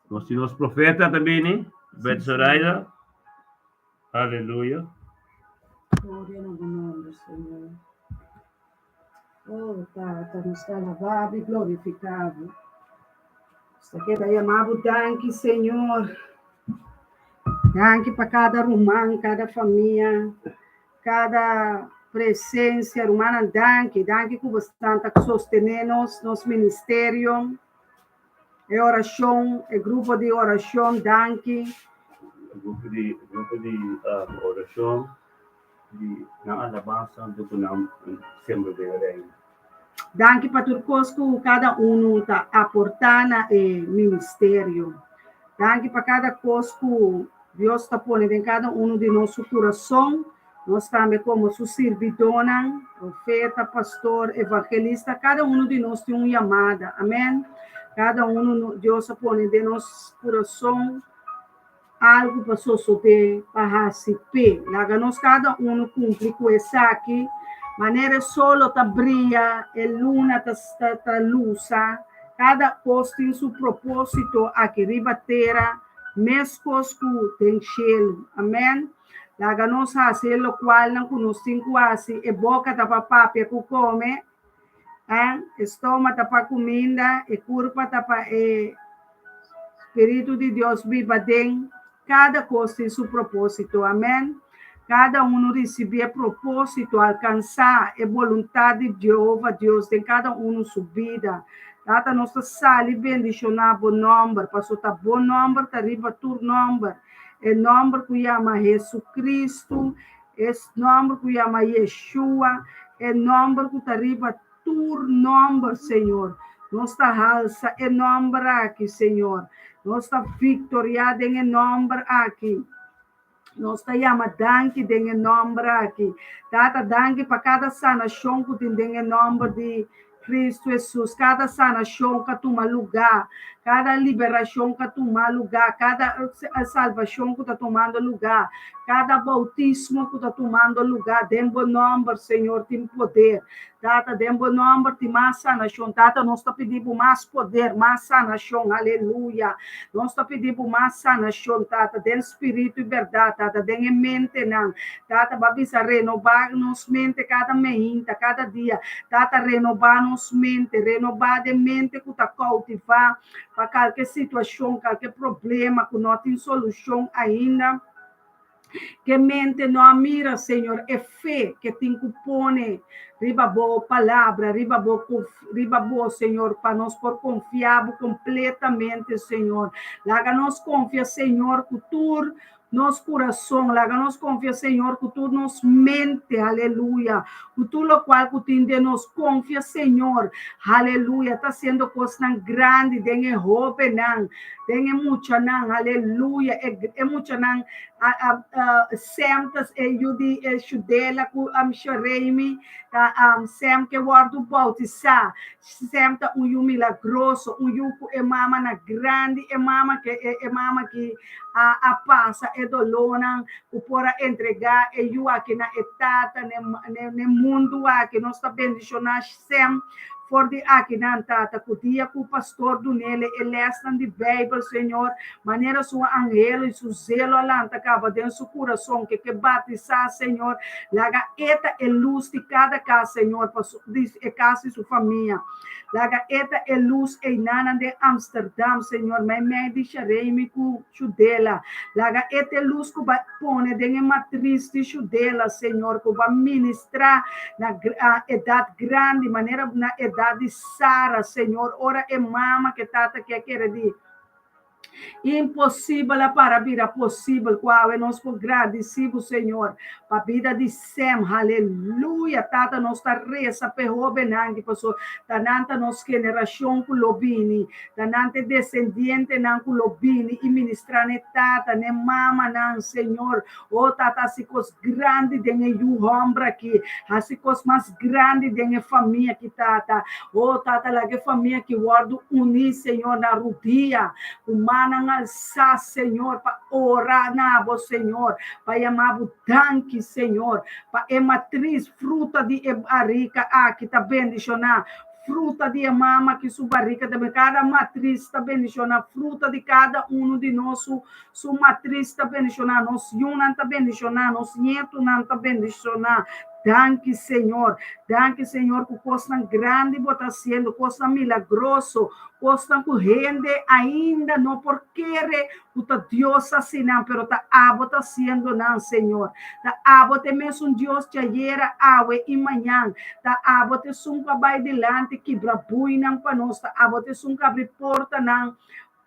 Nos tin nos profeta ta bini, Bet Zoraida. Aleluya. Gloria na bo nomber, Señor. Oh, Tata, nos ta alabá bo i glorifiká bo. Nos ta keda yamá bo danki, Señor. Danki pa kada ruman, kada famia, kada presensia. Rumannan, danki. Danki ku bo stan ta sostené nos, nos ministerio, e orashon, e grupo di orashon, danki. Grupo di, grupo di orashon. Di nan alabansa anto ku nan sembra den Reino. Danki pa tur kos ku kada unu ta aportá na e ministerio. Danki pa kada kos ku Dios ta pone den kada unu di nos su kurason. Nos tambe komo su sirbidónan, profeta, pastor, evangelista, kada unu di nos tin un yamada. Amèn. Kada unu Dios a pone den nos kurason algu pa sosodé, pa hasi p'e. Laga nos kada unu kumpli ku esaki. Manera e solo ta bria, e luna ta ta lusa, kada kos tin su propósito aki riba tera, meskos ku den shelu. Amèn. Laga nos hasi e lokualnan ku nos tin ku hasi. E boka ta pa papia ku kome, e stoma ta pa kuminda, e kurpa ta pa e Spiritu di Dios biba den. Kada kos tin su propósito. Amèn. Kada unu risibí e propósito, alkansá e boluntat di Jehova Dios den kada unu su bida. Tata, nos ta sali bendishoná bo nòmber, pasobra ta bo nòmber ta riba tur nòmber. E nòmber ku yama Hesukristu, e nòmber ku yama Yeshua, e nòmber ku ta riba tur nòmber, Señor. Nos ta halsa e nòmber aki, Señor. Nos ta viktoriá den e nòmber aki. Nos ta yama danki den e nòmber aki. Tata, danki pa kada sanashon ku tin den e nòmber di Kristu Hesus. Kada sanashon ka tuma lugá, kada liberashon ka tuma lugá, kada salbashon ku ta tumando lugá, kada boutismo ku ta tumando lugá den bo nòmber, Señor, tin poder. Tata, den bo nòmber tin mas sanashon. Tata, nos ta pidi bo mas poder, mas sanashon. Aleluya. Nos ta pidi bo mas sanashon, Tata, den spiritu i bèrdat, Tata, den e mentenan. Tata, bo a bisa renobá nos mente kada meinta, kada dia. Tata, renobá nos mente, renobá den mente ku ta koutivá pa kalke situashon, kalke problema ku no tin solushon ainda. Ke mente no a mira, Señor, e fe ke tin ku pone riba bo palabra, riba bo riba bo, Señor, pa nos por konfia bo kompletamente, Señor. Laga nos konfia, Señor, ku tur nos kurason, laga nos konfia, Señor, ku tur nos mente, aleluya, ku tur lokual ku tin den nos, konfia, Señor, aleluya, ta hasiendo kosnan grandi den e hóbennan, Den e muchanan, aleluya, e e muchanan a a Sem ta e yu di e Shudela ku Shereimi ta Sem ke wòrdu boutisá. Sem ta un yu milagroso, un yu ku e mama na grandi, e mama ke e e mama ki a a pasa e dolónan ku por a entregá e yu aki na e tata n'e n'e mundu aki. Nos ta bendishoná Sem For di akinan, Tata, ku dia ku pastor dunele e lèsnan di Beibel, Señor, manera su anhelo i su zelo a lanta kaba den su kurason, ke ke batisá, Señor, laga e ta e lus di kada kas, Señor, pa su, di e kas di su famia. Laga e ta e lus einanan den Amsterdam, Señor, meimei di Sharemi ku Shudela. Laga e ta e lus ku ba pone den e matris di Shudela, Señor, ku ba ministrá na edat grandi, manera na edat di Sara, Señor, ora e mama ku e tata ke a kere di imposibel a para bira posibel, ku awe nos por gradisí bo, Señor, pa bida di Sem, haleluya, Tata, nos ta resa pa e hóbennan aki, pasobra ta nan ta nos generashon ku lo bini, ta nan ta e desendientenan ku lo bini i ministrá na e tata, na e mamanan, Señor. O Tata, hasi kos grandi den e yu hòmber aki. Hasi kos mas grandi den e famia aki, Tata. O Tata, laga e famia aki wòrdu uní, Señor, na rudia, ku mannan alsá, Señor, pa ora na bo, Señor, pa yama bo danki, Señor, pa e matris, fruta di e barika aki ta bendishoná. Fruta di e mama ki su barika ta bendishoná. Kada matris ta bendishoná. Fruta di kada unu di nos su Su matris ta bendishoná, nos yunan ta bendishoná, nos ñetunan ta bendishoná. Danki Señor. Danki Señor ku kosnan grandi bo ta hasiendo, kosnan milagroso, kosnan ku hende ainda no por kere ku ta Dios hasi nan, pero ta abo ta hasiendo nan, Señor. Ta abo ta e mesun Dios djayera, awe i mañan. Ta abo ta esun ku a bai dilanti kibra buinan pa nos, ta abo ta esun ku abri portanan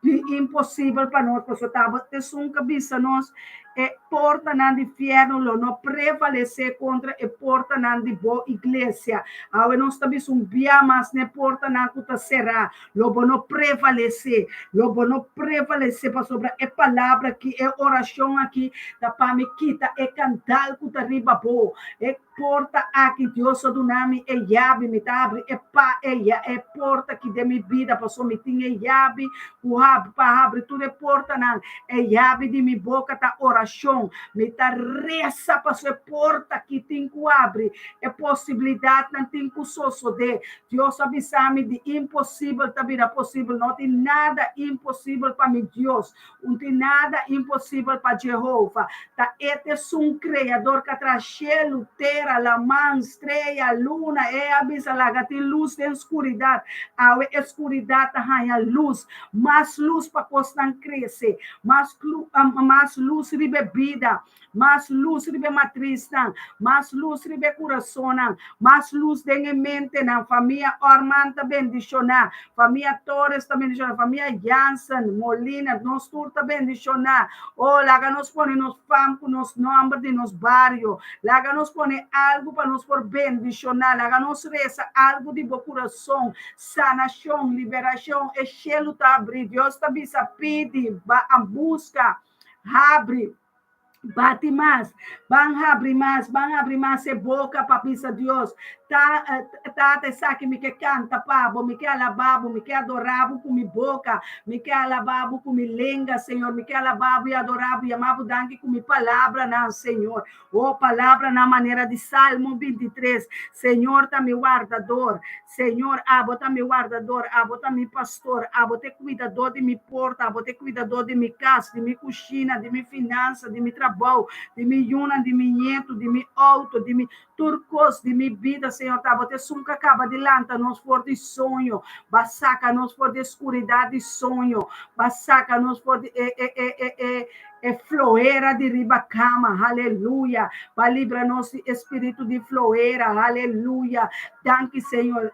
Di imposibel pa nos, pasobra tabata esun ku a bisa nos, E portanan di fièrnu lo no prevalesé kontra e portanan di bo iglesia. Awe nos ta bisa un bia mas n'e portanan ku ta será, lo bo no prevalesé, lo bo no prevalesé, pasobra e palabra akí, e orashon akí ta pa mi kita e kandal ku ta riba bo. E porta aki Dios a duna mi e yabi, mi ta habri e pa e e porta aki den mi bida, pasobra mi tin e yabi ku habri pa habri tur e portanan. E yabi di mi boka ta orashon. Mi ta resa pasobra e porta aki tin ku habri, e posibilidatnan tin ku sosodé. Dios a bisa mi di imposibel ta bira posibel. No tin nada imposibel pa mi Dios. Un tin nada imposibel pa Jehova. Ta e t'esun Kreador k'a traha shelu, tera, laman, strea, luna. E a bisa laga tin lus den skuridat. Awe e skuridat ta haña lus. Mas lus pa kosnan krese. Mas mas lus riba e bida. Mas lus riba e matrisnan. Mas lus riba e kurasonnan. Mas lus den e mentenan. Famia Orman ta bendishoná. Famia Torres ta bendishoná. Famia Jansen, Molina, nos tur ta bendishoná. Oh, laga nos pone nos fam ku nos nòmber di nos bario. Laga nos pone algu pa nos por bendishoná. Laga nos resa algu di bo kurason. Sanashon, liberashon, e shelu ta abrí. Dios ta bisa pidi, ba a buska, habri. Bati mas, ban habri mas, ban habri mas e boka pa bisa Dios, Ta, Tata, esaki mi ke kanta pa bo, mi ke alabá bo, mi ke adorá bo ku mi boka, mi ke alabá bo ku mi lenga, Señor, mi ke alabá bo i adorá bo, yamá bo danki ku mi palabranan, Señor. Oh, palabranan manera di Salmo 23, Señor ta mi wardador, Señor, abo ta mi wardador, abo ta mi pastor, abo ta e kuidadó di mi porta, abo ta e kuidadó di mi kas, di mi kushina, di mi finansa, di mi trabou, di mi yunan, di mi ñetu, di mi outo, di mi tur kos, di mi bida, Señor, ta abo ta esun ku a kaba di lanta nos for di soño, bo a saka nos for di e skuridat di soño, bo a saka nos for di e e e e e E floera di riba kama, haleluya, pa libra nos di e spiritu di floera, haleluya. Danki Señor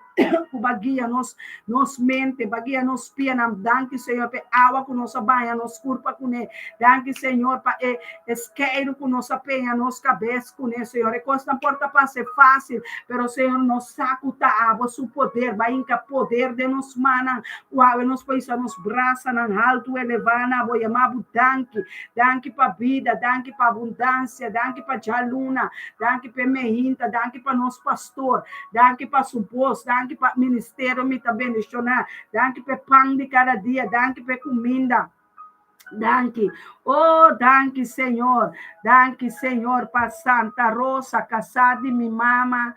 ku bo a guia nos nos mente, bo a guia nos pianan. Danki Señor pa e awa ku nos a baña nos kurpa kuné. Danki Señor pa e skeiru ku nos a peña nos kabes kuné, Señor. E kosnan por ta parse fásil, pero Señor nos sa ku ta abo su poder. Bo a hinka poder den nos mannan. Ku awe nos por hisa nos brasanan haltu elevá na bo yamá bo danki. Danki pa bida, danki pa abundansia, danki pa djaluna, danki pa e mehinta, danki pa nos pastor, danki pa su bos, danki pa ministerio mi ta bendishoná, danki pa e pan di kada dia, danki pa e kuminda. Danki. Oh, danki Señor. Danki Señor pa Santa Rosa, kasá di mi mama.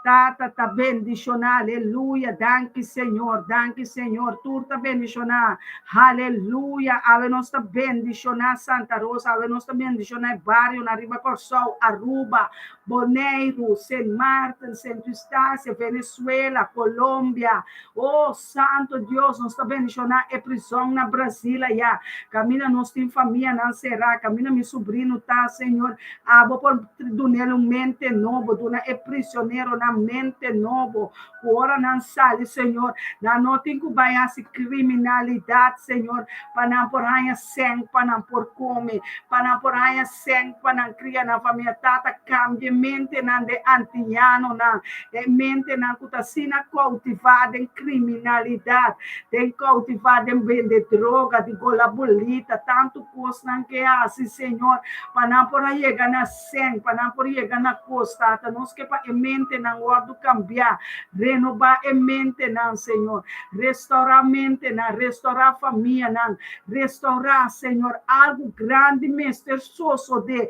Tata ta bendishoná, aleluya. Danki Señor, danki Señor. Tur ta bendishoná, aleluya. Awe nos ta bendishoná Santa Rosa, awe nos ta bendishoná e barionan riba Kòrsou, Aruba, Boneiru, Sint Maarten, Sint Eustatius, Venezuela, Colombia. Oh, Santo Dios, nos ta bendishoná e prizòn na Brasil ayá. Kaminda nos tin famianan será, kaminda mi subrino ta, Señor. Abo por dun'el un mente nobo, duna e prisioneronan mente nobo, ku ora nan sali, Señor, nan no tin ku bai hasi kriminalidat, Señor, pa nan por haña sèn pa nan por kome, pa nan por haña sèn pa nan kria nan famia. Tata, kambia e mentenan den antiñanonan, e mentenan ku ta asina koutivá den kriminalidat, den koutivá den bende droga, di gola bolita, tantu kosnan ke hasi, Señor, pa nan por a yega na sèn, pa nan por yega na kos, Tata. Nos ke pa e mentenan wòrdu kambiá. Renobá e mentenan, Señor. Restourá mentenan, restourá famianan, restourá, Señor. Algu grandi mester sosodé,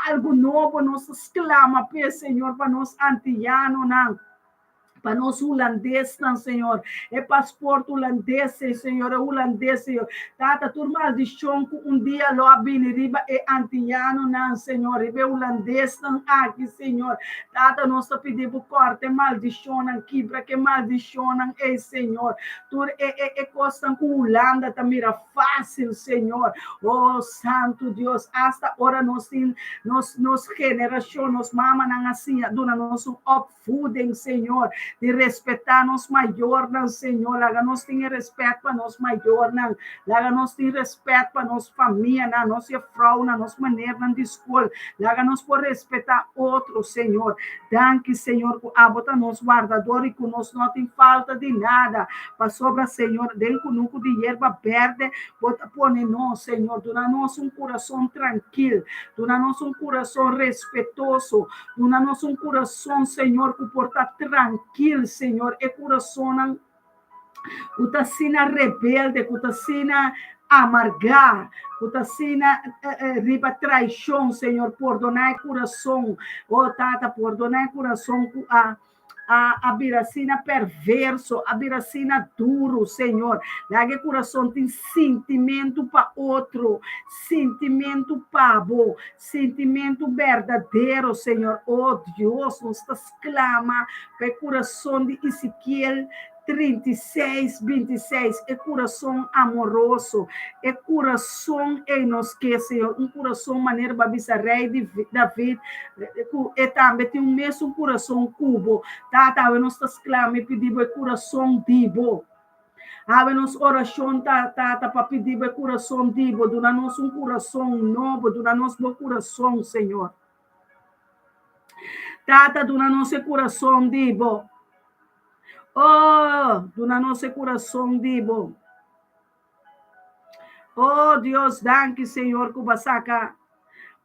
algu nobo nos ta sklama p'e, Señor, pa nos antiyanonan. Pa nos hulandesnan, Señor. E pasport hulandes, Señor, e hulandes, Señor. Tata, tur maldishon ku un dia lo a bini riba e antiñanonan, Señor, riba e hulandesnan aki, Señor. Tata, nos ta pidi bo kòrta e maldishonnan, kibra ku e maldishonnan ei, Señor. Tur e, e, e kosnan ku Hulanda ta mira fásil, Señor. Oh, Santu Dios, asta ora nos tin nos, nos generashon, nos mamanan a siña duna nos un op. Voeding, Señor. Di respetá nos mayornan, Señor. Laga nos tin e respet pa nos mayornan. Laga nos tin respet pa nos famianan, nos jefrounan, nos menernan di skol. Laga nos por respetá otro, Señor. Danki, Señor, ku abo ta nos wardador i ku nos no tin falta di nada. Pasobra, Señor, den kunuku di yerba berde bo ta pone nos, Señor. Duna nos un kurason trankil. Duna nos un kurason respetoso. Duna nos un kurason, Señor, ku por ta trankil, Señor. E kurasonnan ku ta asina rebelde, ku ta asina amargá, ku ta asina riba traishon, Señor, pordoná e kurason. Oh Tata, pordoná e kurason ku a a a bira asina perverso, a bira asina duru, Señor. Laga e kurason tin sintimentu pa otro, sintimentu pa bo, sintimentu berdadero, Señor. Oh Dios, nos ta sklama pa e kurason di Ezekiel 36, 26, e kurason amoroso, e kurason ei nos ke, Señor, un kurason manera bo a bisa Rei David, ku e tambe tin un mesun kurason ku bo. Tata, awe nos ta sklama i pidi bo e kurason di bo. Awe nos orashon ta, Tata, pa pidi bo e kurason di bo. Duna nos un kurason nobo, duna nos bo kurason, Señor. Tata, duna nos e kurason di bo. Oh, duna nos e kurason di bo. Oh, Dios, danki, Señor, ku bo a saka,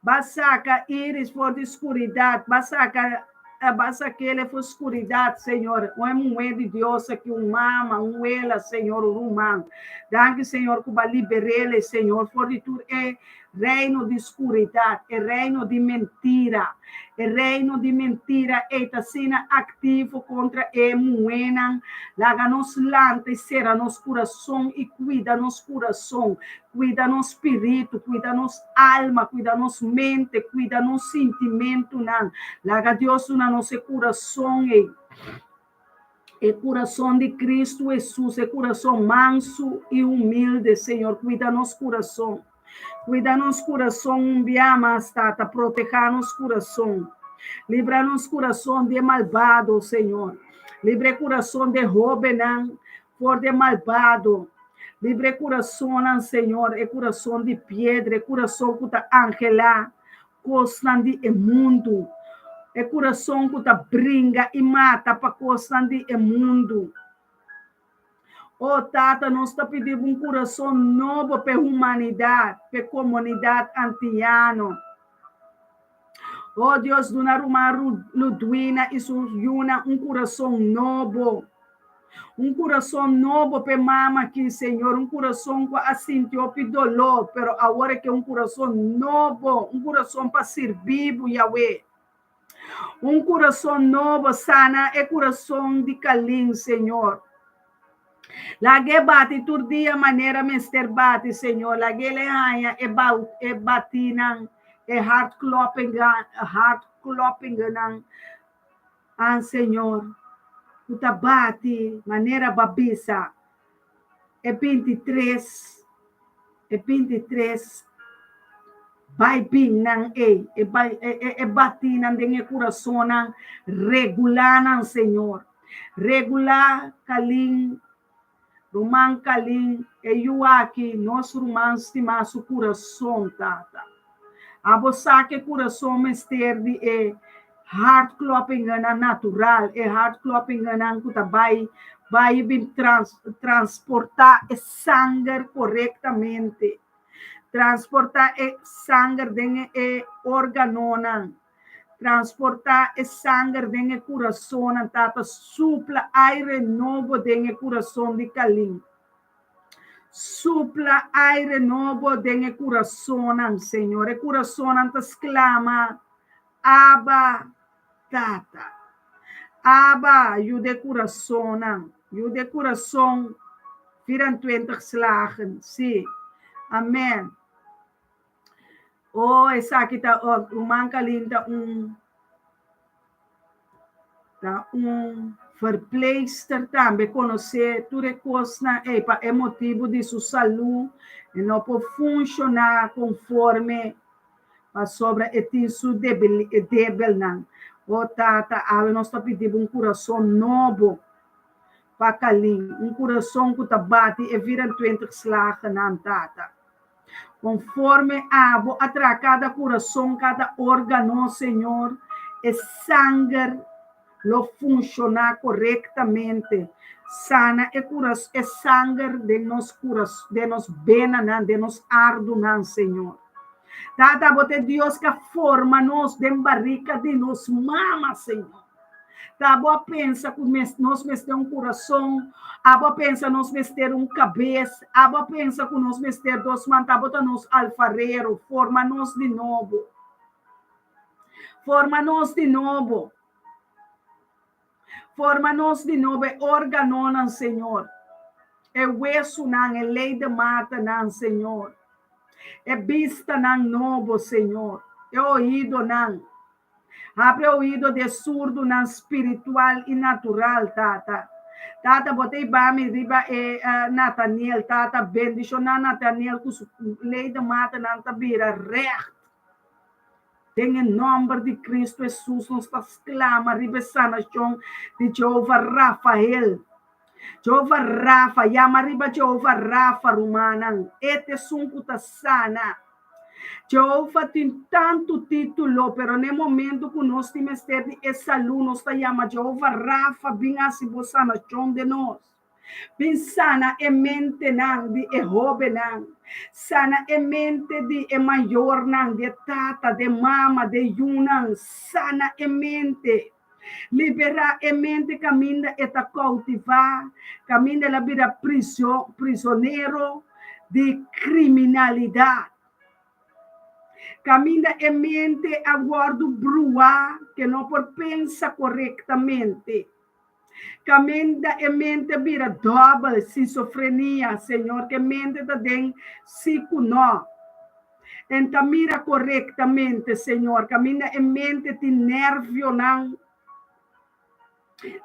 bo a saka Iris for di skuridat, bo a saka, bo a sak'el for skuridat, Señor. Un e muhé di Dios aki, un mama, un wela, Señor, un ruman. Danki, Señor, ku bo a liber'el, Señor, for di tur e Reino di skuridat, e reino di mentira. E reino di mentira ei ta asina aktivo kontra e muhénan. Laga nos lanta i sera nos kurason i kuida nos kurason, kuida nos spiritu, kuida nos alma, kuida nos mente, kuida nos sintimentunan. Laga Dios duna nos e kurason ei. E kurason di Kristu Hesus, e kurason mansu i humilde, Señor, kuida nos kurason. Kuida nos kurason un bia mas, Tata, protehá nos kurason. Libra nos kurason di e malbado, Señor. Libra e kurason di e hóbennan for di e malbado. Libra e kurasonnan, Señor, e kurason di piedra, e kurason ku ta anhelá kosnan di e mundu, e kurason ku ta bringa i mata pa kosnan di e mundu. O Tata, nos ta pidi bo un kurason nobo pa e humanidat, pa e komunidat antiano. O Dios, duna ruman Ludwina i su yunan un kurason nobo. Un kurason nobo p'e mama aki, Señor, un kurason ku a sinti hopi doló, pero awor e ke un kurason nobo, un kurason pa sirbi bo, Yahweh. Un kurason nobo, sana e kurason di Kalin, Señor. Lag'é bati tur dia manera mester bati, Señor. Lag'é le haña e e batinan, e hartkloppingen, hartkloppingennan. An Señor, ku ta bati manera bo a bisa e bintitres, e bintitres bai bin nan ei, e bai, e, e batinan den e kurasonnan, regulá nan, Señor. Regulá Kalin, ruman Kalin, e yu aki, nos ruman stimá su kurason, Tata. Abo sa ku e kurason mester di e hartkloppingennan natural, e hartkloppingennan ku ta bai bai bin trans transportá e sanger korektamente, transportá e sanger den e órganonan, transportá e sanger den e kurasonnan, Tata, supla aire nobo den e kurason di Kalin. Supla aire nobo den e kurasonnan, Señor. E kurasonnan ta sklama, Abba, Tata. Abba, yuda e kurasonnan. Yuda e kurason 24 slagen. Sí. Amen. Oh, esaki ta, oh, ruman Kalin ta un Ta un verpleegster tambe konosé tur e kosnan ei pa e motibu di su salú e no por funshoná konforme pasobra e tin su debelnan. O Tata, awe nos ta pidi bo un kurason nobo pa Kalin, un kurason ku ta bati e 24 slagennan, Tata. Konforme abo a traha kada kurason, kada órgano, Señor, e sanger lo funshoná korektamente. Sana e kuras, e sanger den nos kuras, den nos benanan, den nos ardunan, Señor. Tata, abo ta e Dios ku a forma nos den barika di nos mama, Señor. Ta abo a pensa ku nos mester un kurason, abo a pensa nos mester un kabes, abo a pensa ku nos mester dos man, ta abo ta nos alfarero, forma nos di nobo. Forma nos di nobo. Forma nos di nobo e órganonan, Señor. E wesunan, e ledematanan, Señor. E bistanan nobo, Señor. E oídonan. Habri oído di e surdunan spiritual i natural, Tata. Tata, bo ta hiba mi riba e Nathaniel, Tata. Bendishoná Nathaniel ku su ledematanan ta bira règt. Den e nòmber di Kristu Hesus nos ta sklama riba e sanashon di Jehova Rafael. Jehova Rafa, yama riba Jehova Rafa, rumannan. E ta esun ku ta sana. Jehova tin tantu título, pero n'e momentu ku nos tin mester di e salú, nos ta yama Jehova Rafa, bin hasi bo sanashon den nos. Bin sana e mentenan di e hóbennan. Sana e mente di e mayornan, di e tata, di e mama, di e yunan. Sana e mente. Liberá e mente kaminda e ta koutivá, kaminda el a bira prisonero di kriminalidat. Kaminda e mente a wòrdu bruá ke no por pensa korektamente. Kaminda e mente bira dòbel, sisofrenia, Señor, ke mente ta den si ku no. En ta mira korektamente, Señor, kaminda e mente tin nervionan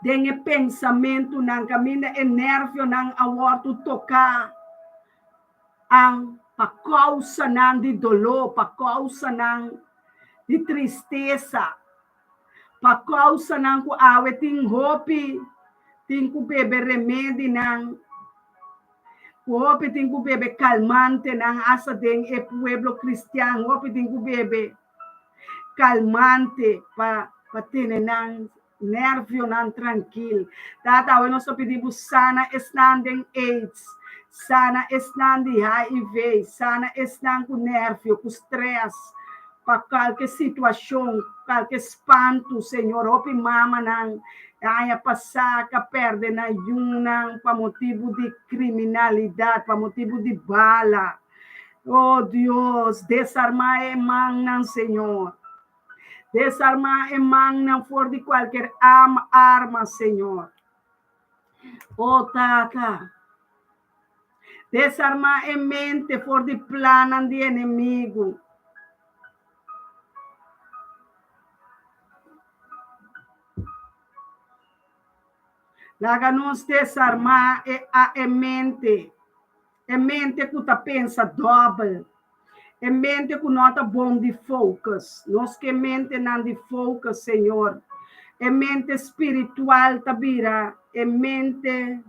den e pensamentunan, kaminda e nervionan a wòrdu toká an pa kousanan di doló, pa kousanan di tristesa. Pa kousanan ku awe tin hopi tin ku bebe remedinan, ku hopi tin ku bebe kalmantenan, asta den e pueblo kristian hopi tin ku bebe kalmante pa pa tene nan nervionan trankil. Tata, awe nos ta pidi bo sana esnan den aids, sana esnan di HIV, sana esnan ku nervio, ku stress, Pa kalke situashon, kalke spantu, Señor, hopi mamanan e aña pasá ka pèrdè nan yunan pa motibu di kriminalidat, pa motibu di bala. Oh Dios, desarmá e mannan, Señor. Desarmá e mannan for di kualker arma, Señor. Oh Tata. Desarmá e mente for di plannan di enemigu. Laga nos desarmá e a e mente, e mente ku ta pensa dòbel, e mente ku no ta bon di focus. Nos ke mentenan di focus, Señor. E mente spiritual ta bira e mente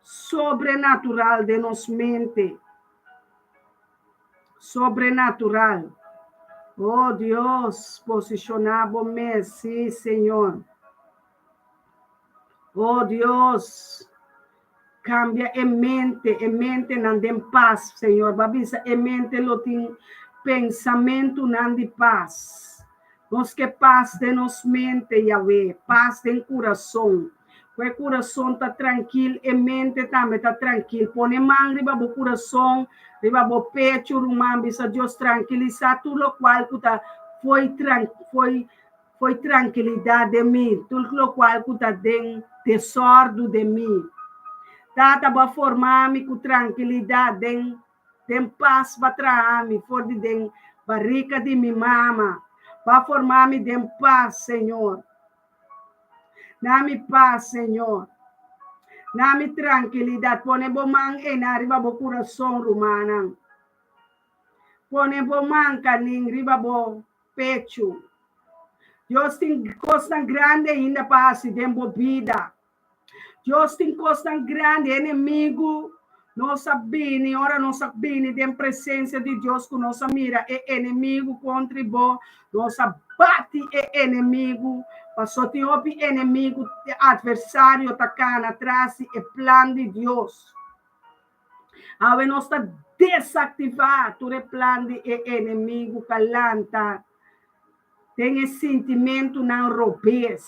Sobrenatural den nos mente. Sobrenatural. Oh Dios, posiciona bo mes, sí, Señor. Oh Dios, cambia e mente, e mentenan den paz, Señor. Bo a bisa e mente lo tin pensamentunan di paz. Nos ke paz den nos mente, Yahweh, paz den curason. Ku e kurason ta trankil, e mente tambe ta trankil. Pone man riba bo kurason, riba bo pechu, ruman, bisa Dios trankilisá tur lokual ku ta fo'i fo'i fo'i trankilidat den mi, tur lokual ku ta den desòrdu den mi. Tata, bo a forma mi ku trankilidat den den pas bo a traha mi for di den barika di mi mama. Bo a forma mi den pas, Señor. Na mi pas, Señor. Na mi trankilidat. Pone bo man einan riba bo kurason, rumannan. Pone bo man kanin riba bo pechu. Dios tin kosnan grandi ainda pa hasi den bo bida. Dios tin kosnan grandi, enemigu nos a bini, ora nos a bini den presensia di Dios ku nos a mira e enemigu kontra bo, nos a bati e enemigu, paso tin hopi enemigu, atversario ta kana tras di e plan di Dios. Awe nos ta desaktivá tur e plan di e enemigu ka lanta den e sintimentunan robes.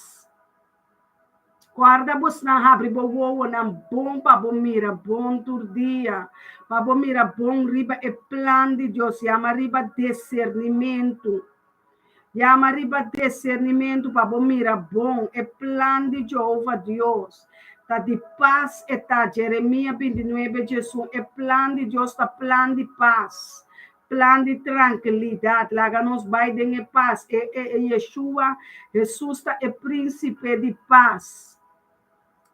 Kòrda bosnan habri bo wowonan bon pa bo mira bon tur dia, pa bo mira bon riba e plan di Dios, yama riba desernimentu. Yama riba desernimentu pa bo mira bon e plan di Jehova Dios. Ta di pas e ta, Jeremia 29, 11, e plan di Dios ta plan di pas. Plan di trankilidat, laga nos bai den e pas. E, e, e Yeshua, Hesus ta e Prínsipe di Pas.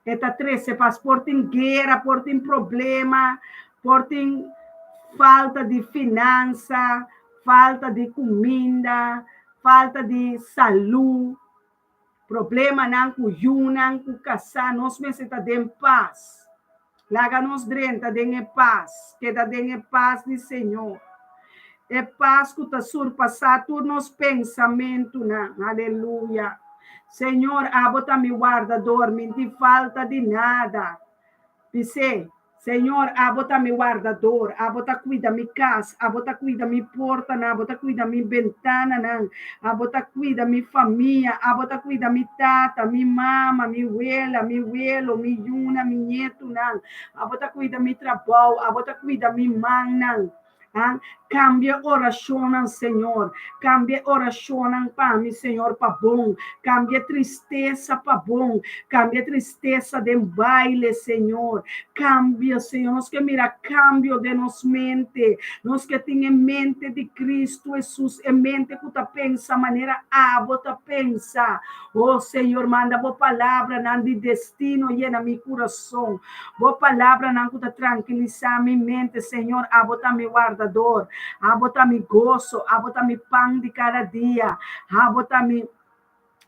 E ta trese pas. Por tin guera, por tin problema, por tin falta di finansa, falta di kuminda, falta di salú, Problemanan ku yunan ku kasá, nos mester ta den pas. Laga nos drenta den e pas, keda den e pas di Señor. E pas ku ta surpasá tur nos pensamentunan. Aleluya! Señor, abo ta mi wardador, mi n'tin falta di nada. Bis'é, Señor, abo ta mi wardador, abo ta cuida mi cas, abo ta cuida mi portanan, abo ta cuida mi bentananan, abo ta cuida mi famia, abo ta cuida mi tata, mi mama, mi wela, mi welo, mi yuna, mi ñetunan, abo ta cuida mi trabou, abo ta cuida mi mannan. Ah, cambia oracionnan, Señor. Cambia oracionnan pa mi, Señor, pa bon. Cambia tristesa pa bon. Cambia tristesa den baile, Señor. Cambia, Señor. Nos ke mira cambio den nos mente. Nos ke tin e mente di Cristo Jesus, e mente ku ta pensa manera abo ta pensa. Oh, Señor, manda bo palabranan di destino yena mi curason. Bo palabranan ku ta trankilisá mi mente, Señor, abo ta mi wardador, abo ta mi goso, abo ta mi pan di kada dia, abo ta mi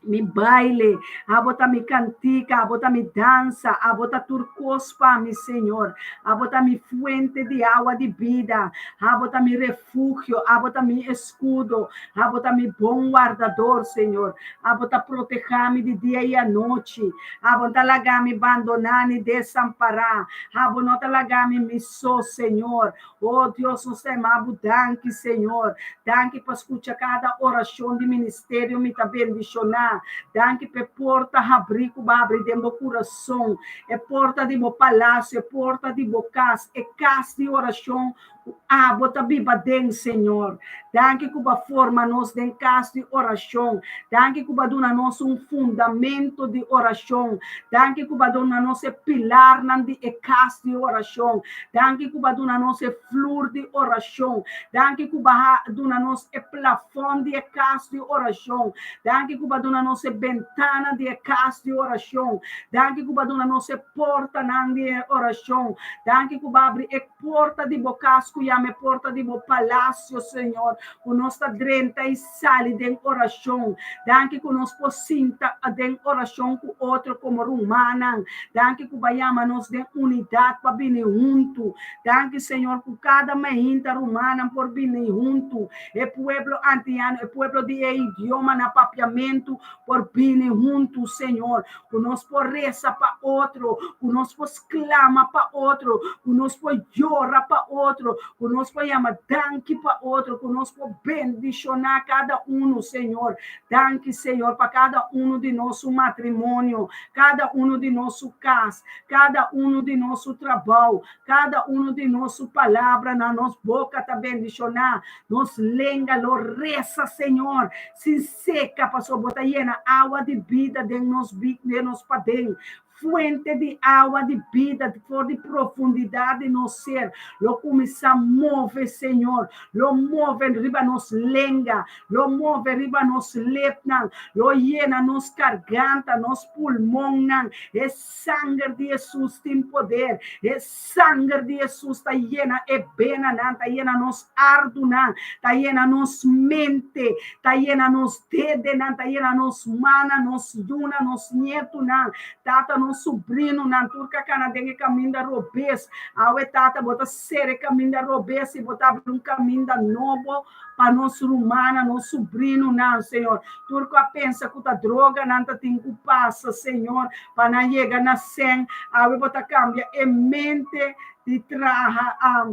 mi baile, abo ta mi kantika, abo ta mi dansa, abo ta tur kos pa mi, Señor. Abo ta mi fuente di awa di bida, abo ta mi refugio, abo ta mi eskudo, abo ta mi bon wardador, Señor. Abo ta protehá mi di dia i anochi. Abo no ta laga mi bandoná ni desampará. Abo no ta laga mi mi so, Señor. O Dios, nos ta yama bo danki, Señor. Danki pa skucha kada orashon di ministerio mi ta bendishoná. Danki pa e porta habrí ku bo a habri den bo kurason, e porta di bo palasio, e porta di bo kas, e kas di orashon Ku abo ta biba den, Señor. Danki ku bo a forma nos den kas di orashon. Danki ku bo a duna nos un fundamento di orashon. Danki ku bo a duna nos e pilarnan di e kas di orashon. Danki ku bo a duna nos e flur di orashon. Danki ku bo a duna nos e plafòn di e kas di orashon. Danki ku bo a duna nos e bentana di e kas di orashon. Danki ku bo a duna nos e portanan di e orashon. Danki ku bo a abri e Porta di bo kas ku yama e porta di bo palasio, Señor, ku nos ta drenta i sali den orashon. Danki ku nos por sinta den orashon ku otro komo rumannan. Danki ku bo a yama nos den unidat pa bini huntu. Danki, Señor, ku kada mainta rumannan por bini huntu. E pueblo antiano, e pueblo di e idioma na papiamentu por bini huntu, Señor. Ku nos por resa pa otro, ku nos por sklama pa otro, ku nos por yora pa otro, ku nos por yama danki pa otro, ku nos por bendishoná kada unu, Señor. Danki, Señor, pa kada unu di nos su matrimonio, kada unu di nos su kas, kada unu di nos su trabou, kada unu di nos su palabra na nos boka ta bendishoná, nos lenga lo resa, Señor, sin seka, pasobra bo ta yena awa di bida den nos den nos paden. Fuente di awa di bida for di profundidat di nos ser lo kuminsá move, Señor. Lo move riba nos lenga, lo move riba nos lepnan, lo yena nos garganta, nos pulmonnan. E sanger di Hesus tin poder. E sanger di Hesus ta yena e benanan, ta yena nos ardunan, ta yena nos mente, ta yena nos dedenan, ta yena nos mannan, nos yunan, nos nietunan, Tata, nos subrinonan, tur ku a kana den e kaminda robes. Awe, Tata, bo ta sera e kaminda robes i bo ta abri un kaminda nobo pa nos rumannan, nos subrinonan, Señor. Tur ku a pensa ku ta droganan ta tin ku pasa, Señor, pa nan yega na sèn. Awe bo ta kambia e mente di traha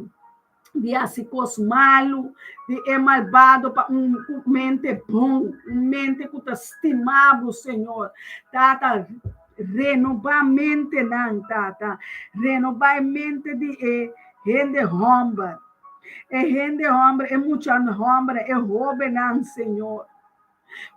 di hasi kos malu, di e malbado pa un mente bon, un mente ku ta stima bo, Señor. Tata, renobá mentenan, Tata. Renobá e mente di e hende hòmber. E hende hòmber, e mucha hòmber, e hóbennan, Señor.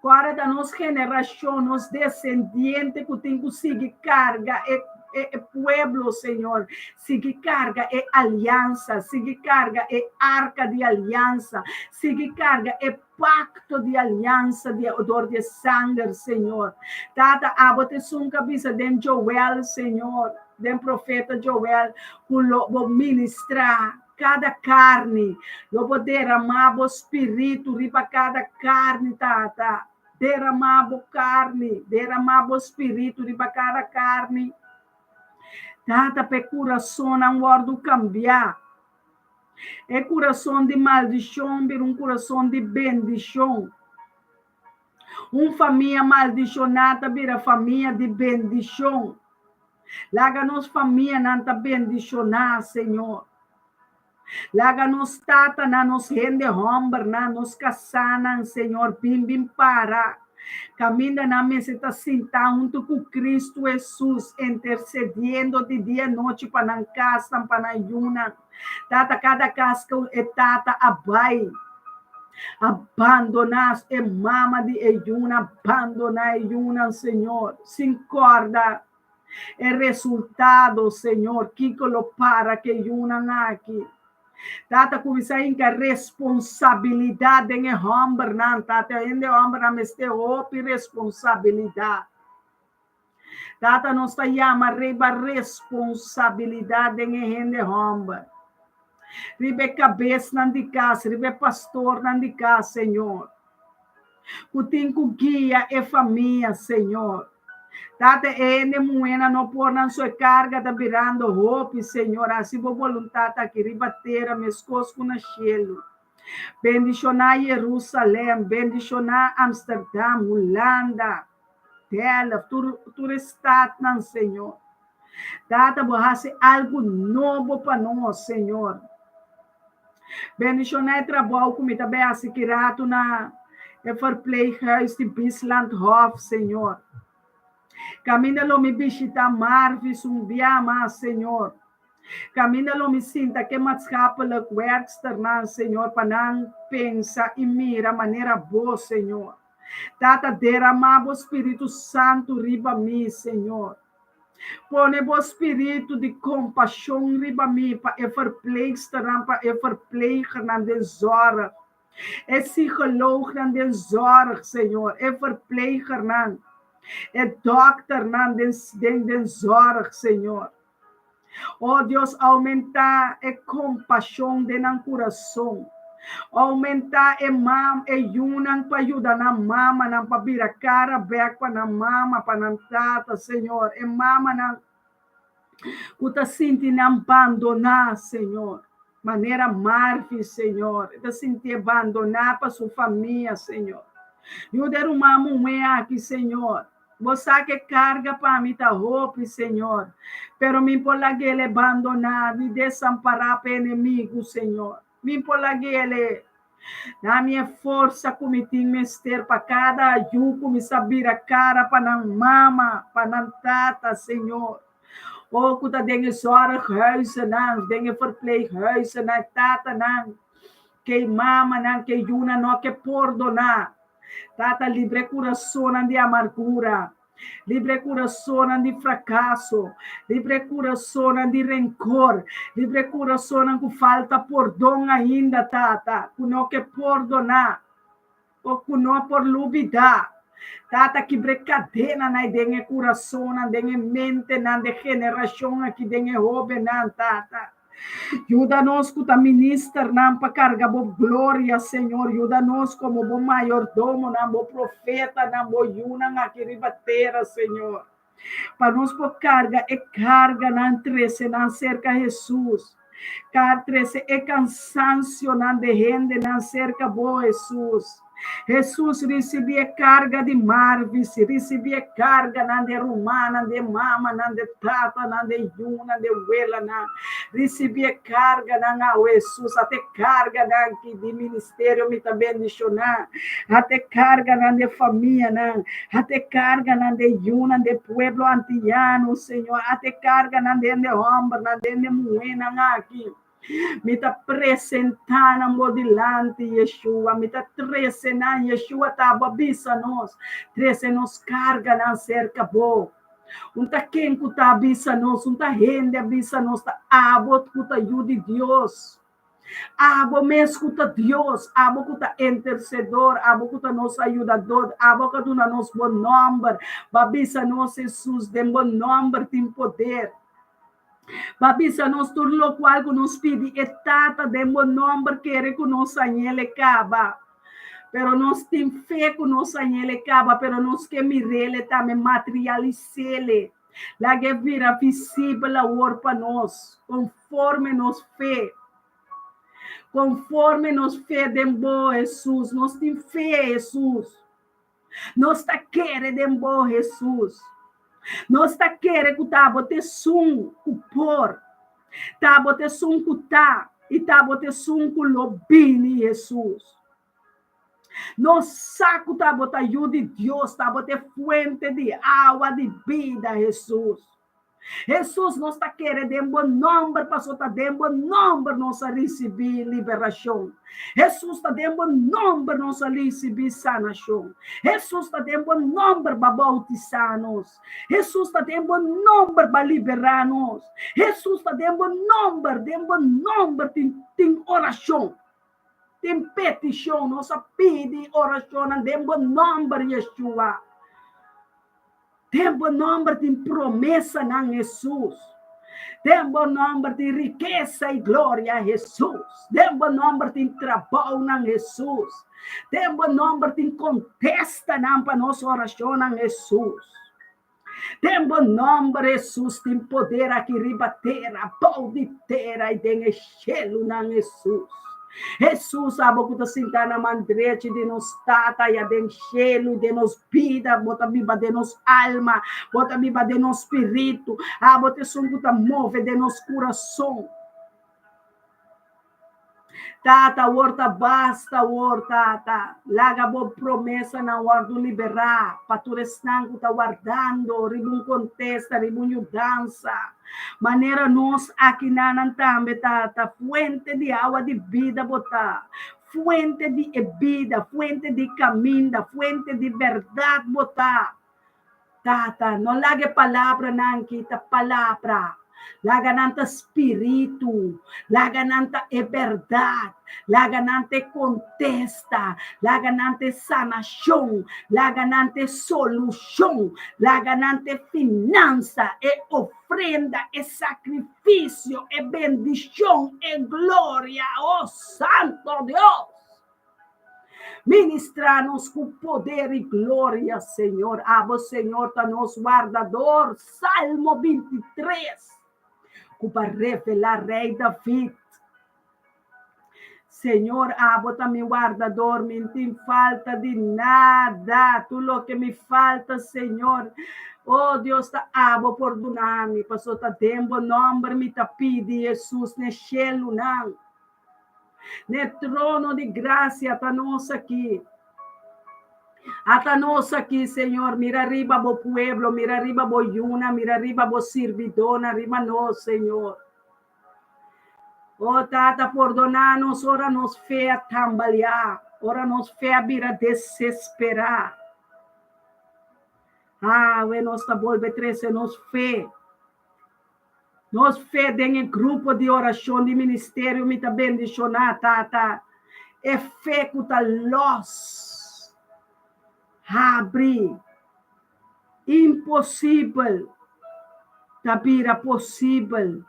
Ku ora ta nos generashon, nos desendiente ku tin ku sigui karga e e pueblo, Señor. Sigui karga e aliansa, sigui karga e arka di aliansa, sigui karga e pakto di aliansa di dor di e sanger, Señor. Tata, abo ta esun ku a bisa den Joel, Señor, den profeta Joel, ku lo bo ministrá kada karni, lo bo deramá bo spiritu riba kada karni, Tata. Deramá bo karni, deramá bo spiritu riba kada karni. Tata, pa e kurasonnan wòrdu kambiá. E kurason di maldishon bira un kurason di bendishon. Un famia maldishoná ta bira famia di bendishon. Laga nos famianan ta bendishoná, Señor. Laga nos tatanan, nos hende hòmbernan, nos kasánan, Señor, bin bin para kaminda nan mester ta sintá huntu ku Kristu Hesus, intersediendo di dia i nochi pa nan kasnan, pa nan yunan. Tata, kada kas ku e tata a bai, a bandoná e mama di e yunan, a bandoná e yunan, Señor, sin kòrda e resultado, Señor, kiko lo para ku e yunan aki. Tata, kuminsá hinka responsabilidat den e hòmbernan, Tata, e hende hòmbernan mester hopi responsabilidat. Tata, nos ta yama riba responsabilidat den e hende hòmber, riba e kabesnan di kas, riba e pastornan di kas, Señor, ku tin ku guia e famia, Señor. Tata, e hende muhénan no por nan su e karga ta birando hopi, Señor. Hasi bo boluntat aki riba tera meskos ku na shelu. Bendishoná Jerusalèm, bendishoná Amsterdam, Hulanda, Delft, tur tur e statnan, Señor. Tata, bo hasi algu nobo pa nos, Señor. Bendishoná e trabou ku mi ta bai hasi ki ratu na e verpleeghuis di Bieslandhof, Señor. Kaminda lo mi bishitá Marvis un bia mas, Señor. Kaminda lo mi sinta ku e maatschappelijk werksternan, Señor, pa nan pensa i mira manera Bo, Señor. Tata, deramá bo Spiritu Santu riba mi, Señor. Pone bo spiritu di kompashon riba mi pa e verpleegsternan, pa e verplegernan den zòrg, e psikoloognan den zòrg, Señor, e verplegernan, e dòkternan den, den, den zòrg, Señor. O Dios, oumentá e kompashon den nan kurason. Oumentá e mam, e yunan pa yuda nan mamanan pa bira kara bèk pa nan mama, pa nan tata, Señor. E mamanan ku ta sinti nan bandoná, Señor. Manera Marvi, Señor. E ta sintié bandoná pa su famia, Señor. Yuda e ruman muhé aki, Señor. Bo sa ke karga pa mi ta hopi, Señor, pero mi por lag'el e bandoná ni desampará pa e enemigu, Señor. Mi por lag'el e. Da mi e forsa ku mi tin mester pa kada yu ku mi sa bira kara pa nan mama, pa nan tata, Señor. O ku ta den e zorghuizennan, den e verpleeghuizennan, e tatanan, ke e mamanan, ke e yunan no ke pordoná. Tata, libra e kurasonnan di amargura. Libra e kurasonnan di frakaso. Libra e kurasonnan di renkor. Libra e kurasonnan ku falta pordon ainda, Tata, ku no ke pordoná o ku no por lubidá. Tata, kibra e kadenanan ei den e kurasonnan, den e mentenan, den e generashon aki, den e hóbennan, Tata. Yuda nos ku ta ministernan pa karga bo gloria, Señor. Yuda nos komo bo mayordomonan, bo profetanan, bo yunan aki riba tera, Señor. Pa nos por karga e karganan, trese nan serka Hesus. Kar trese e kansansionan de hendenan serka bo, Hesus. Hesus risibí e karga di Marvis, risibí e karganan di e rumannan, di e mamanan, di e tatanan, di e yunan, di e welanan. Risibí e karganan awe, Hesus. Ata e karganan ki di ministerio mi ta bendishoná. Ata e karganan di e famianan. Ata e karganan di e yunan, di e pueblo antiano, Señor. Ata e karganan di hende hòmbernan, di hende muhénan aki. Mi ta presentá nan bo dilanti, Yeshua. Mi ta trese nan, Yeshua ta bo a bisa nos, trese nos karganan serka bo. Un ta ken ku ta bisa nos, un ta hende a bisa nos, ta abo ku ta yu di Dios. Abo mes ku ta Dios, abo ku ta intersedor, abo ku ta nos ayudador, abo ku a duna nos bo nòmber. Bo a bisa nos, Hesus, den bo nòmber tin poder. Bo a bisa nos tur lokual ku nos pidi e Tata den bo nòmber kere ku nos hañ'el e kaba. Pero nos tin fe ku nos hañ'el e kaba, pero nos ke mir'el e tambe materialis'el e. Laga e bira visibel awor pa nos, konforme nos fe. Konforme nos fe den bo, Hesus. Nos tin fe, Hesus. Nos ta kere den bo, Hesus. Nos ta kere ku ta bo ta esun ku por, ta bo ta esun ku ta, i ta bo ta esun ku lo bini, Hesus. Nos sa ku ta bo ta Yu di Dios, ta bo ta e fuente di awa di bida, Hesus. Hesus, nos ta kere den bo nòmber, pasobra ta den bo nòmber nos a risibí liberashon. Hesus, ta den bo nòmber nos a risibí sanashon. Hesus, ta den bo nòmber bo a boutisá nos. Hesus, ta den bo nòmber bo a liberá nos. Hesus, ta den bo nòmber, den bo nòmber tin tin orashon, tin petishon. Nos a pidi orashonnan den bo nòmber, Yeshua. Den bo nòmber tin promesanan, Hesus. Den bo nòmber tin rikesa i gloria, Hesus. Den bo nòmber tin trabounan, Hesus. Den bo nòmber tin kontestanan pa nos orashonnan, Hesus. Den bo nòmber, Hesus, tin poder aki riba tera, bou di tera i den e shelunan, Hesus. Hesus, abo ku ta sintá na man drechi di nos Tata ya den shelu i den nos bida, bo ta biba den nos alma, bo ta biba den nos spiritu, abo ta esun ku ta move den nos kurason. Tata, awor ta basta awor, Tata. Laga bo promesanan wòrdu liberá pa tur esnan ku ta wardando riba un kontesta, riba un yudansa. Manera nos akinanan tambe ta ta fuente di awa di bida bo ta, fuente di e bida, fuente di kaminda, fuente di bèrdat bo ta. Tata, no laga e palabranan ki ta palabra, laga nan ta spiritu, laga nan ta e bèrdat, laga nan ta e kontesta, laga nan ta e sanashon, laga nan ta e solushon, laga nan ta e finansa, e ofrenda, e sakrifisio, e bendishon, e gloria, o Santo Dios! Ministrá nos ku poder i gloria, Señor. Abo, Señor, ta nos wardador. Salmo 23, ku pa revelá Rei David. Señor, abo ta mi wardador, mi no tin falta di nada. Tur loke mi falta, Señor, oh Dios, ta abo por duna mi, pasobra ta den bo nòmber mi ta pidi, Hesus, n'e shelunan. N'e trono di gracia ta nos aki. Ata nos aki, Señor, mira riba bo pueblo, mira riba bo yuna, mira riba bo sirbidónan, riba nos, Señor. Oh Tata, pordoná nos ora nos fe a tambaleá, ora nos fe a bira desesperá. Awe nos ta bolbe trese nos fe. Nos fe den e grupo di orashon di ministerio mi ta bendishoná, Tata. E fe ku ta lòs, habri, imposibel ta bira posibel.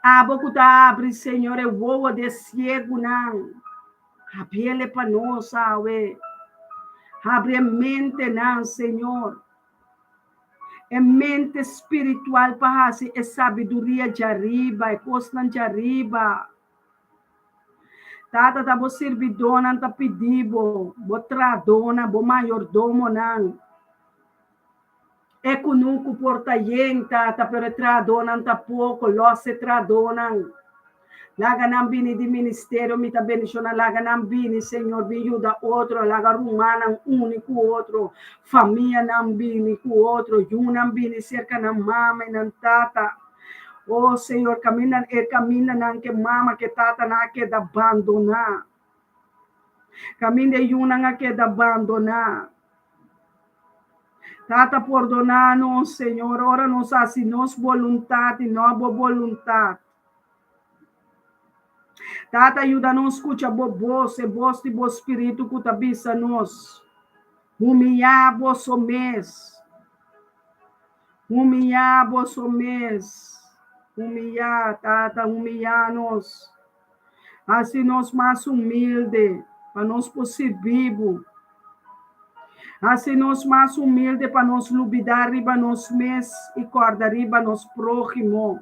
Abo ku ta habri, Señor, e wowo di e siegunan. Habiele pa nos awe. Habri e mentenan, Señor. E mente spiritual pa hasi e sabiduria djariba, e kosnan djariba. Tata, ta bo sirbidónan ta pidi bo, bo trahadónan, bo mayordomonan. E kunuku por ta yen, Tata, pero e trahadónan ta poko. Lòs e trahadónan. Laga nan bini di ministerio, mi ta bendishoná. Laga nan bini, Señor, bin yuda otro. Laga rumannan uni ku otro, famianan bini ku otro, yunan bini serka nan mama i nan tata. O Señor, kaminda e kamindanan ku e mama ku e tatanan a keda bandoná. Kaminda e yunan a keda bandoná. Tata, pordoná nos, Señor, ora nos hasi nos boluntat i no bo boluntat. Tata, yuda nos skucha bo bos, e bos di bo spiritu ku ta bisa nos, Humiyá boso mes. Humiyá boso mes. Humiyá, Tata, humiyá nos. Hasi nos mas humilde pa nos por sirbi bo. Hasi nos mas humilde pa nos lubidá riba nos mes i kòrda riba nos próhimo,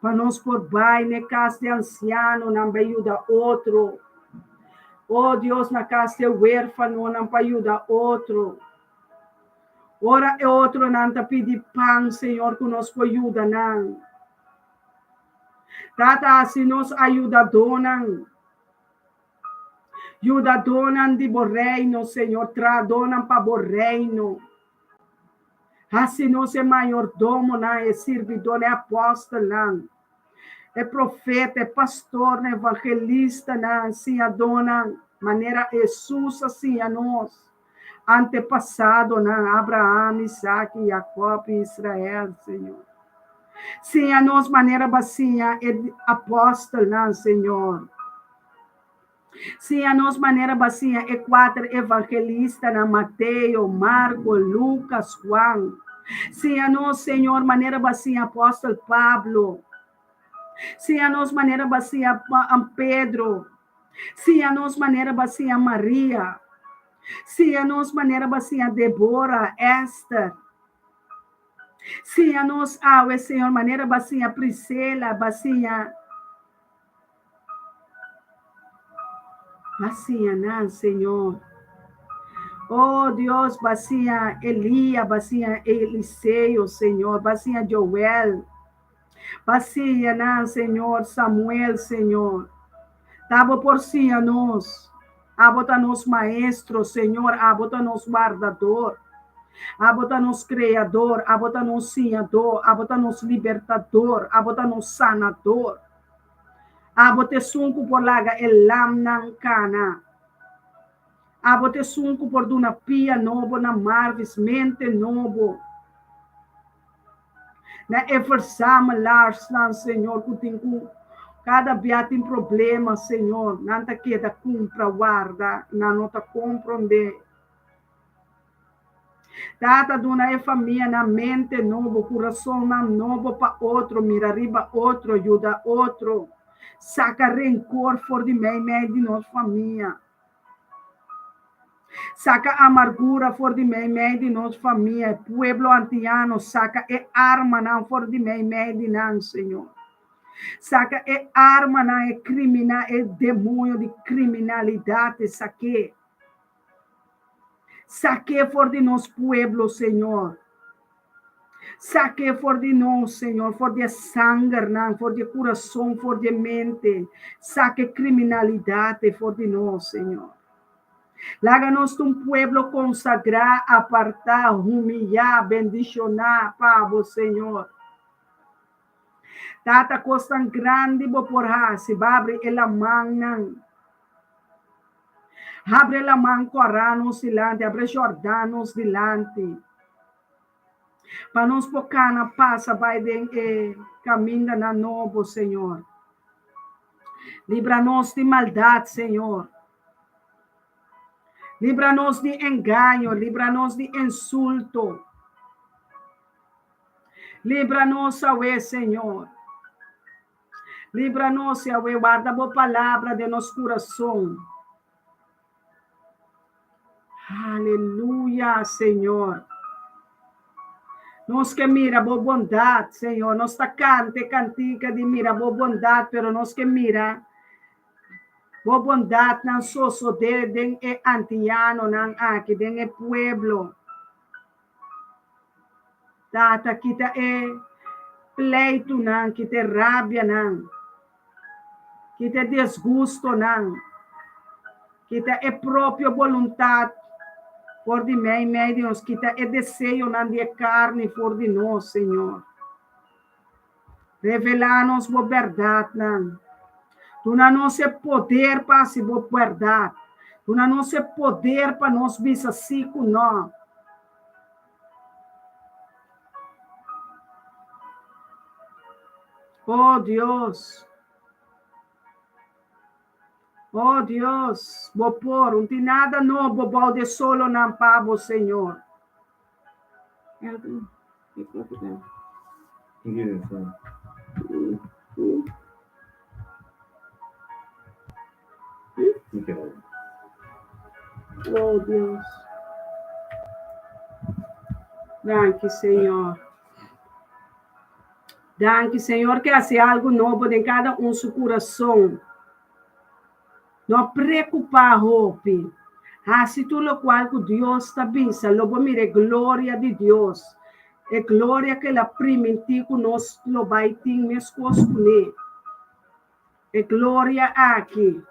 pa nos por bai n'e kas di ansianonan bai yuda otro. O Dios, na kas di e wérfanonan pa yuda otro. Ora e otronan ta pidi pan, Señor, ku nos por yuda nan. Tata, hasi nos ayudadónan, yudadónan di bo Reino, Señor, trahadónan pa bo Reino. Hasi nos e mayordomonan, e sirbidónan, e apòstelnan, e profeta, e pastornan, evangelistanan, siñadónan, manera Hesus a siña nos, antepasadonan, Abraham, Isaac, Jacob i Israel, Señor. Siña nos manera bo a siña e apòstelnan, Señor. Siña nos manera bo a siña e kuater evangelistanan, Mateo, Marko, Lukas, Juan. Siña nos, Señor, manera bo a siña apòstel Pablo. Siña nos manera bo a siña Pedro. Siña nos manera bo a siña Maria. Siña nos manera bo a siña Debora, Esther. Siña nos awe, Señor, manera bo a siña Priscila, bo a siña Bo a siña nan, Señor. Oh Dios, bo a siña Elia, bo a siña Eliseo, Señor, bo a siña Joel. Bo a siña nan, Señor, Samuel, Señor. Ta bo por siña nos. Abo ta nos Maestro, Señor, abo ta nos Wardador. Abo ta nos Kreador, abo ta nos Siñadó, abo ta nos Libertador, abo ta nos Sanador. Abo ta esun ku por laga e lamnan kana. Abo ta esun ku por duna pia nobo na Marvis, mente nobo na e verzamelaarsnan, Señor, ku tin ku kada bia tin problema, Señor, nan ta keda kumpra warda, nan no ta komprondé. Tata, duna e famianan mente nobo, kurasonnan nobo pa otro, mira riba otro, yuda otro, saka renkor for di meimei di nos famia. Saka amargura for di meimei di nos famia, e pueblo antiano, saka e armanan for di meimei di nan, Señor. Saka e armanan, e krimina, e demoño di kriminalidat, sak'é. Sak'é for di nos pueblo, Señor. Sak'é for di nos, Señor, for di e sangernan, for di e kurason, for di e mente. Saka e kriminalidat ei for di nos, Señor. Laga nos ta un pueblo konsagrá, apartá, humiyá, bendishoná pa bo, Señor. Tata, kosnan grandi bo por hasi, bo abri e lamannan. Habri e laman kòrá nos dilanti, habri e Jòrdan nos dilanti, pa nos por kana pasa bai den e kamindanan nobo, Señor. Libra nos di maldat, Señor. Libra nos di engaño, libra nos di insulto. Libra nos awe, Señor. Libra nos, Yahweh, warda bo palabra den nos kurason. Aleluya, Señor. Nos ke mira bo bondat, Señor. Nos ta kanta e kantika di mira bo bondat, pero nos ke mira bo bondatnan sosodé den e antianonan aki, den e pueblo. Tata, kita e pleitunan, kita e rabianan, kita e disgustonan, kita e propio boluntat for di meimei di nos, kita e deseonan di e karni for di nos, Señor. Revelá nos bo bèrdatnan. Duna nos e poder pa hasi bo bèrdat. Duna nos e poder pa nos bisa sí ku nò. Oh Dios! Oh Dios, bo por, un tin nada nobo bou di e solonan pa bo, Señor. Oh Dios. Danki, Señor. Danki, Señor, ke hasi algu nobo den kada un su kurason. No preokupá hopi. Hasi tur lokual ku Dios ta bisa, lo bo mira e gloria di Dios, e gloria ku el a primintí ku nos lo bai tin meskos kuné. E gloria aki,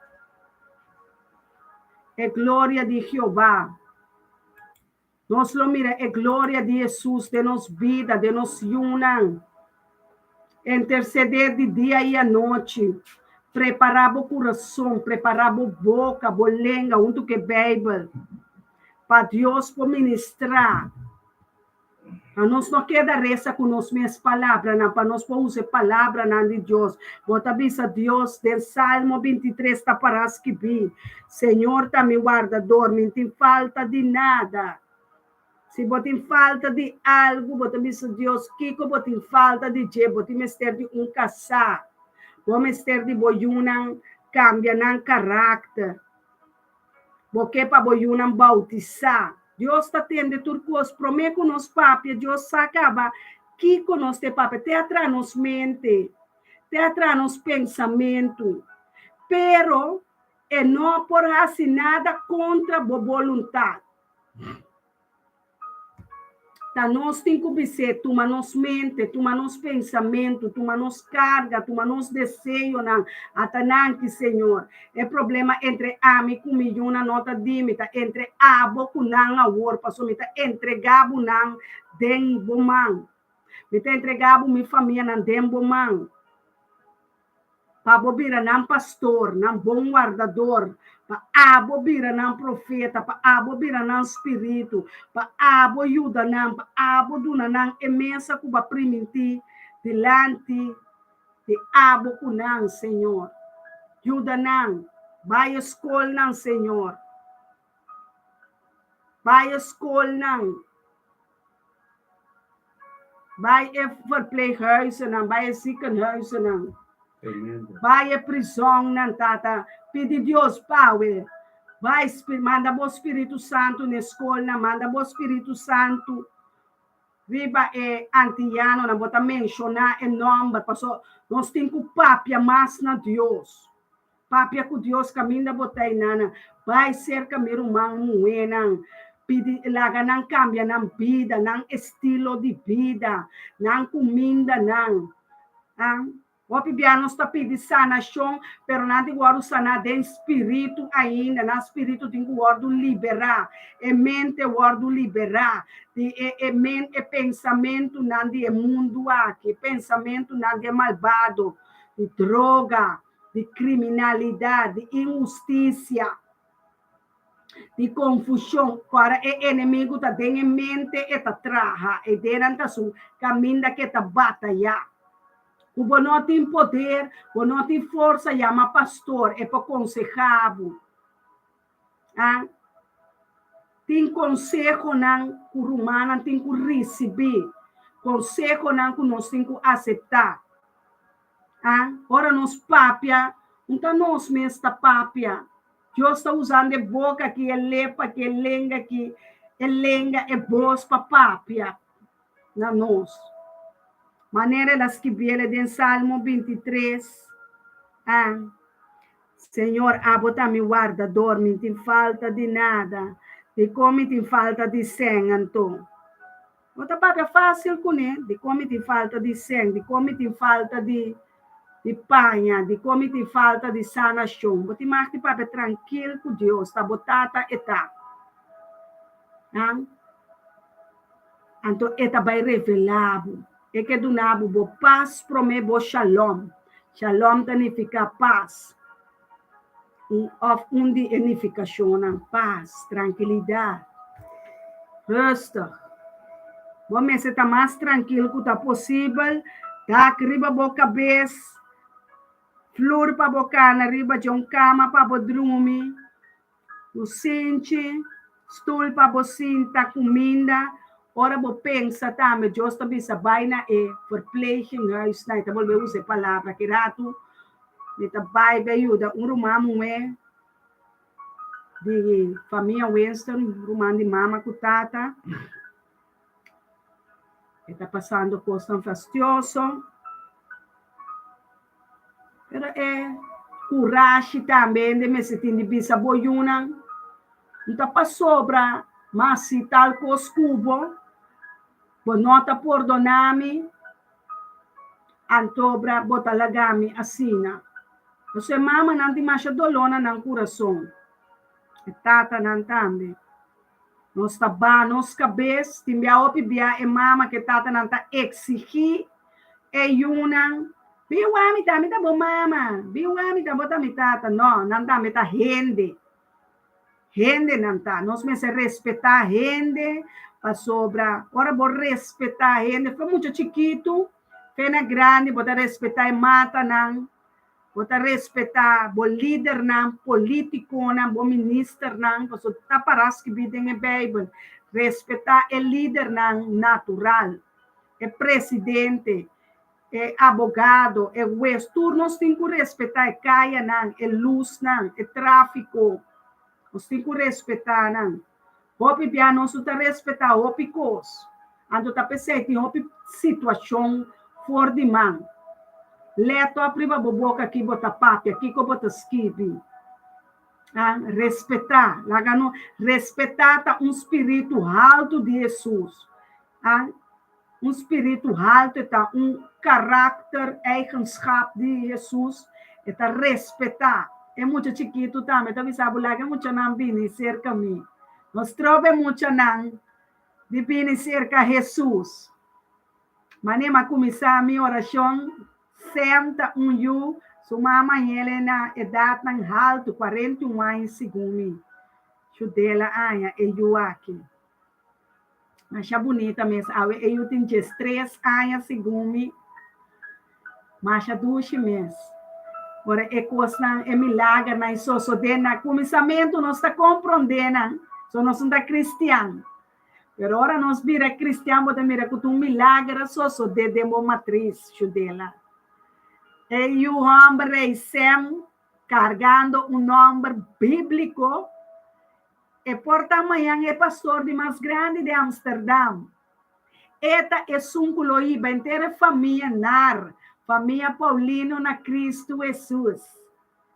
e gloria di Jehová. Nos lo mira e gloria di Hesus den nos bida, den nos yunan. Intercedé di dia i anochi. Prepará bo kurason, prepará bo boka, bo lenga huntu ku e Beibel, pa Dios por ministrá. Pa nos no keda resa ku nos mes palabranan, pa nos por usa e palabranan di Dios. Bo ta bisa Dios den Salmo 23 ta pará skibí, Señor ta mi wardador, mi n'tin falta di nada. Si bo tin falta di algu, bo ta bisa Dios kiko bo tin falta di dje. Bo tin mester di un kasá. Bo mester di bo yunan kambia nan karakter. Bo ke pa bo yunan bautisá. Dios ta tende tur kos. Promé ku nos papia, Dios sa kaba kiko nos te papia. Te a traha nos mente, te a traha nos pensamentu. Pero e no por hasi nada kontra bo boluntat. Ta nos tin ku bis'é, tuma nos mente, tuma nos pensamentu, tuma nos karga, tuma nos deseonan, ata nanki, Señor. E problema entre ami ku mi yunan no ta di mi, ta entre abo ku nan awor, pasobra mi ta entregá bo nan den bo man. Mi ta entregá bo mi famianan den bo man. Pa bo bira nan pastor, nan bon wardador, pa abo bira nan profeta, pa abo bira nan spiritu, pa abo yuda nan, pa abo duna nan e mesa ku bo a primintí dilanti di abo ku nan, Señor. Yuda nan, bai e skolnan, Señor. Bai e skolnan. Bai e verpleeghuizennan, bai e ziekenhuizennan, bai e prisonnan, Tata. Pidi Dios pawe. Bai, manda bo Spiritu Santu na e skolnan, manda bo Spiritu Santu riba e antiyanonan. Bo ta menshoná e nòmber, pasobra nos tin ku papia mas na Dios. Papia ku Dios kaminda bo ta einana. Bai serka mi ruman muhénan. Pidi laga nan kambia nan bida, nan estilo di bida, nan kumindanan. A Hopi bia nos ta pidi sanashon, pero nan tin ku wòrdu saná den spiritu ainda. Nan spiritu tin ku wòrdu liberá, e mente wòrdu liberá di e e men e pensamentunan di e mundu aki, e pensamentunan di e malbado, di droga, di kriminalidat, di inhustisia. Di konfushon. Ora e enemigu ta den e mente e ta traha, e denan ta su kaminda ku e ta batayá. Ku bo no tin poder, bo no tin forsa, yama pastor, e por konsehá bo. A Tin konsehonan ku rumannan tin ku risibí, konsehonan ku nos tin ku aseptá. A Ora nos papia, un ta nos mes ta papia. Dios ta usando e boka aki, e lepa aki, e lenga aki, e lenga, e bos pa papia na nos. Manera el a skibiel den Salmo 23. A Señor, abo ta mi wardador, mi n'tin falta di nada. Dikon mi tin falta di sèn anto? Bo ta papia fásil kuné, dikon mi tin falta di sèn, dikon mi tin falta di di paña, dikon mi tin falta di sanashon. Bo tin mag di papia trankil ku Dios, ta bo Tata e ta. An? Anto e ta bai revelá bo. E ke duna bo bo pas promé bo shalom. Shalom ta nifiká pas. Un òf un di e nifikashonnan, pas, trankilidat, rustig. Bo mester ta mas trankil ku ta posibel, dak riba bo kabes, flur pa bo kana riba dje un kama pa bo drumi. Bo sinchi, stul pa bo sinta, kuminda. Ora bo pensa tambe, Dios ta bisa bai na e verpleeghuis. Na, e ta bolbe usa e palabra ki ratu. Mi ta bai bai yuda un ruman muhé di famia Winston, ruman di mama ku tata. E ta pasando kosnan fastioso. Pero e kurashi tambe hende mester tin di bisa bo yunan, N ta pasobra ma si tal kos ku bo, bo no ta pordoná mi, antobra bo ta laga mi asina. Pasobra e mamanan tin masha doló na nan kurason, e tatanan tambe. Nos ta baha nos kabes, tin bia hopi bia e mama ku e tatanan ta eksigí e yunan, Bin wak mi ta, mi ta bo mama, bin wak mi ta, bo ta mi tata. No, nan tambe ta hende. Hende nan ta. Nos mester respetá hende pasobra ora bo respetá hende, for mucha chikitu te na grandi bo ta respetá e matanan, Bo ta respetá bo lidernan, polítikonan, bo ministernan, pasobra ta pará skibí den e Beibel, respetá e lidernan natural, e presidente, e abogado, e hues, tur nos tin ku respetá e kayanan, e lusnan, e tráfiko, nos tin ku respetá nan. Hopi bia nos no ta respetá hopi kos, anto ta p'esei tin hopi situashon for di man. Lèt òp riba bo boka ki bo ta papia, kiko bo ta skibi. A Respetá, laga no respetá ta un spiritu haltu di Hesus. A Un spiritu haltu e ta un karakter, eigenschap, di Hesus, e ta respetá. E mucha chikitu tambe ta bisa bo, Laga e muchanan bini serka mi. Nos troba e muchanan di bini serka Hesus. Manera mi a kuminsá mi orashon, Sem ta un yu, su mama hele na edatnan haltu, 41 aña segun mi. Shudela aña e yu aki. Masha bunita mes awe e yu tin 13 aña segun mi. Masha dushi mes. Ora e kosnan, e milagernan e sosodé na kuminsamentu nos ta komprondé nan, so nos no ta kristian. Pero ora nos bira kristian bo ta mira ku ta un milager a sosodé den bo matris, Shudela. E yu hòmber rei Sem kargando un nòmber bíbliko. E por ta mañan e pastor di mas grandi di Amsterdam. E ta esun ku lo hiba henter e famia nar, famia Paulino na Kristu Hesus.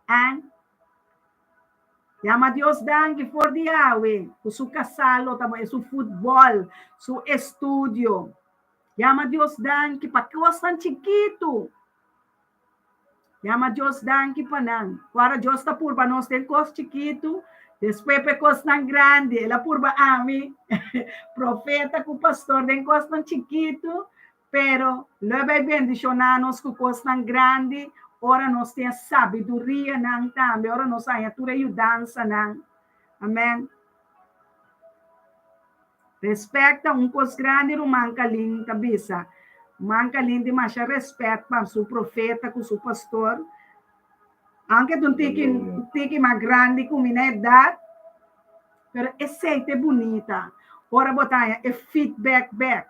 An Yama Dios danki for di awe ku su kasá lo ta e su futbòl, su estudio. Yama Dios danki pa kosnan chikitu. Yama Dios danki pa nan. Ora Dios ta purba nos den kos chikitu, despues pa e kosnan grandi. El a purba ami, profeta ku pastor, den kosnan chikitu, pero lo e bai bendishoná nos ku kosnan grandi ora nos tin e sabidurianan tambe, ora nos haña tur e yudansanan. Amèn. Respect ta un kos grandi ruman Kalin ta bisa. Ruman Kalin tin masha respect pa su profeta ku su pastor. Aunke ta un tiki tiki mas grandi ku mi na edat, pero esei ta e bunita. Ora bo ta haña e feedback bek.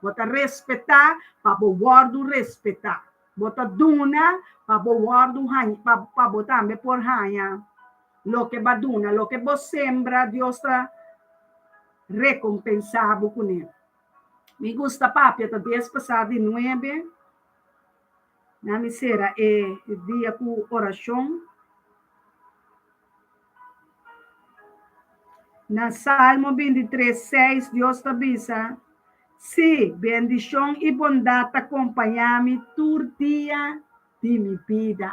Bo ta respetá pa bo wòrdu respetá. Bo ta duna pa bo wòrdu haña pa bo tambe por haña. Loke bo a duna, loke bo sembra, Dios ta rekompensá bo kuné. Mi gusta papia, ta dies pasá di nuebe. Na mi sera e dia ku orashon. Na Salmo bintitres, seis, Dios ta bisa, Sí, bendishon i bondat ta kompañá mi tur dia di mi bida.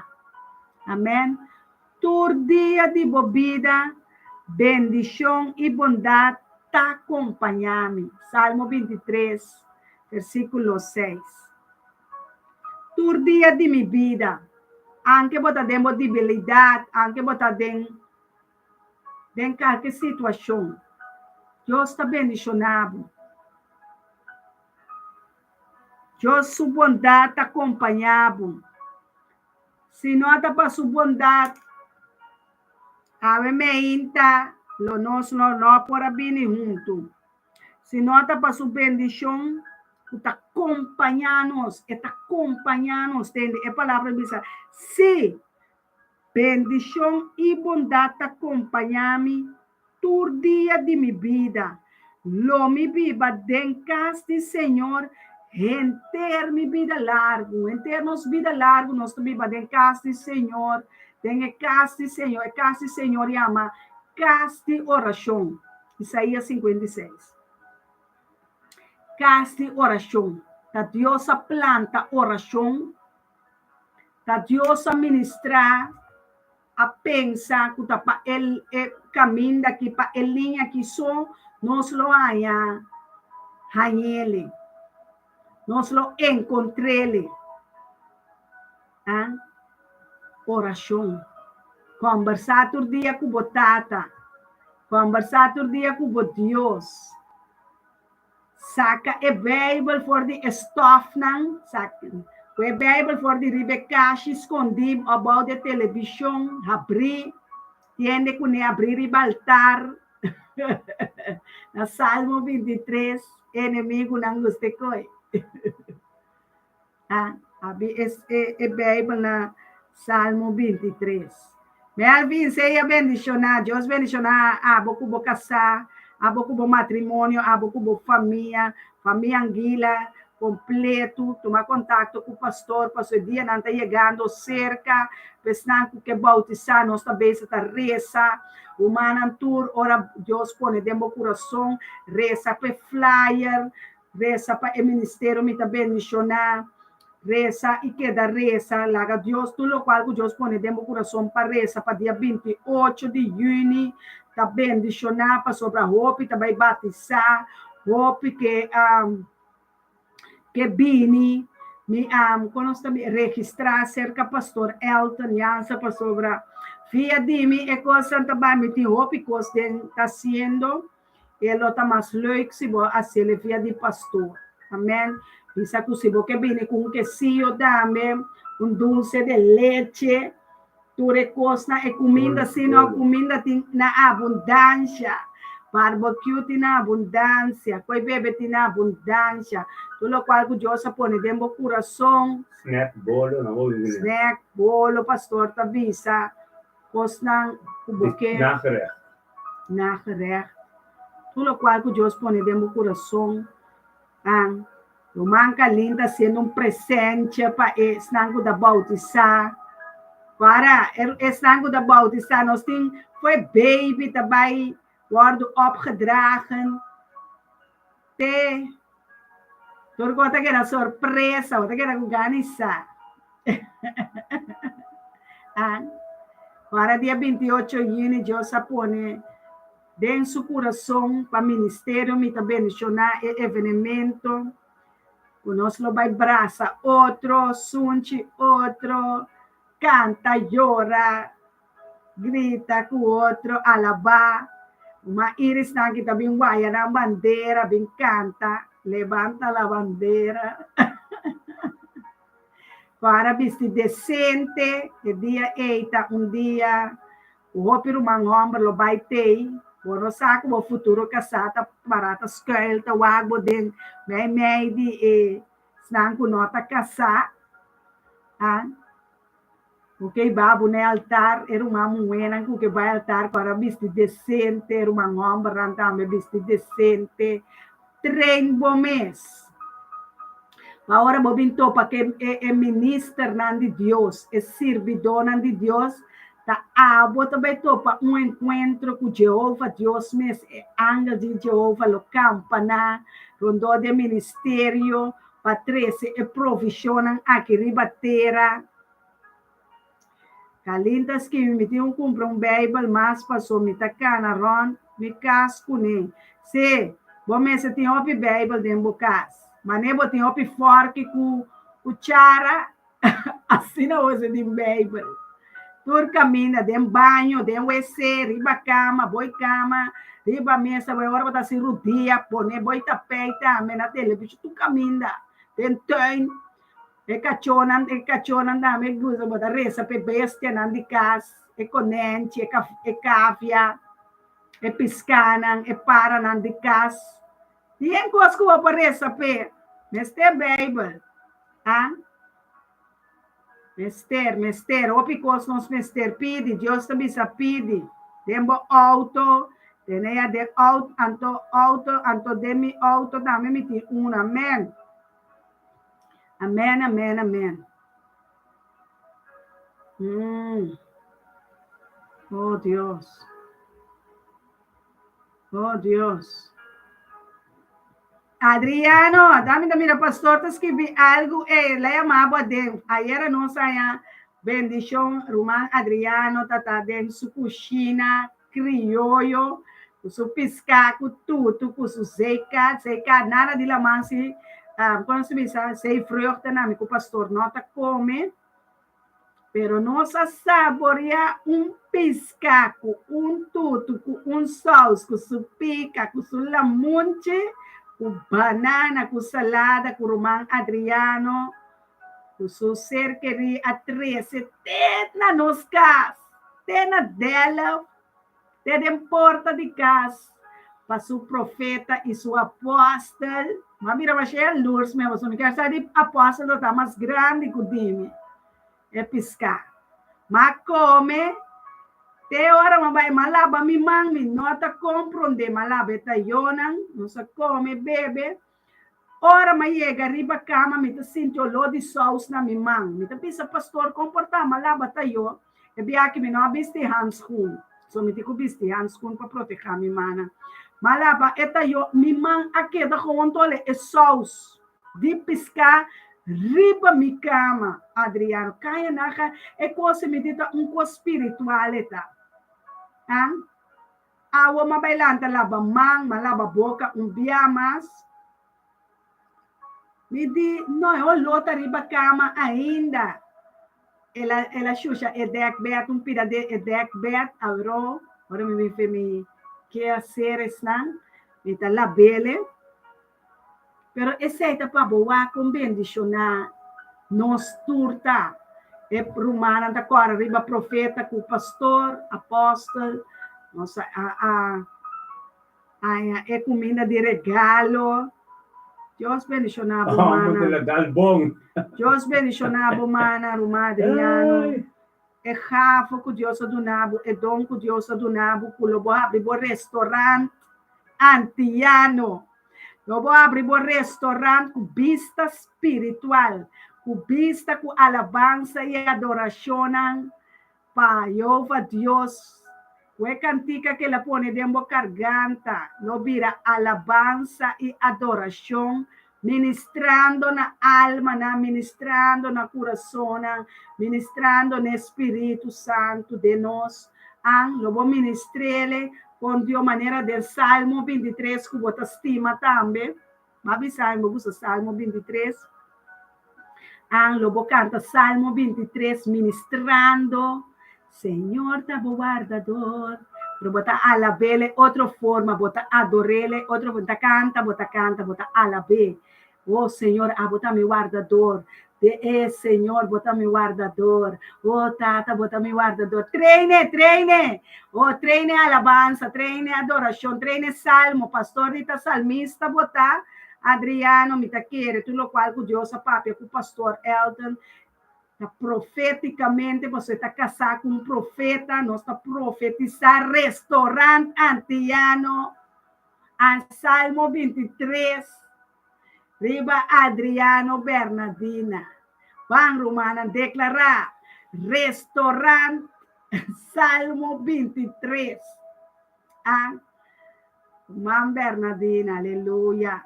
Amèn. Tur dia di bo bida, bendishon i bondat ta kompañá mi. Salmo bintitres, versíkulo seis. Tur dia di mi bida, anke bo ta den bo debilidat, anke bo ta den den kalke situashon, Dios ta bendishoná bo. Dios su bondat ta kompañá bo. Si no ta pa su bondat, awe meinta lo nos lo no por a bini huntu. Si no ta pa su bendishon ku ta kompañá nos, e ta kompañá nos, tende e palabra bisa, sí, Bendishon i bondat ta kompañá mi tur dia di mi bida. Lo mi biba den kas di Señor henter mi bida largu. Henter nos bida largu nos ta biba den kas di Señor, den e kas di Señor. E kas di Señor yama kas di orashon. Isaías 56. Kas di orashon. Ta Dios a planta orashon. Ta Dios a ministrá, a pensa ku ta pa e e kaminda aki, pa e liña aki so nos lo haña hañ'ele, nos lo enkontr'ele. A Orashon. Kòmbersá tur dia ku bo Tata. Kòmbersá tur dia ku bo Dios. Saka e Beibel for di e stòfnan, saka ku e Beibel for di riba e kashi skondí òf bou di e televishon, habrí, tiende kuné habrí riba altar. Na Salmo 23, enemigunan gusta e koi. A habrí e e Beibel na Salmo 23. Melvin, sea bendishoná. Dios bendishoná abo ku bo kasá, abo ku bo matrimonio, abo ku bo famia, famia Anguila kompletu. Tuma kontakto ku pastor pasobra e dianan ta yegando serka. Pa esnan ku ke boutisá, nos ta besa ta resa. Rumannan tur, ora Dios pone den bo kurason, resa pa e flyer. Resa pa e ministerio mi ta bendiciona. Resa y keda resa. Laga Dios tur locual cu Dios pone den bo curason pa resa pa dia 28 di juni ta bendiciona pasobra hopi ta bay batisa, hopi ke ke bini mi a con nos ta registra cerca pastor Elton Jansen pasobra via di mi e cosnan ta bay mi tin hopi cos den ta haciendo. E lo ta mas leuk si bo hasiel e via di pastor. Amen. Bisa ku si bo ke bini ku un kesillo tambe, un dulce de leche, tur e kosnan, e kuminda si no, kuminda tin na abundansha. Barbecue tin na abundansia, koi bebe tin na abundansha. Tur lokual ku Dios a pone den bo kurason. Snack, bolo, nan bo bini. Snack, bolo, pastor ta bisa, kosnan ku bo ke. Nagerecht. Nagerecht. Tur lokual ku Dios pone den bo kurason, an. Ruman Kalin ta hasiendo un presentje pa esnan ku ta boutisá. Para esnan ku ta boutisá, nos tin fo'i baby ta bai wòrdu opgedragen te tur ku ta keda sorpresa, bo ta keda ku gana i sa. An. Ora dia 28 yüni Dios a pone den su kurason pa ministerio mi ta bendishoná e evenemento ku nos lo bai brasa otro, sunchi otro, kanta, yora, grita ku otro, alabá. Ruman Irisnan ki ta bin waya nan bandera, bin kanta, Levanta la bandera. Kòrda bisti desente, e dia ei ta un dia ku hopi ruman hòmber lo bai tei. Bo no sa ku bo futuro kasá ta pará ta skuil ta wak bo den meimei di e esnan ku no ta kasá. A Ku ke bai bo na e altar, e ruman muhénan ku ke bai altar kòrda bisti desente, e ruman hòmbernan tambe bisti desente. Train bo mes. Pa ora bo bin topa ku e e ministernan di Dios, e sirbidónan di Dios, ta abo ta bai topa un enkuentro ku Jehova Dios mes. E angel di Jehova lo kampa na rondó di e ministerio pa trese e provishonnan aki riba tera. Kalin ta skibi, Mi tin un kumpra un Beibel mas paso mi ta kana rònt mi kas kuné. Sí, bo mester tin hopi Beibel den bo kas. Manera bo tin hopi fòrki ku kuchara, asina bo mester tin Beibel. Tur kaminda, den baño, den wc, riba kama, boi kama, riba mesa, bo ora bo ta hasi rudia, pone boi tapei tambe na televishon, tur kaminda, den tuin. E kachónan, e kachónan tambe gusta bo ta resa pa e bestianan di kas, e konènchi, e e kavia, e piskánan, e paranan di kas. Bien kos ku bo por resa p'e. Mester Beibel, a. Mester, mester, hopi kos nos mester pidi. Dios ta bisa pidi. Den bo outo, tene ya den outo, anto outo, anto den mi outo tambe mi tin un. Amèn. Amen, amen, amen. Mm. Oh Dios. Oh Dios. Adriano, dami ta mira pastor ta escribí algo, eh, la llamaba bo aden. Ayer nos haya bendición, ruman Adriano tata den su cushina crioyo, ku su piská, ku tutu, ku su zeekat, zeekat, nada di laman si, kon si bisa, zeevruchten ami ku pastor no ta kome, pero nos a saboreá un piská ku un tutu, ku un sous, ku su pika, ku su lamunchi, ku banana, ku salada, ku ruman Adriano, ku su ser kerí a trese te na nos kas, te na Delft, te den porta di kas, pa su profeta i su apòstel. Mi a bira masha yalurs mi, pasobra mi kier sa di apòstel lo ta mas grandi ku di mi, e piská. Mi a kome te ora mi a bai, mi a laba mi man, mi no ta komprondé, mi a laba e tayónan, nos a kome, bebe. Ora mi a yega riba kama mi ta sinti oló di sous na mi man. Mi ta bisa pastor kon por ta mi a laba tayó. E biaha mi no a bisti handschoen, so mi tin ku bisti handschoen pa protehá mi mannan. Mi a laba e tayó, mi man a keda gewoon tole e sous di piská riba mi kama. Adriano, kaya naga e kos mi di ta un kos spiritual e ta. Awa m'a bai lanta laba man, m'a laba boka un bia mas. Mi di, no, e oló ta riba kama ainda. El a, el a shusha e dekbed, un pida di e dekbed, awor ora mi bin fe mi keaseresnan, mi ta lab'ele. Pero esei ta pa bo wak kon bendishoná nos tur ta. E rumannan ta kòrda riba profeta ku pastor, apòstel, nos a a haña e kuminda di regalo. Dios bendishoná bo mannan. Dios bendishoná bo mannan, ruman Adriano. E gave ku Dios a duna bo, e don ku Dios a duna bo, ku lo bo habri bo restorant antiano. Lo bo habri bo restorant ku bista spiritual, ku bista ku alabansa i adorashonnan pa Jehova Dios. Ku e kantika ku el a pone den bo karganta lo bira alabansa i adorashon Ministrando na almanan, ministrando na kurasonnan, ministrando n'e Spiritu Santu den nos. An lo bo ministr'ele kon Dio manera den Salmo bintitres ku bo ta stima tambe. Bo a bisa mi bo gusta Salmo bintitres. An lo bo kanta Salmo bintitres ministrando, Señor ta bo wardador. Pero bo ta alab'El otro forma, bo ta ador'El otro forma, ta kanta, bo ta kanta, bo ta alab'É. Oh Señor, abo ta mi wardador. De e Señor, bo ta mi wardador. Oh Tata, bo ta mi wardador. Train e, train e. Oh, train e alabansa, train e adorashon, train e salmo. Pastor di ta salmista bo ta. Adriano, mi ta kere tur lokual ku Dios a papia ku Pastor Elton. Ta profétikamente boso ta kasá ku un profeta, nos ta profetisá Restaurant Antiano a Salmo 23 riba Adriano Bernardina. Ban rumannan deklará Restaurant Salmo 23 a Ruman Bernardina, aleluya.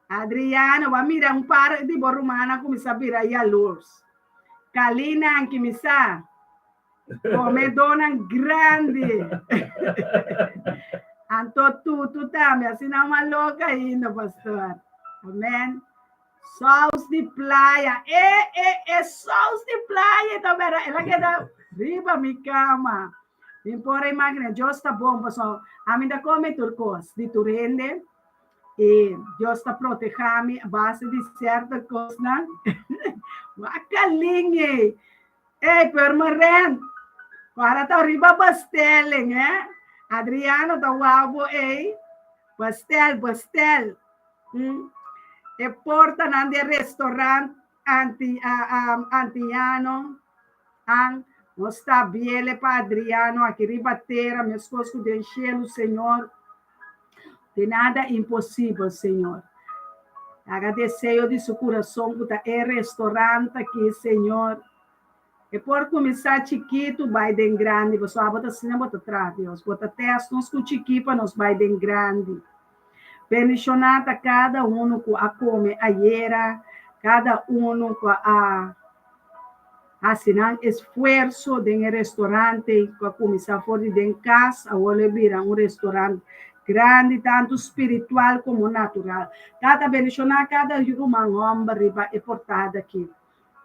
Adriano, bo a mira un par di bo rumannan kuminsá bira yalurs. Kalinan kuminsá komedónan grandi. Anto Tutu tambe, asina un maloka ainda, pastor. Amen. Sous di playa. E, e, e sous di playa ta bera. El a keda riba mi kama. Mi por imaginá, Dios ta bon, pasobra ami ta kome tur kos di tur hende. I Dios ta protehá mi a base di sierto kosnan. Wak kalin ei. Ei, Purmerend. Para ta riba bestelling, eh? Adriano ta wou bo ei. Bestel, bestel. Mm. E portanan di e restaurant anti, uh, um, antiano an nos ta biele pa Adriano aki riba tera, meskos ku den shelu, Señor. De nada imposibel, Señor. Haga deseo di su kurason ku ta e restaurant aki, Señor. E por kuminsá chikitu bai den grandi, pasobra abo ta asina bo ta traha, Dios. Bo ta tèst nos ku chikí pa nos bai den grandi. Bendishoná ta kada unu ku a kome ayera, kada unu ku a hasi nan esfuerso den e restaurante ku a kuminsá for di den kas, awor lo e bira un restaurant grandi, tantu spiritual komo natural. Tata, bendishoná kada ruman hòmber riba e portada akí.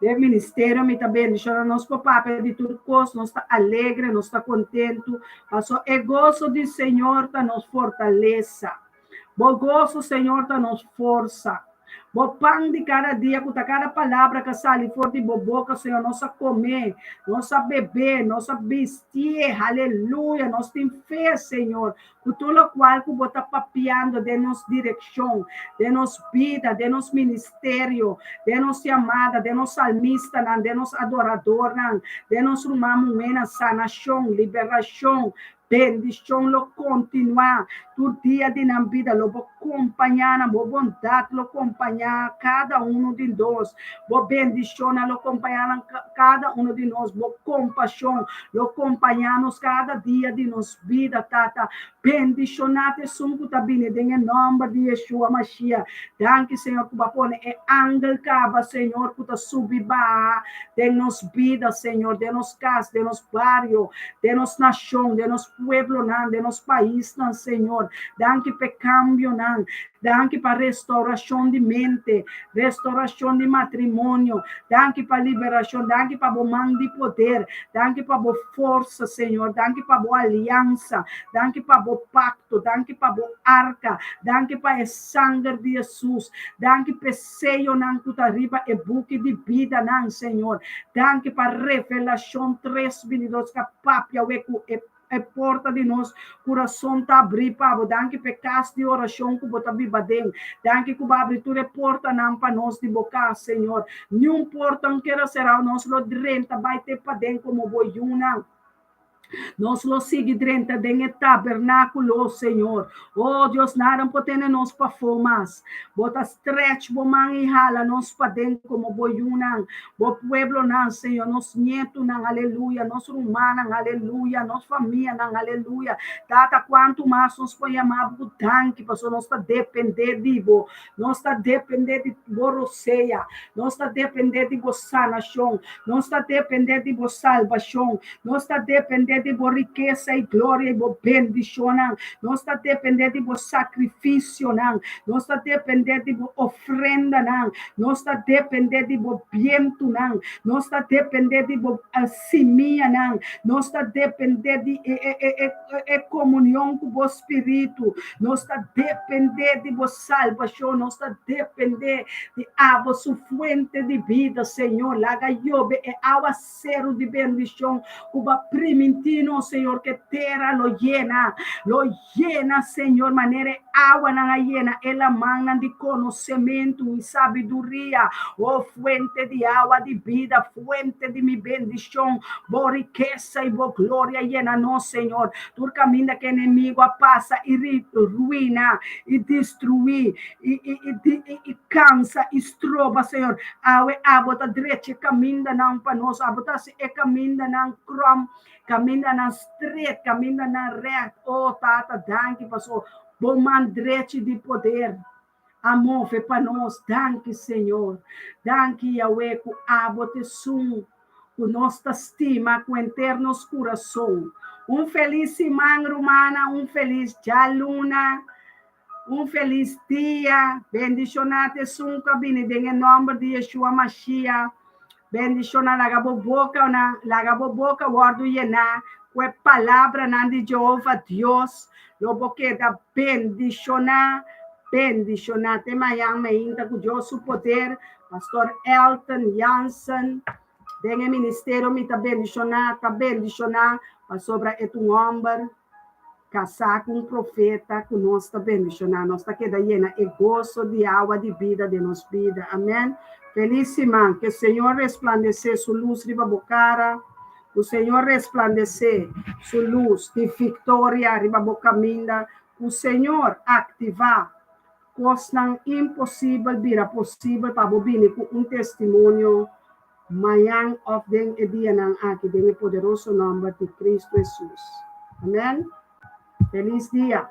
Den ministerio mi ta bendishoná nos por papia di tur kos, nos ta alegre, nos ta kontentu, pasobra e goso di Señor ta nos fortalesa. Bo goso, Señor, ta nos forsa. Bo pan di kada dia, ku ta kada palabra ku a sali for di bo boka, Señor, nos a kom'é, nos a beb'é, nos a bistié. Haleluya! Nos tin fe, Señor, ku tur lokual ku bo ta papiando den nos direkshon, den nos bida, den nos ministerio, den nos yamada, den nos salmistanan, den nos adoradornan, den nos ruman muhénan, sanashon, liberashon, Bendishon lo kontinuá tur dia di nan bida. Lo bo kompañá nan, bo bondat lo kompañá kada unu di nos. Bo bendishonnan lo kompañá nan kada unu di nos. Bo kompashon lo kompañá nos kada dia di nos bida, Tata. Bendishoná ta esun ku ta bini den e nòmber di Yeshua Mashiach. Danki, Señor, ku bo a pone e angel kaba, Señor, ku ta subi baha den nos bida, Señor, den nos kas, den nos bario, den nos nashon, den nos pueblonan, den nos paisnan, Señor. Danki pa e kambionan. Danki pa restaurashon di mente, restaurashon di matrimonio. Danki pa liberashon. Danki pa bo man di poder. Danki pa bo forsa, Señor. Danki pa bo aliansa. Danki pa bo pakto. Danki pa bo arka. Danki pa e sanger di Hesus. Danki pa e seyonan ku ta riba e buki di bidanan, Señor. Danki pa Revelashon tres binidos ka papia we ku e e porta di nos kurason ta abrí pa bo. Danki pa e kas di orashon ku bo ta biba den. Danki ku bo a abri tur e portanan pa nos di bo kas, Señor. Niun porta no keda será, nos lo drenta bai te paden komo bo yunan. Nos lo sigui drenta den e tabernákulo, Señor. Oh, Dios, nada no por tene nos pafó mas. Bo ta stretch bo man i hala nos paden komo bo yunan, bo pueblonan, Señor, nos nietunan, aleluya, nos rumannan, aleluya, nos famianan, aleluya. Tata, kuantu mas nos por yama bo ku danki, pasobra nos ta dependé di bo. Nos ta dependé di bo rosea. Nos ta dependé di bo sanashon. Nos ta dependé di bo salbashon. Nos ta dependé di bo rikesa i gloria i bo bendishonnan. Nos ta dependé di bo sakrifisionan. Nos ta dependé di bo ofrendanan. Nos ta dependé di bo bientunan. Nos ta dependé di bo simianan. Nos ta dependé di e, e, e, e, e komunion ku bo spiritu. Nos ta dependé di bo salbashon. Nos ta dependé di abo su fuente di bida, Señor. Laga yobe e awaseru di bendishon ku bo a primintí nos, Señor, ku e tera lo yena, lo yena, Señor, manera e awanan a yena e lamannan di konosementu i sabiduria. O fuente di awa di bida, fuente di mi bendishon, bo rikesa i bo gloria yena nos, Señor. Tur kaminda ku enemigu a pasa i ruina i destruí i, i, i, i, i kansa i stroba, Señor. Awe abo ta drecha e kamindanan pa nos. Abo ta hasi e kamindanan krom, kamindanan stret, kamindanan règt. O Tata, danki paso bo man drechi di poder a move pa nos. Danki, Señor. Danki, Yahweh, ku abo ta esun ku nos ta stima ku henter nos kurason. Un felis siman, rumannan. Un felis djaluna. Un felis dia. Bendishoná ta esun ku a bini den e nòmber di Yeshua Mashiach. Bendishoná, laga bo boka na, laga bo boka wòrdu yená ku e palabranan di Jehová Dios. Lo bo keda bendishoná, bendishoná. Te mañan meinta ku Dios su poder. Pastor Elton Jansen den e ministerio mi ta bendishoná, ta bendishoná pasobra e ta un hòmber Kasá ku un profeta ku nos ta bendishoná. Nos ta keda yena e goso di awa di bida den nos bida. Amèn. Felis siman. Ke Señor resplandesé Su lus riba bo kara. Ku Señor resplandesé Su lus di viktoria riba bo kaminda. Ku Señor aktivá kosnan imposibel bira posibel pa bo bini ku un testimonio mañan òf den e dianan aki den e poderoso nòmber di Kristu Hesus. Amèn. Felis dia.